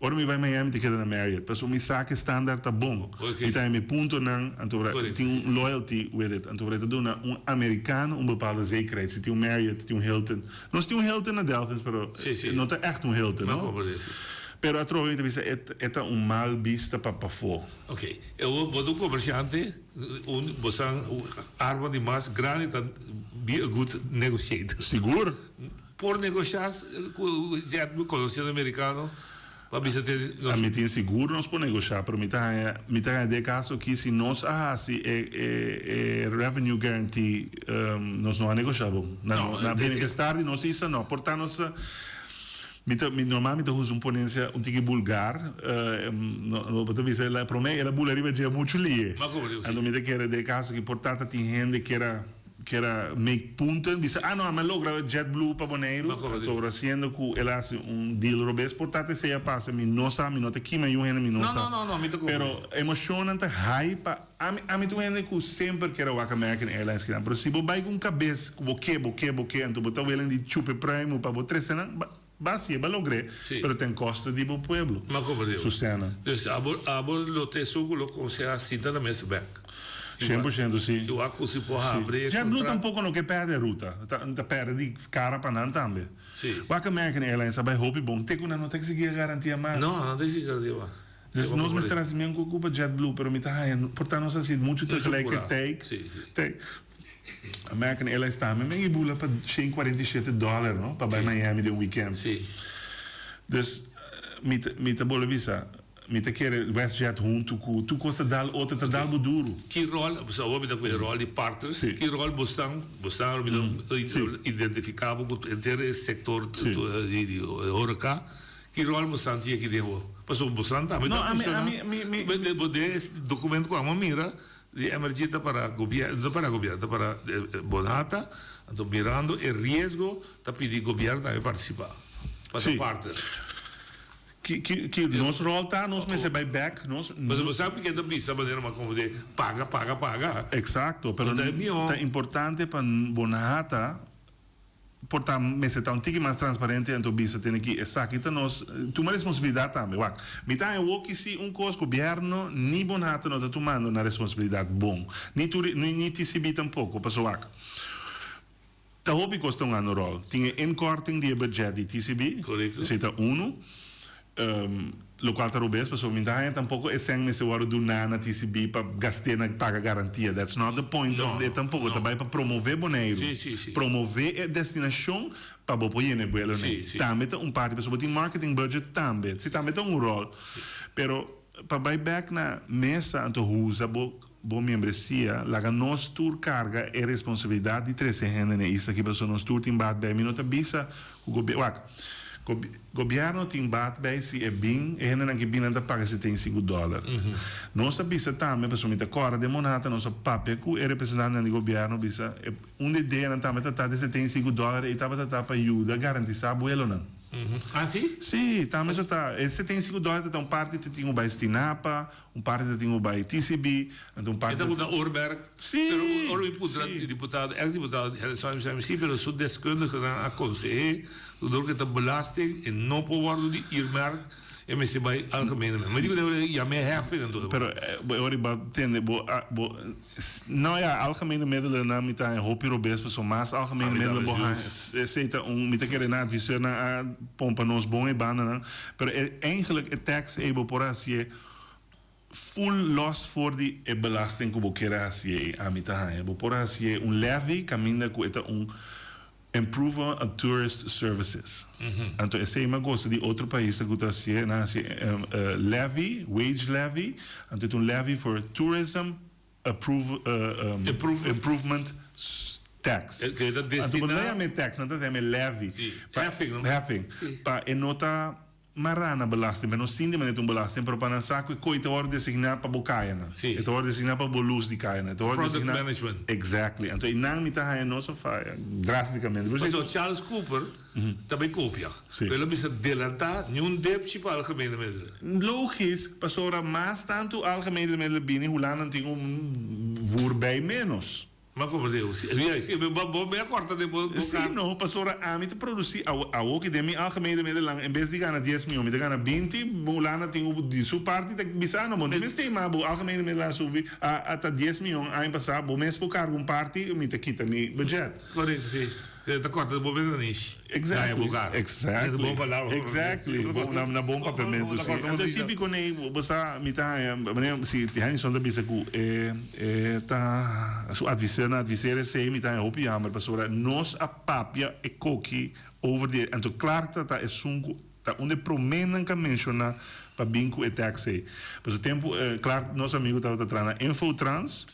Ora mi bai Miami ta keda na Marriott pasobra mi sa ku e standaard ta bon. Mi ta haña mi puntonan, anto ora tin un loyalty with it. Anto ora e ta duna un americano un bepaalde zekerheid. Si tin un Marriott, tin un Hilton. Nos tin un Hilton na Delfins, pero no ta ègt un Hilton, no? Pero atrobe mi ta bisa e ta un mal bista pa pafó. Ok. E bo ta un comerciante, un bo sa arma di mas grandi ta be a good negotiator. Sigur. Por negoshá ku JetBlue konosiendo merikano pa bisa te nos. Mi tin sigur nos por negoshá, pero mi ta haña mi ta haña den e kaso aki si nos a hasi e e e revenue guarantee nos no a negoshá bon. Na No, na bienestar di nos isla no. Por ta nos mi ta mi normal mi ta usa un ponensia un tiki bulgar no bo ta bisa el a promé el a bula riba dje muchu lihe. Anto mi ta kere den e kaso aki por ta ta tin hende kera. Kier a make punten, bisa, ah no, ami a logra JetBlue pa Boneiru, anto ora siendo ku el a hasi un deal robes, por ta esei a pasa, mi no sa, mi no ta kima niun hende, mi no sa. Pero emoshonnan ta high pa ami, ami ta un hende ku semper kier a wak American Airlines kinan, pero si bo bai ku un kabes ku bo ke, bo ke, bo ke, anto bo ta willing di chupa e pruimu pa bo trese nan, ba hasié, ba logr'é, pero ten kosto di bo pueblo, Susana. Dus abo, abo lo ta esun ku lo konsehá sinta na mesa bèk. 100% si. I wak ku si por habri e JetBlue kontrato. tampoco no ke perde ruta. Ta ta perde di kara pa nan tambe. Si. Wak American Airlines a bai hopi bon te ku nan no ta exigi e garantia mas. No, nan no ta exigi garantia mas. Dus nos mester hasi men ku ocupa JetBlue pero mi ta haña por ta nos hasi muchu tegelijkertijd. Si, si. Te American Airlines tambe men i bula pa 147 dollar no pa bai Miami den weekend. Si. Dus mi ta mi ta bolbe bisa. Mi ta kere WestJet huntu ku tur kos ta dal otro ta dal bo duru. Ki rol, pasobra awor mi ta ku e rol di partners, ki rol bo stan, bo stan mi ta identifiká bo ku henter e sektor di horeca, ki rol bo stan tin aki den awor? Pasobra bo stan tambe ta funshoná, bo den e dokumento ku amo a mira di MRG ta para gobièrnu, no para gobièrnu, ta para Bonhata, anto mirando e riesgo ta pidi gobièrnu tambe partisipá, pa ta partner. Ki ki ki nos rol ta nos mester bai bek nos. Pasobra bo sa p'ke ta bisa manera mas como de paga paga paga. Exacto pero Ta e mihó. ta importante pa bo nahata por ta mester ta un tiki mas transparente anto bisa tene ki esaki ta nos tuma responsabilidad tambe wak mi ta haña woki si un cos gobierno ni bo nahata no ta tumando nan responsabilidad bon ni tur ni TCB tampoco pasobra wak. Ta hopi kos ta un anu ròl. Tin e inkorting di e budget di TCB. Korekto. Esei ta unu. Lokual ta robes pasobra mi ta haña tampoko e sèn mester wòrdu duná na TCB pa gast'é na paga garantia. That's not the point of it tampoko. Ta bai pa promové Boneiru. Promové e destinashon pa bo por yena e buelonan. Tambe ta un parti pasobra bo tin marketing budget tambe. Si tambe ta un ròl. Pero pa bai bèk na mesa anto usa bo bo miembresia laga nos tur karga e responsabilidat di trese hende na e isla aki pasobra nos tur tin baat bij. Mi no ta bisa ku gobier wak gobièrnu tin baat bij si e bin e hendenan ki bin nan ta paga 75 dòler. Nos a bisa tambe pasobra mi ta kòrda den Monata nos a papia ku e representantenan di gobièrnu bisa e un di e ideanan tambe ta ta di 75 dòler ei tabata ta pa yuda garantisá buelonan. Ah si? Si, tambe ta ta e 75 dòler ta ta un parti ta tin ku bai Stinapa Un parti ta tin ku bai TCB, anto un parti E ta puntra Oormerk. Sí! Pero ora mi puntra diputado, ex diputado Henderson mi sa si, pero su deskundigenan a konseh'é ku dor ku e ta belasting e no por wòrdu di earmark, e mester bai algemene. Mi di ku e yam'é heffing anto. Pero e ora bo a tende bo a bo no ya algemene middelennan mi ta haña hopi robes pasobra mas algemene middelen bo haña esei ta un mi ta kere nan adviseurnan a pompa nos bon e bandanan pero e eigenlijk e tax ei bo por hasié full los for di e belasting ku bo kier a hasié ei ami ta haña bo por hasié un levy kaminda ku e ta un Improvement on tourist services. Anto esei mi a gosta di otro paisnan ku ta hasié, nan hasi levy, wage levy, anto e ta un levy for tourism approve improvement tax. Anto bo no ta yama e tax, nan ta yama e levy. Heffing. Pa e no ta Mará na belasting, pa no sinti manera ta un belasting, pero pa nan sa ku e koi ta wòrdu designá pa bo kayanan. Sí. E ta wòrdu designá pa bo lus di kayanan. E ta wòrdu Product designá. management. Exactly. Anto einan mi ta haña nos a faya drásticamente. Por Pasobra Charles Cooper ta bay kopia. Sí. Pero el a bisa delantá ni un depchi pa algemene middelen. Logis, pasobra mas tantu algemene middelen bini, Hulanda tin un voorbij ménos. M'a comprende bo. Si, mira, si, bo, bo me a corta den bo, bo Si, kar. no, pasobra ami ta produci awo, awo ki den mi algemene Nederland en bes di gana dies mion mi ta gana binti, Hulanda tin ku di su parti ta bisa no, bo no mester ma bo algemene Nederland subi a a ta dies mion aña pasa, bo mes por karga un parti, mi ta kita mi budget. Correcto, si. Si, ta corta den bo mes nanish. Exactly, Daña bo kar. exactly, Bon palabra. exactly, bon, na, na bon papiamentu, si. Anto e típico nei, bo sa, mi ta haña, manera, si Hennyson ta bisa ku e, e ta, su adviseur na adviseer esei, mi ta haña hopi jammer, pasobra nos a papia e koki over di e, anto Clark ta ta esun ku ta un di e proménan ku a menshoná pa bin ku e tax ei. Pasobra tempu Clark, nos amigu tabata traha na Infotrans,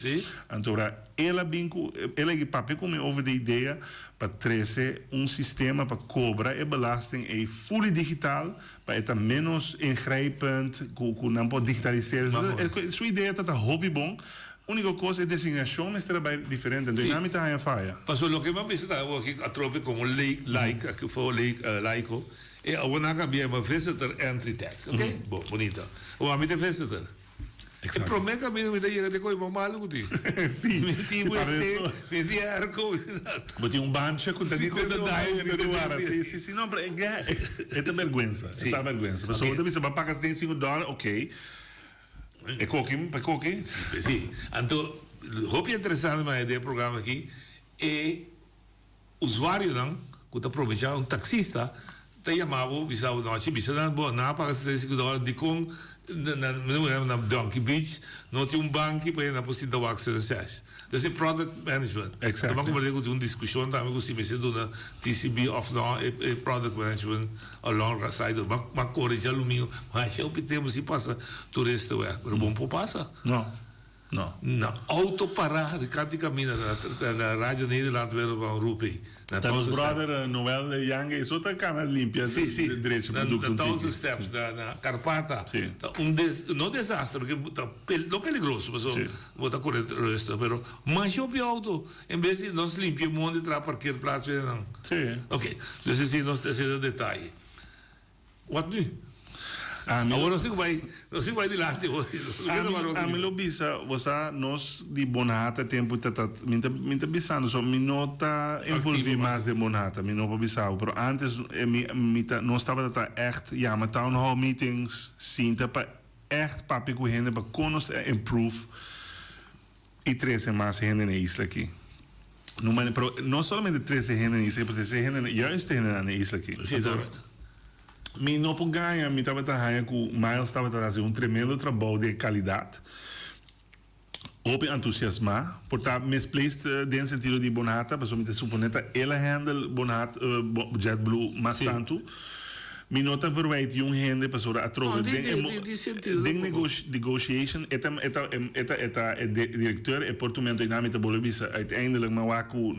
anto ora el a bin ku, el a papia ku mi over di e idea pa trese un sistema pa kobra e belasting ei fully digital, pa e ta ménos ingrijpend, ku ku nan por digitalisera. Su idea ta ta hopi bon, úniko kos e designashon mester a bai diferente, anto einan mi ta haña faya. Pasobra loke mi a bisa ta awor aki atrobe komo leek, like, aki for leek, laiko, e awor nan a kambia pa visitor entry tax, ok? Bo, bonita. Awor ami ta e visitor. E prome kaminda mi ta yega te koe bo malu ku tin. Si, Mi tin si, para wc, mi tin airco, mi tin dat. Bo tin un bancha ku ta Si, di ku ta dai, ku ta di wara. Si, si, si, no, pero e e ta bergwensa, e ta bergwensa. Pasobra bo ta bisa bo a paga 75 dòler, ok. E koki, pa e koki. Si, si. Anto, hopi interesante manera den e programa aki, e Usuarionan ku ta probechá un taksista ta yama bo bisa bo nochi bisa nan bo nan a paga 75 dòler dikon na na Donkey Beach no tin un banki pa nan por sinta wak sunset. Dus e product management. Exactly. Ta komprende ku tin un diskushon tambe ku si mester duna TCB òf no e product management along side ma kore djalumingo masha hopi tempu si pasa turista wèg pero bo no por pasa. No. No. Na auto pará di kant di kaminda na Radio Nederland Wereld van Roeping. Na Ta nos Thousand brother Noel Yange eso ta kana limpia Sí, sí. derecho Na producto na un tiki. Thousand Steps, na na Karpata. Sí. Ta un des, no desaster, porque ta pel, no peligroso, paso Sí. bo ta kore rustig, pero masha hopi auto, en bes di nos limpia e mondi traha parkeerplaats weer nan. Sí. Ok, dus esei nos ta esei ta detaye. Wat nu? Ami Awor nos tin ku bai, nos tin ku bai dilanti awor. Ami, ami lo bisa, bo sa, nos di Bonhata tempu ta ta, mi ta, mi ta bisando so, mi no ta envolvi mas den Bonhata, mi no por bisa bo, pero antes mi, mi ta, nos tabata ta echt yama town hall meetings, sinta pa echt papia ku hende pa kon nos ta improve i trese mas hende na e isla aki. No mane, pero no solamente trese hende na e isla aki, pero trese hende, juiste hendenan na e isla aki. Sí, Anto, ta. Mi no por gaña, mi tabata haña ku Miles tabata hasi un tremendo trabou di kalidat. Hopi entusiasmá, por ta misplaced den sentido di Bonhata, pasobra mi ta suponé ta el a handle Bonhat, JetBlue mas tantu. Mi no ta verwijt yun hende pasobra atrobe den e mo, den negotiation e ta e ta e ta e ta e directeur e por tumento einan mi ta bolbe bisa uiteindelijk mi a wak ku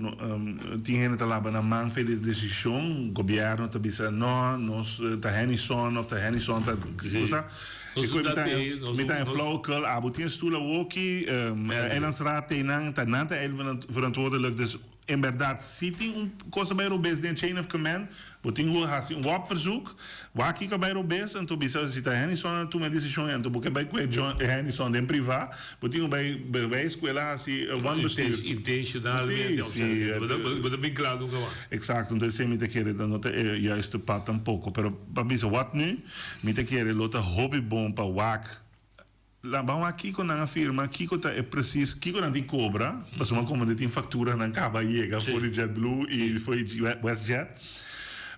tin hende ta laba nan man fe di e desishon, gobierno ta bisa no nos ta Hennyson of ta Hennyson ta bo sa e koe mi ta mi ta en flauwekul abo tin e stoel awoki eilandsraad teinan ta nan ta verantwoordelijk dus En berdad, si tin un cos a bay robes den chain of command, bo tin cu haci un wap-verzoek, wak kico a bay robes, anto bisa si ta Hennyson a tuma e decision, anto bo ke bay cu e Hennyson den priva, bo tin cu bay bewijs cu el a haci wanbestuur. Intencionalmente, Si, si. Bo ta bin cla nunca mas. Exacto, anto esey mi ta kere ta no ta e juiste pad tampoco, pero pa bisa wat nu, mi ta kere lo ta hopi bon pa wak. La ban wak kiko nan a firma, kiko ta e precies, kiko nan tin kobra, pasobra komo de tin fakturanan kaba yega for di JetBlue i for di WestJet.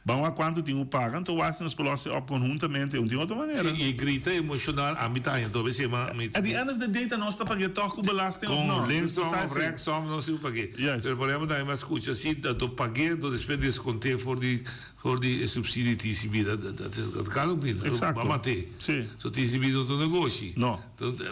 Ban wak kuantu tin ku paga, anto wak si nos por losi op konhuntamente un tin otro manera. Si, i grita emoshonal, ami ta haña tur bes ma mi. At the end of the day ta nos ta pag'é tòg ku belasting òf no? Kon linksom òf rechtsom nos tin ku pag'é. Pero por ehempel tambe mi a skucha si ta pag'é anto despues deskont'é for di For di e subsidie TCB, dat dat is dat kan ook niet. Exacto. Ba mate. Si. So TCB no ta un negoshi. No.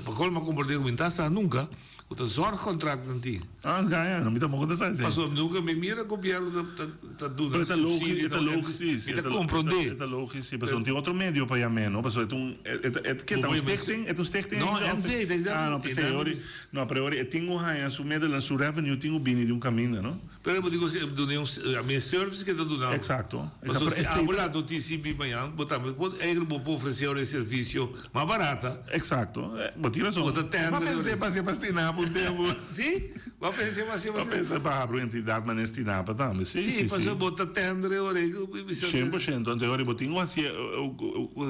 Pa colmo a comprende cu mi ta sa nunca cu ta zorgcontract nan tin. Ah, ga ya, mi tampoco ta sa esey. Pasobra nunca mi mira gobierno ta ta ta duna Pero e ta logisch, subsidie e ta logisch, si, si. Mi ta comprende. E ta logisch, si, pasobra no tin otro medio pa yam'é, no? Pasobra e ta un, e ta, e ke ta un stichting? E ta un stichting No, ainda of? NV, ta Ah, no, p'esey, ori, no, pero ori e tin cu haña su middelen, su revenue tin cu bini di un caminda, no? Pero bo dico si duna un a mi e service ke ta duna bo. Exacto. Pasobra si abo laat un TCB mañan bo tambe por eigenlijk bo por ofrece ora e servicio mas barata. Exacto. Bo tin razon. Bo ta tender. Bo a pensa pa haci pa Stinapa un tempo. Si? Bo a pensa pa haci pa Bo a pensa pa habri un entidad manera Stinapa tambe. Si, si, si. Si, pasobra bo ta tender e ora e. 100%. Anto e ora bo tin cu haci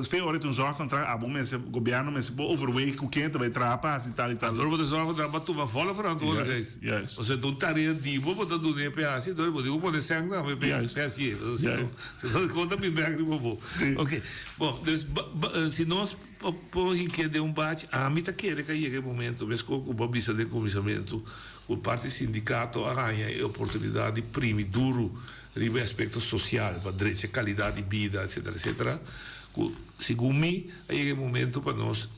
fe ora ta un zorgcontract abo mester gobierno mester por overweeg cu ken ta bay traha pa haci tal y tal. Anto ora bo ta zorgcontract bo a tuma volle verantwoordelijkheid. Juist. Osea, ta un tarea di bo, bo ta duna e pa hasi, entonces bo tin ku pone sèn tambe pa Juist. hasié. Pasobra si no, Juist. si no kon ta bin bèk riba bo. Si. Oké, bon, dus ba ba si nos por por hink'é den un bachi, ami ta kere ku a yega e momento, meskos ku bo a bisa den kuminsamentu, ku parti sindikato a haña e oportunidat di primi duru riba e aspekto sosial pa drecha e kalidat di bida, etsetera, etsetera, ku segun mi a yega e momento pa nos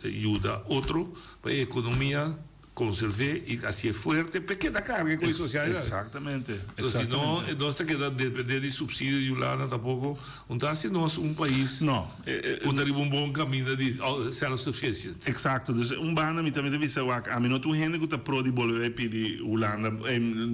yuda otro pa e ekonomia Conservé y hacié fuerte p'e keda carga cu e socialidad. Exactamente. Entonces si no nos ta keda depende di subsidio di Hulanda tampoco un ta haci nos un pais No. cu ta riba un bon caminda di self sufficient. Exacto. Dus un banda mi tambe ta bisa wak ami no ta un hende cu ta pro di bolbe pidi Hulanda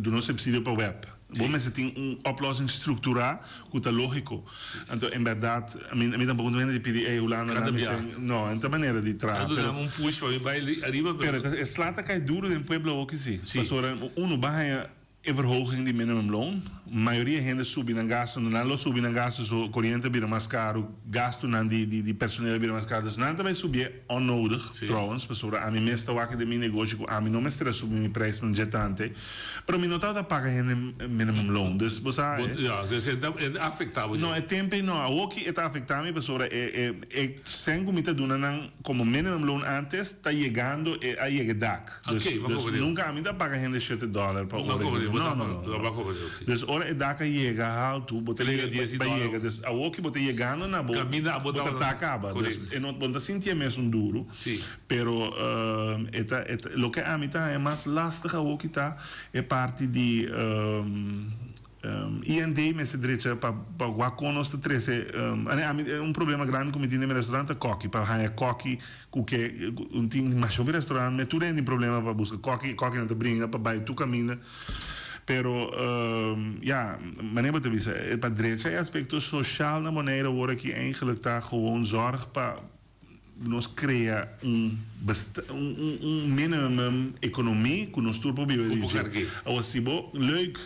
duna subsidio pa web. Bo mester tin un oplossing structura cu ta logico. Anto en berdad mi mi tampoco no hende di pidi ey Hulanda Cada dame bia. cen. No, en ta manera di traha. Nan Pero duna un push pa mi bay ariba pero pero e e sla ta cay duro den pueblo awoki si. Si. Pasobra uno ba haya e verhoging di minimumloon, mayoria hende subi nan gasto, nan lo subi nan gasto so coriente a bira mas caro, gastonan di di di personeel a bira mas caro. Dus nan ta bay subié onnodig trouwens, pasobra ami mes ta wak den mi negoshi cu ami no mester a subi mi prijsnan dje tante. Pero mi no tabata paga hende minimum loon, dus bo sa. Bo, ja, dus e ta e ta afecta bo. No, e tempo ei no. Awoki e ta afecta mi pasobra e e e cen cu mi ta duna nan como minimum loon antes ta yegando e a yega e dak. Dus Oké, bo dus comprende. nunca ami ta paga hende shete dollar pa Bo ora comprende, bo No, ta no, no, bo no. comprende, oké. Dus ora e dak a yega haltu, bo ta Te yega yega dies i ba dollar. yega. Dus awoki bo ta yegando na bo Caminda abo bo ta tabata ta caba. Dus correcto. e no bo no ta sintié mesun duru. Sí. Pero e ta e ta loke ami ta haña mas lastig awoki ta e parti di IND mester drecha pa pa wak kon nos ta trese ane ami un problema grandi ku mi tin den mi restaurant ta koki pa haña koki ku ke un tin masha hopi restaurant me tur hende tin problema pa buska koki kokinan ta bringa pa bai tur kaminda pero ya manera bo ta bisa pa drecha e aspekto soshal na Bonaire awor aki eigenlijk ta gewoon zorg pa Nos crea un un minimum economie cu nos tur por biba di dje. Awor si bo leuk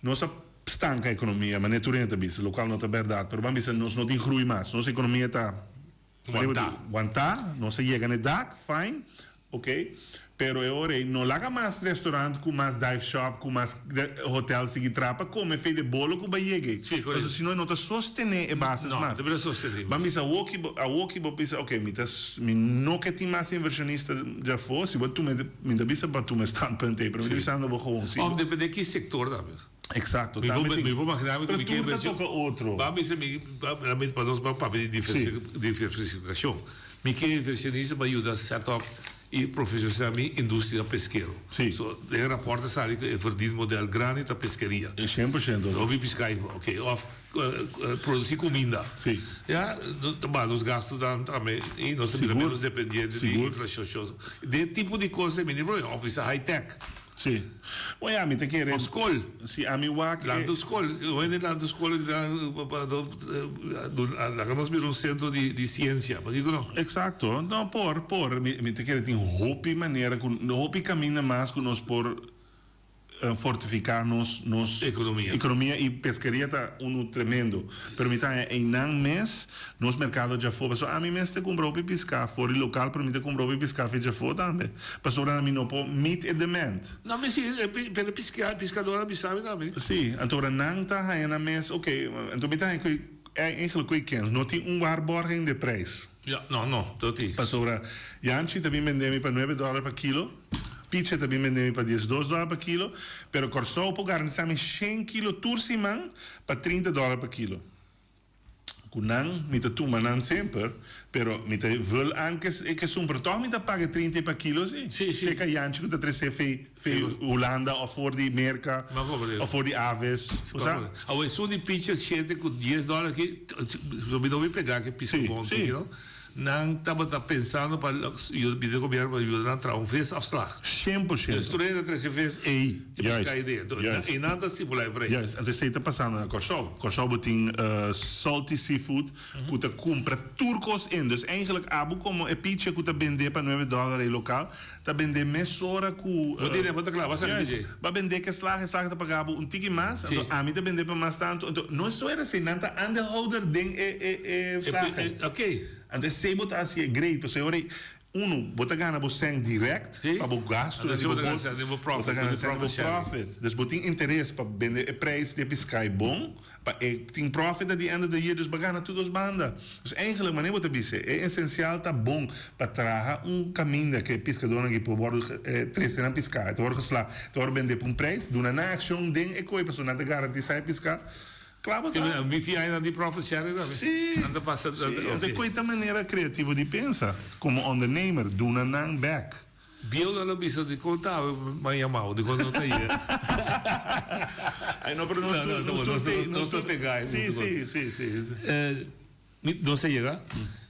nos a stanca economia manera tur hende ta bisa locual no ta berdad pero ban bisa nos no tin groei mas nos economia ta wanta nos a yega na e dak fine ok. Pero e ora ei no laga mas restaurant ku mas dive shop ku mas hotel sigui traha pa kome fe de bolo ku bai yega ei. Pasobra si no e no ta sostené e bases mas. Ban bisa awo ki bo awo ki bo bisa ok mi ta mi no ke tin mas inversionista djafó si bo tuma mi ta bisa pa tuma e standpunt ei pero mi ta bisando bo gewoon si. Of depende ki sektor tambe. Exacto. Mi Tambe por tin mi por magina mi ku Pero mi ke tur ta inversion toka otro. Ban bisa mi pa nos ban papia di diversificacion. Mi ke inversionista pa yuda set up y profesionalisá mi industria peskero. Sí. So, den e raport ta sali ku e verdienmodel grandi ta peskeria. E 100%. Hopi piská i ok, òf produsí kuminda. Sí. Ya, ta baha nos gastunan tambe i nos ta bira Sigur. menos dependiente di Sigur. inflashon. Den e tipo di kos ei mi ni problema, òf bisa high tech. Sí. Bon ya, mi ta kere. Òf skol. Si ami wak e. Lanta un skol. Hende lanta un skol laga nos bira un sentro di siensia. Pakiko no? Eksakto. No, por, por. Mi, mi ta kere tin hopi manera ku, hopi kaminda mas ku nos por fortifiká nos, nos. Ekonomia. Ekonomia i peskeria ta unu tremendo. Pero mi ta haña einan mes nos merkado djafó. Pasobra ami mes ta kumpra hopi piská for di lokal, pero mi ta kumpra hopi piská for djafó tambe. Pasobra ami no por meet e demand. No, mi si, pero e piskador a bisa mi tambe. Sí, anto ora nan ta haña nan mes, ok, anto mi ta haña ku eigenlijk ku e kens no tin un waarborging di prijs. Ja, no, no, to tin. Pasobra Yanchi ta bin bende mi pa nuebe dòler pa kilo, Piche ta bin bende mi pa diesdos dòler pa kilo, pero Kòrsou por garantisa mi shen kilo tur siman pa trinta dòler pa kilo. Ku nan mi ta tuma nan semper, pero mi ta vul aan ke e kesun, pero tòg mi ta paga e trinta i pa kilo si. Sí, sí. Seka Yanchi ku ta tresé fe fe Hulanda òf for di Merka òf for di Aves. Bo sa? Awor esun di picha shete ku dies dòler aki, mi no bin pega ke piska bon aki no. Nan tabata pensando pa bini gobierno pa yuda nan traha un visafslag. 100%. Dus tur hende ta trece vis ey, e Juist, pisca ey den. juist. Ey nan ta stipula e prijs. Juist, anto esey ta pasando na Kòrsou. Kòrsou bo tin salty seafood ku ta kumpra tur kos in. Dus eigenlijk abo komo e picha ku ta bende pa nuebe dòler ey lokal, ta bende mesora ku. Bo tin bo ta kla, bo a sabi Juist, dje. bo a bende ke slag, e slag ta paga bo un tiki mas, anto ami ta bende pa mas tantu. Anto no so era asey, nan ta aandeelhouder den e e e slager. Oké. Anto esey bo ta hasi e great, pasobra e ora ey, unu, bo ta gana bo sèn dirèkt pa bo gastu, Anto di bo bo ta gana bos, sèn di bo bo ta profit, gana bo sèn di bo profit sharing. profit. Dus bo tin interes pa bende e prijs di e piská e bon, pa e tin profit at the end of the year, dus bo a gana tur dos banda. Dus eigenlijk, manera bo ta bisa, e esensial ta bon pa traha un kaminda ku e piskadónan aki por wòrdu trese nan piská, e ta wòrdu geslá, e ta wòrdu bendé pa un prijs, duna nan akshon den e koe pasobra nan ta garantisá e piská. Kla bo sa? Mi tin añanan di profit sharing tambe. Sí. Nan ta pasa. Sí, anto koe ta manera kreativo di pensa komo ondernemer, duna nan bek. Bieu nan lo bisa dikon ta awe mi a yamao, dikon no ta ayer. Ay no, pero nos tur, nos tur te, nos tur pega. Sí, sí, sí, sí. Mi nos a yega,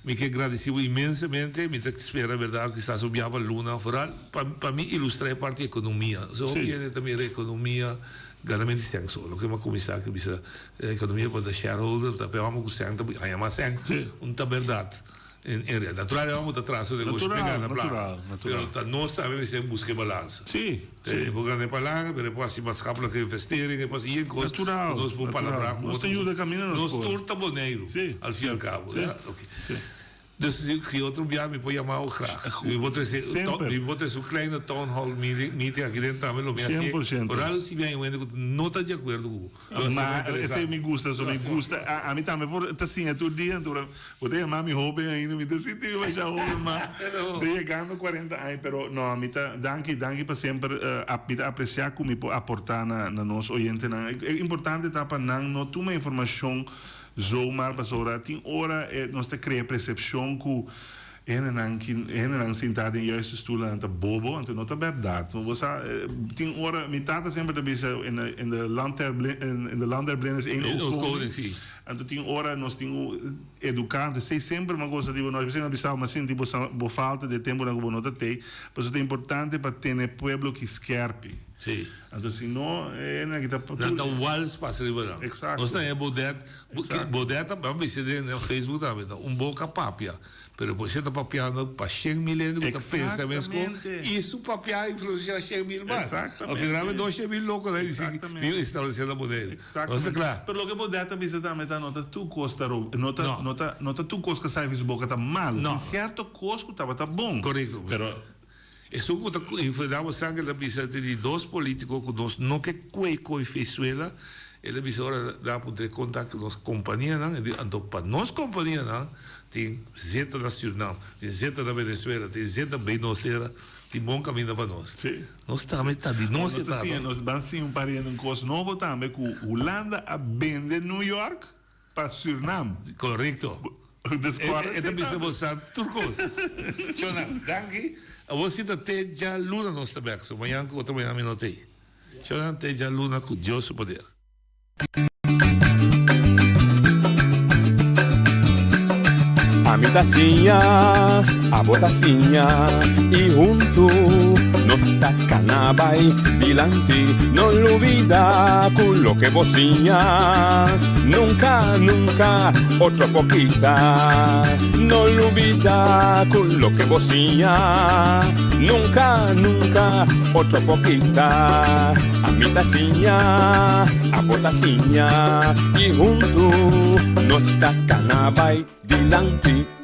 mi ke gradisi bo inmensamente, mi ta spera berdad kisas un biaha pa luna, foral pa pa mi ilustra e parti ekonomia. So hopi hende ta mira ekonomia grandemente sèn so, loke mi a kuminsá ke bisa ekonomia pa ta shareholder, ta p'e hòmber ku sèn ta haña mas sèn, un ta berdad. En en realidad, natural e hòmber ta traha su negoshi p'e gana plaka, pero ta nos tambe mester buska e balansa. E por gana e palanka, pero e por hasi maatschappelijke investering, e por hasi yen kos ku nos por palabrá ku otro. Nos tur ta Boneiru, al fin y al cabo. Ya, oke. Dus si otro biaha mi por yama bo graag. Mi por trese, mi por trese un kleine town hall meeting aki den tambe lo mi hasié. Oral si mi hay un hende ku no ta di akuerdo ku bo. Ma esei mi gusta, so mi gusta. Ami tambe por ta siña tur dia, anto bo ta yama mi hoben ainda, mi ta sinti mi masha hoben, ma ta yegando cuarenta aña, pero no, mi ta danki, danki pa semper mi ta aprecia cu mi por aporta na na nos oyentenan. E importante ta pa nan no tuma informacion zomaar pasobra tin ora nos ta crea percepcion cu E hendenan ki e hendenan sintá den juiste stoelnan ta bobo, anto no ta bèrdat. Bo sa, tin ora, mi tata semper ta bisa, in de in de land der in de land der blinden is één oog koning. Anto tin ora nos tin ku eduká, anto esei semper mi a gosa di bo, nos a bisa bo, mi a sinti bo sa bo falta di e tempunan ku bo no ta tei, pasobra ta importante pa tene pueblo ki skèrpi. Anto si no, e hendenan ki ta pa tur. Nan ta wals pasa riba nan. Exacto. Nos ta haña Baudet, Baudet ta, mi a bisa den Facebook tambe, ta un boka papia. Pero bo ta papiando pa shen mil hende ku ta pensa meskos i su papia a influensiá shen mil mas. Exactamente. Oke, no shen mil loko na disi mi establesé na Boneiru. Nos ta kla. Pero loke Baudet ta bisa tambe ta no ta tur kos ta ro, no ta no ta no ta tur kos ku a sai di su boka ta malu. No. Tin sierto kos ku tabata bon. Korekto. Pero. Esun ku ta infundá bo sanger ta bisa te di dos polítiko ku nos no ke kue koi Venezuela, el a bisa ora nan a puntra e kontak ku nos kompanianan, e di anto pa nos kompanianan tin zeta na Surinam, tin zeta na Venezuela, tin zeta bei nos tera, tin bon kaminda pa nos. Nos tambe ta di nos e ta. Nos ban siña un par di hende un kos nobo tambe ku Hulanda a bende New York pa Surinam. Korekto. Dus kòrda E ta bisa bo sa tur kos. Shona, danki. Awor si ta te djaluna nos ta bèk. So mañan ku otro mañan mi no t'ei. Shona, te djaluna ku Dios su poder. Ami ta siña, abo ta siña y huntu nos ta cana bay dilanti. No lubida cu loke bo siña nunca, nunca otro por kita. No lubida cu loke bo siña nunca, nunca otro por kita. Ami ta siña, abo ta siña y huntu nos ta cana bay dilanti.